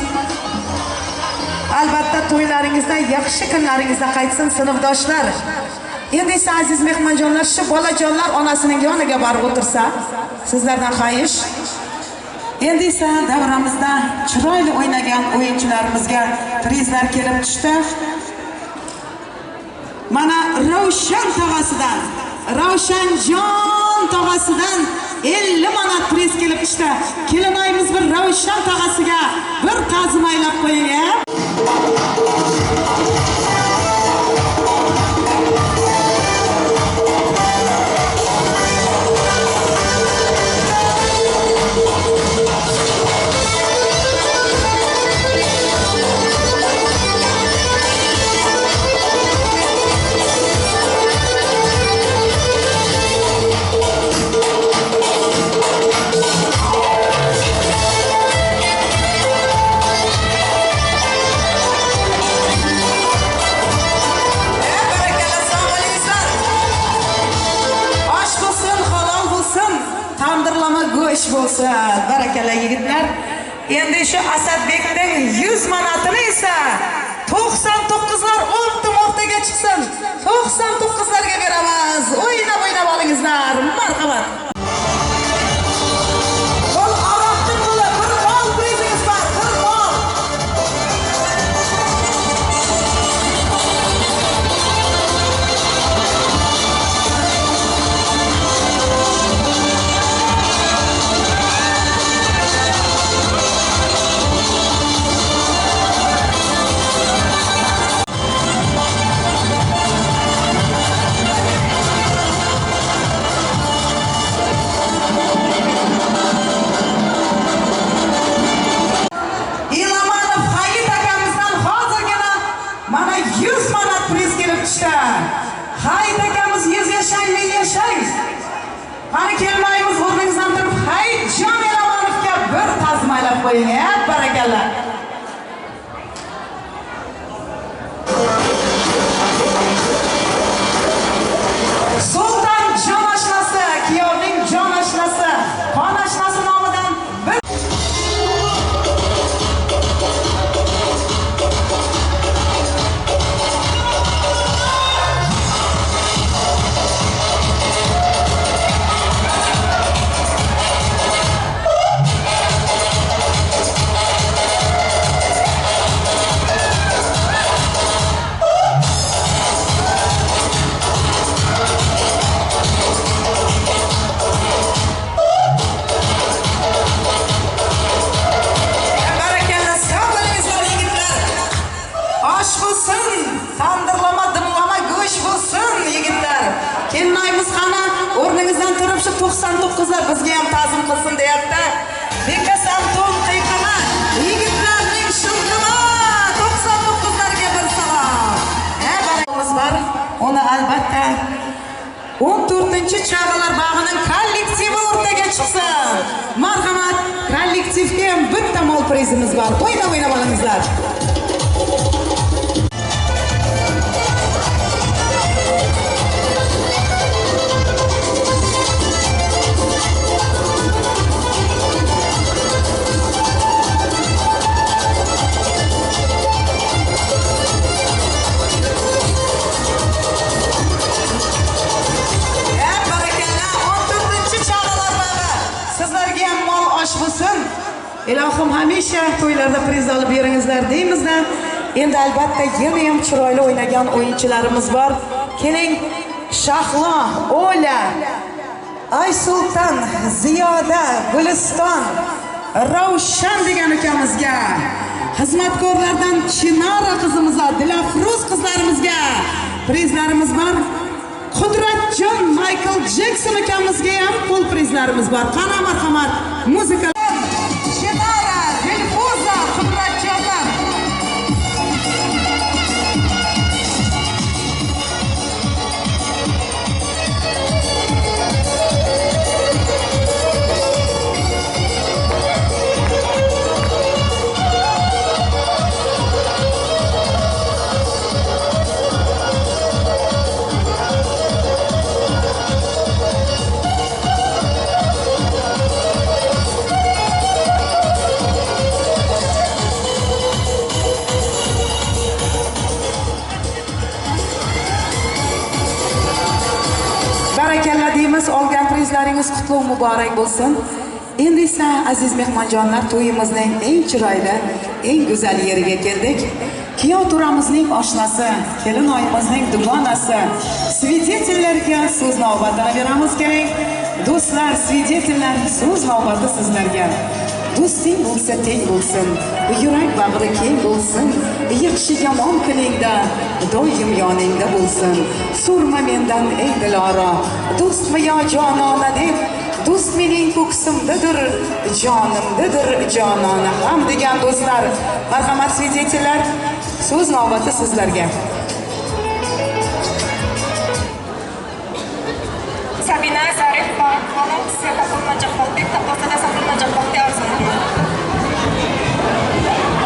Albatta to'ylaringizda, yaxshi kunlaringizda qaytsin sinfdoshlar. Endi esa aziz mehmonjonlar, shu bolajonlar onasining yoniga borib o'tirsa, sizlardan xohish. Endi esa davramizda chiroyli o'ynagan o'yinchilarimizga prizlar kelib tushdi. Mana Ravshan tog'asidan, Ravshanjon tog'asidan 50 manat priz kelib tushdi. Kelinoyimiz bir Ravshan tog'asiga bir ta'zim aylab qo'ying. Bo'lsin. Barakalla yigitlar. Endi shu Asadbekning 100 manatini esa 99lar o'rta o'rtaga chiqsin. 99larga beramiz. O'ynab o'ynab olingizlar. Marhamat. Qo'l aroqning qo'li, bir mol prizingiz bor. qo'ying. Barakalla. Sultan jon oshnasi, kuyovning jon oshnasi, xon oshnasi nomidan bir Kelinoyimiz qani o'rningizdan turib shu 99lar bizga ham ta'zim qilsin deyapti. Bekasam to'n qiyqimi, yigitlarning shilqimi, 99larga bir salom. Barakamiz bor. Uni albatta 14-chag'alar bag'ining kollektivi o'rtaga chiqsin. Marhamat, kollektivga ham bitta mol prizimiz bor. O'ynab o'ynab olingizlar. Ilohim hamisha to'ylarda priz olib beringizlar deymizda. Endi albatta yana ham chiroyli o'ynagan o'yinchilarimiz bor. Keling, Shahlo, Ola, Aysulton, Ziyoda, Guliston, Ravshan degan ukamizga, xizmatkorlardan Chinora qizimizga, Dilafruz qizlarimizga prizlarimiz bor. Qudratjon Michael Jackson ukamizga ham pul prizlarimiz bor. Qani marhamat, muzika. Chinora, Dilfuza, Qudratjonlar. Barakalla deymiz, olgan prizlaringiz qutlug' muborak bo'lsin. Endi esa aziz mehmonjonlar, to'yimizning eng chiroyli, eng go'zal yeriga keldik. Kuyov to'ramizning oshnasi, kelinoyimizning dugonasi, svidetellarga so'z navbatini beramiz. Keling, do'stlar, svidetellar, so'z navbati sizlarga. Do'sting bo'lsa teng bo'lsin, yurak bag'ri keng bo'lsin, yaxshi yomon kuningda doim yoningda bo'lsin. So'rma mendan ey Diloro, do'stmi yo jonona deb, do'st mening ko'ksimdadir, jonimdadir jonona ham degan do'stlar. Marhamat svidetellar, so'z navbati sizlarga. Sabina Zaripova xonim sizga topilma topilsa topilma orzuim.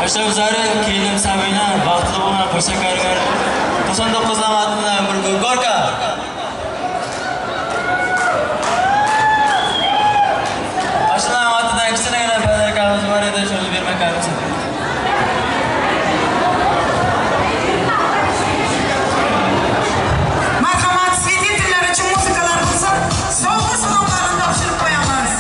Ashraf Zarif, kelinim Sabina, baxtli bo'linglar, qo'sha 99 atidan bir gorka. Ashraf atidan kichkinagina podarkamiz bor edi, shuni bermakamiz. Marhamat, svidetellar uchun muzikalar bo'lsin. Sovg'a salomlarini topshirib qo'yamiz.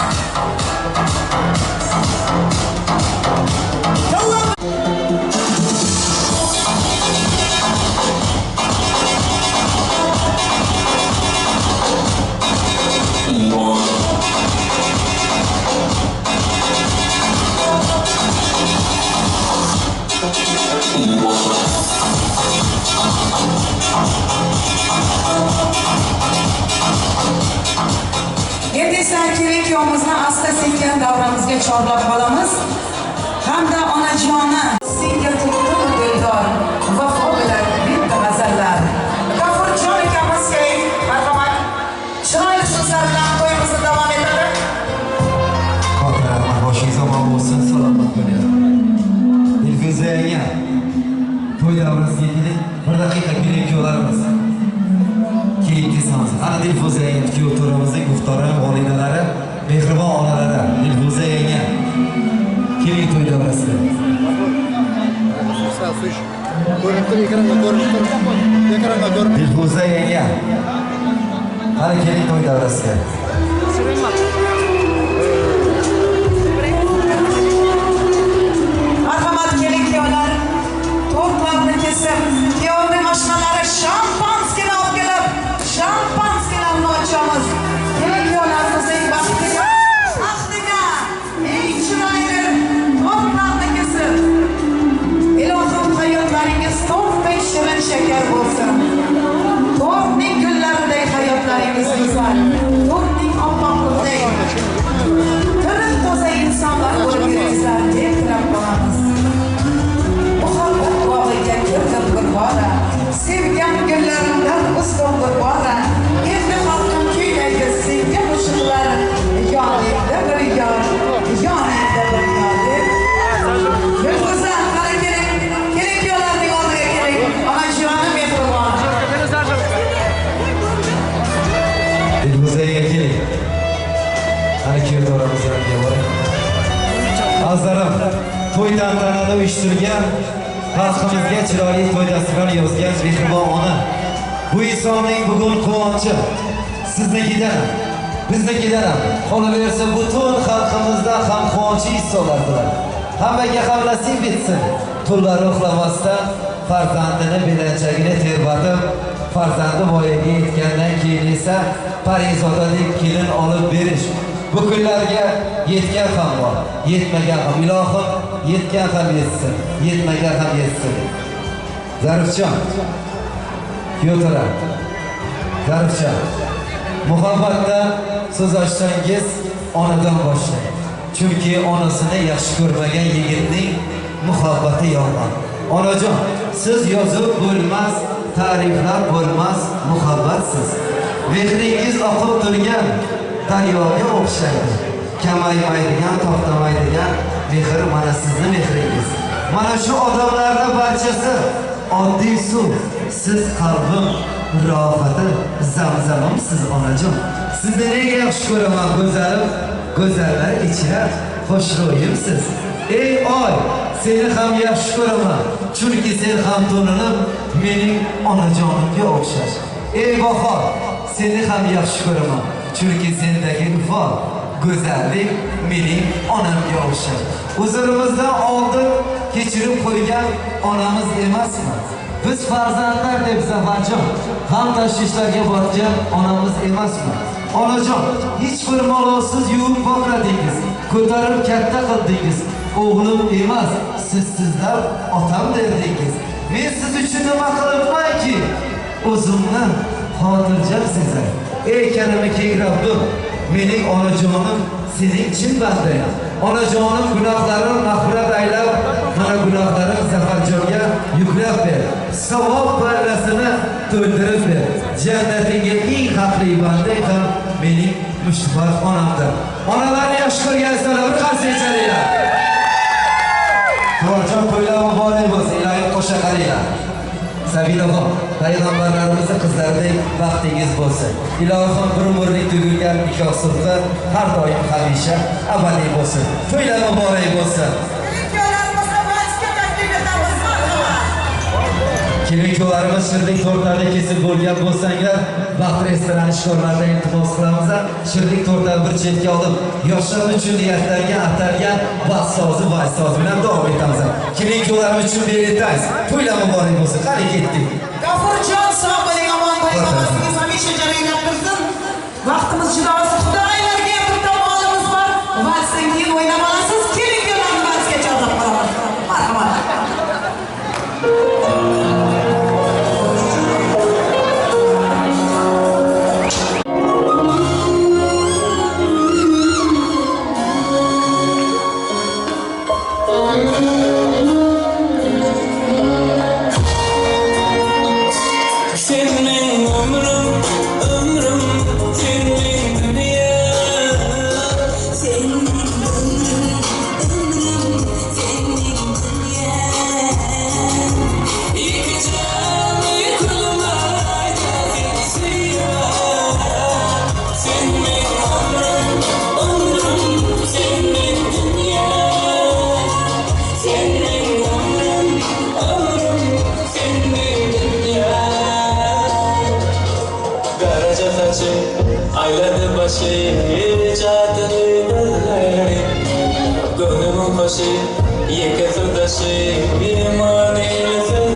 Endi esa keling kuyovimizni asta-sekin davramizga chorlab qolamiz. Hamda onajoni senga tutdim dildor, vafo bilan bitta g'azallar. G'afurjon akamiz keling, marhamat. Chiroyli so'zlar bilan to'yimizni davom etadi. Xotirlar, boshingiz omon bo'lsin, salomat bo'ling. Dilfuza yanga, kuyov to'ramizning muhtaram volidalari, mehribon onalari, Dilfuza yanga. Keling to'y davrasiga. Ko'rinib tur, ekranga ko'rinib tur. Ekranga ko'rinib. Dilfuza yanga. Qani keling to'y davrasiga. Marhamat, keling kuyovlar. Tortlarni kesib, kuyovning oshnalari shampanskini olib kelib, shampanskilarni ochamiz. Keling kuyovlarimizning baxtiga, baxtiga eng chiroyli tortlarni kesib. Ilohim hayotlaringiz tortdek shirin shakar bo'lsin. Tortning gullaridek hayotlaringiz go'zal, tortning oppoqligidek tiriq toza insonlar bo'lib yuringizlar deb tilab qolamiz. Muhabbat bog'iga kirdim bir bora, sevgan gullarimdan uzdim bir bora. Endi xalqim kuylaydi senga qo'shiqlar, yoningda bir yor, yoningda bir yor deb. Dilfuza, qara keling, keling kuyovlarning oldiga keling. Onajonim mehribon. Dilfuza yanga keling. Qani kuyov to'ramiz yoniga boring. Azizlarim, to'y tantanani uyushtirgan, xalqimizga chiroyli to'y dasturxon yozgan mehribon ona. Bu insonning bugun quvonchi siznikidan, biznikidan ham, qolaversa butun xalqimizda ham quvonchi insonlardilar. Hammaga ham nasib etsin. Tunlari uxlamasdan farzandini belanchagini terbatib, farzandi voyaga yetgandan keyin esa parizodalik kelin olib berish. Bu kunlarga yetgan ham bor, yetmagan ham. Ilohim yetgan ham yetsin, yetmagan ham yetsin. Zarifjon, kuyovto'ra, Zarifjon, muhabbatda so'z ochsangiz onadan boshlang. Chunki onasini yaxshi ko'rmagan yigitning muhabbati yolg'on. Onajon, siz yozib bo'lmas, ta'riflab bo'lmas muhabbatsiz. Mehringiz oqib turgan daryoga o'xshaydi. Kamaymaydigan, to'xtamaydigan mehr mana sizni mehringiz. Mana shu odamlarning barchasi oddiy suv. Siz qalbim rohati, zamzamimsiz onajon. Sizni nega yaxshi ko'raman go'zalim, go'zallar ichra xushro'yimsiz. Ey oy, seni ham yaxshi ko'raman, chunki sen ham to'ninib mening onajonimga o'xshash. Ey bahor, seni ham yaxshi ko'raman, chunki sendagi ifor, go'zallik mening onamga o'xshash. Huzurimizdan oldin kechirib qo'ygan onamiz emasmi? Biz farzandlar deb Zafarjon g'am tashvishlarga botgan onamiz emasmi? Onajon, hech bir malolsiz yuvib pokladingiz, ko'tarib katta qildingiz. O'g'lim emas, siz sizlar otam derdingiz. Men siz uchun nima qilibmanki, o'zimni xotirjam sezay. Ey kalima keng Rabbim, mening onajonim sening chin bandang. Onajonim gunohlarim mag'firat aylab, mana gunohlarim Zafarjonga yuklab ber. Savob pallasini to'ldirib ber. Jannatingga eng haqli bandang ham mening mushtipar onamdir. Onalarni yaxshi ko'rgansizlar, bir qarsak chalinglar. Tuvarjon to'ylar muborak bo'lsin, iloyim qo'sha qaranglar. Sabinaxon, payg'ambarlarimizning qizlaridek baxtingiz bo'lsin. Ilohim bir umrlik tugilgan nikoh sulhi har doim hamisha abadiy bo'lsin. To'ylar muborak bo'lsin. Kelin kuyovlarimiz shirinlik tortlarni kesib bo'lgan bo'lsanglar, Baxt restorani ishxonalaridan iltimos qilamiz. Shirinlik tortlarni bir chetga olib, yoshlar uchun niyatlangan, atalgan baxt sozi, vayz sozi bilan davom etamiz. Kelin kuyovlarimiz uchun beretayz. To'ylar muborak bo'lsin. Qani ketdik. G'afurjon, sog' bo'ling, omon bo'ling, ovozingiz hamisha jaranglab tursin. Vaqtimiz juda oz. Xudoylarga bitta molimiz bor. Valsdan keyin o'ynab olasiz. Kelin kuyovlarni valsga chorlab qolaman. Marhamat. Senin ömrüm, ömrüm, senin dünya. Senin ömrüm, ömrüm, senin dünya. İki canı kılmayda seni seviyor. Gözümiň kaşy, ýeke syrdaşy, iman eýlesin.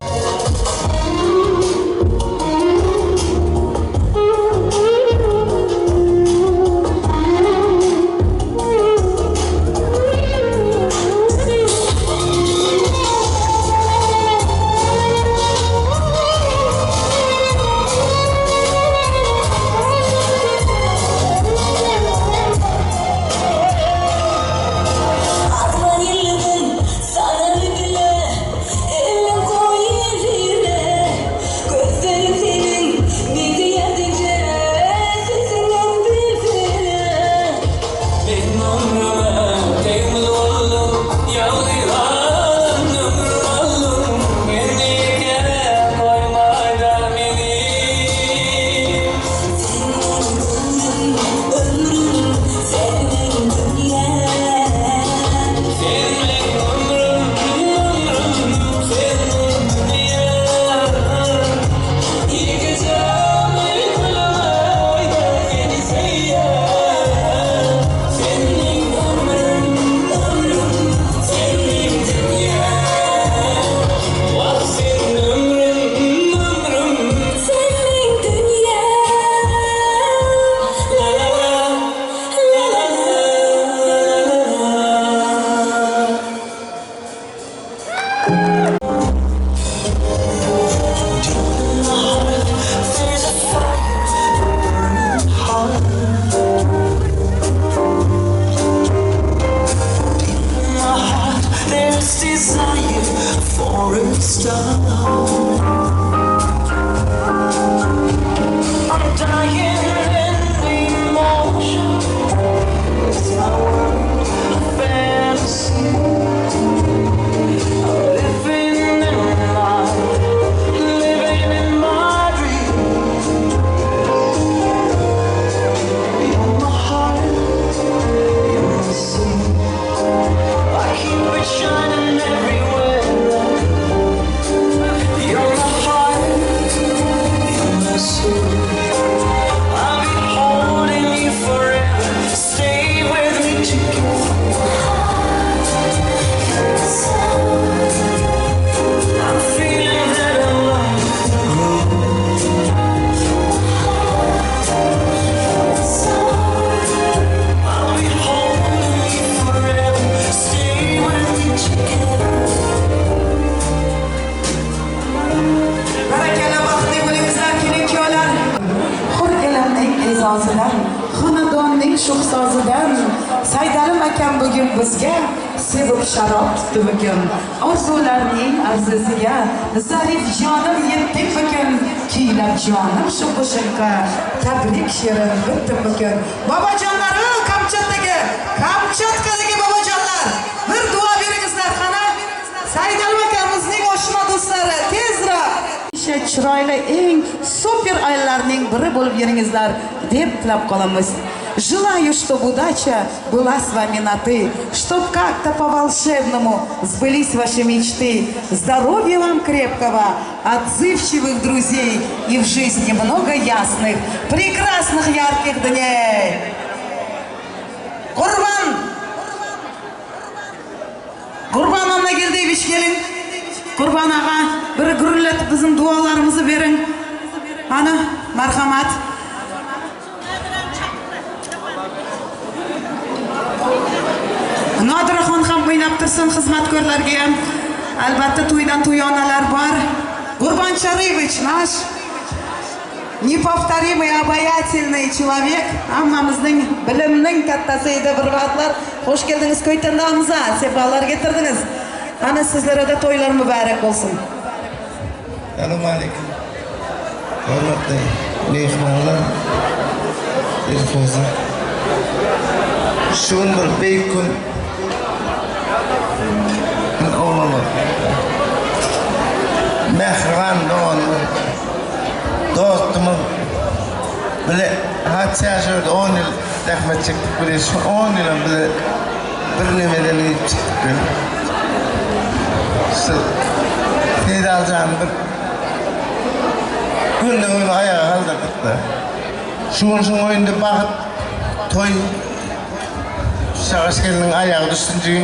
Xonadonning shuhsozidan Saydalim akam bugun bizga sevib sharob tutdi bugun. Orzularning arzusiga Zarif jonim yetdik bugun, kuylab jonim shu qo'shiqqa tabrik she'rim bitdi bugun. Bobojonlar, Kamchatdagi, Kamchatkadagi bobojonlar, bir duo beringizlar qani. Saydalim akamizning oshna do'stlari tezroq chiroyli eng super oilalarning biri bo'lib yuringizlar deb tilab qolamiz. Желаю, чтобы удача была с вами на «ты», чтоб как-то по-волшебному сбылись ваши мечты. Здоровья вам крепкого, отзывчивых друзей и в жизни много ясных, прекрасных, ярких дней. Qurban! Qurban Onageldiyevich keling. Qurban ağa, bir gurullatib bizim duolarimizni bering. Ana, marhamat. Nodiraxon ham o'ynab tursin xizmatkorlarga ham. Albatta to'ydan to'yonalar bor. Qurban Chariyevich наш неповторимый, обаятельный человек. Hammamizning bilimning kattasi edi bir vaqtlar. Xush keldingiz Ko'ytandamizga, sefalar getirdingiz. Ana sizlarga to'ylar muborak bo'lsin. Assalomu alaykum. Hurmatli mehmonlar, iltimos. Şu gün bir büyük gün. Oğlum. Mehriban doğanım, dostumum. Bile hatta şurada 10 yıl zahmet çektik bile şu 10 yıl bile bir nemeden yiyip çıktık bile. Şu Seydalcan bir günde gün ayağa kaldırdık da. Şu gün oyunda bakıp toy Şagaş gelinin ayağı düşünce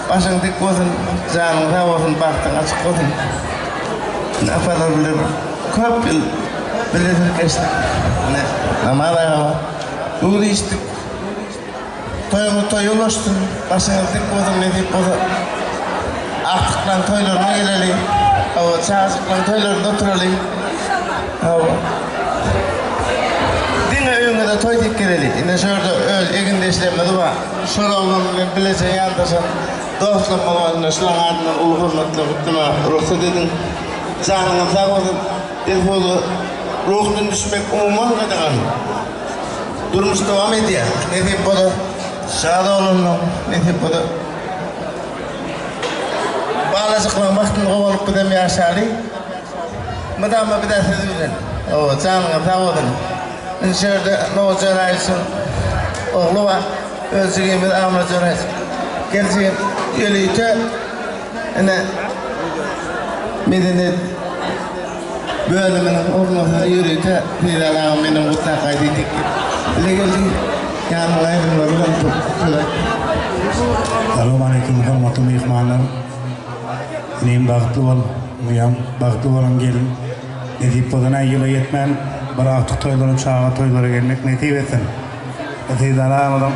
Başyň dik bolsun, janyň sag bolsun, bagtyň açyk bolsun. Apalar bilen köp ýyl bile tirkeşdik. Ine, Namaz aga bar. Duz içdik. Toýuňyz toýa ulaşsyn. Başyňyz dik bolsun, nesip bolsa. Agtyklaň toýlaryna geleli. Hawa, çagajyklaň toýlarynda oturaly. Hawa. Diňe öýüňize toý diýip geleli. Ine şu ýerde öz egindeşlerimiz bar. Şol oglan bilen bileje ýandaşan dostlarymyz bar. Ine şularyň adyndan uly hormatly gutlama rugsat ediň. Janyňyz sag bolsun. Dilfuza ruhdan düşmek umuman gadagan. Durmuş dowam edýär. Nesip bolsa şad oglanlar, nesip bolsa balajyklaryň bagtyny gowalyp bizem ýaşaly. Mydama bizä siz bilen. Hawa, janyňyz sag bolsun. Indi şu ýerde Nowuz Joraýewiçiň ogly bar. Öz jigimiz Amra Joraýewiç. Gel jigim, ýörite ine medeniýet bölüminiň orunbasary ýörite Seýdal agam menden gutlap gaýdy diýip bile geldi. Ýanyna aýdymlar bilen gutlaýar. Salowmaleýkim hormatly myhmanlar. Inim bagtly bol, uýam bagtly bolan gelin. Nesip bolsa nä ýyla ýetmän bir agtyk toýlara çaga toýlara gelmek nesip etsin. Seýdal agamyzyň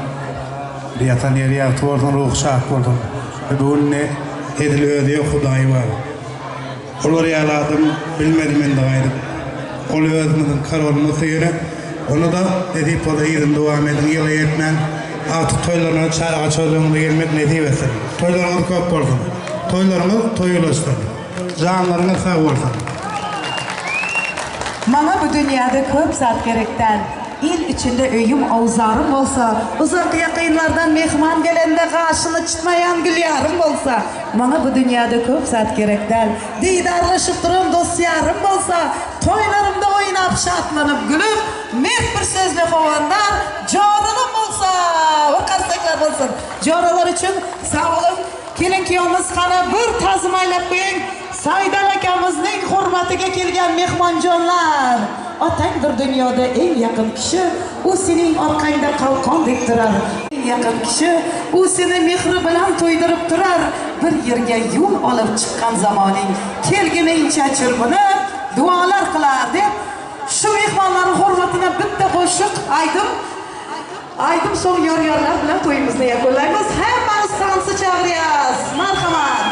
bir ýatan ýeri ýagty bolsun ruhy şat bolsun. Bu gün indi edil özi ýok Hudaýy bar. Olar ýaly adam bilmedim indi gaýdyp. Ol özümiziň korolymyz ýöne ony-da nesip bolsa yzyny dowam ediň ýyla ýetmän agtyk toýlaryna çaga çozlaryňyza gelmek nesip etsin. Toýlaryňyz köp bolsun. Toýlaryňyz toý ulaşsyn. Janlaryňyz sag bolsun. Maňa bu dünýäde köp zat gerek däl. Il içinde öýüm, owzarym bolsa, uzak-ýakynlardan myhman gelende gaşyny çytmaýan gülýarym bolsa, maňa bu dünýäde köp zat gerek däl. Didarlaşyp duran dost-ýarym bolsa, toýlarymda oýnap, şatlanyp, gülüp, mert bir sözli howandar joralam bolsa, bir garsaklar bolsun. Joralar üçin sag boluň. Kelin-kuyovimiz qani bir ta'zim aylab qo'ying. Saidal akamizning hurmatiga kelgan mehmonjonlar. Otangdir dunyoda eng yaqin kishi, u sening orqangda qalqondek turar. Eng yaqin kishi, u seni mehri bilan to'ydirib turar. Bir yerga yo'l olib chiqqan zamoning kelguningcha chirpinib duolar qilar deb shu mehmonlarning hurmatına bitta qo'shiq aytib aytib so'ng yor-yorlar bilan to'yimizni yakunlaymiz. Hammamiz tansi chag'riyaz. Marhamat.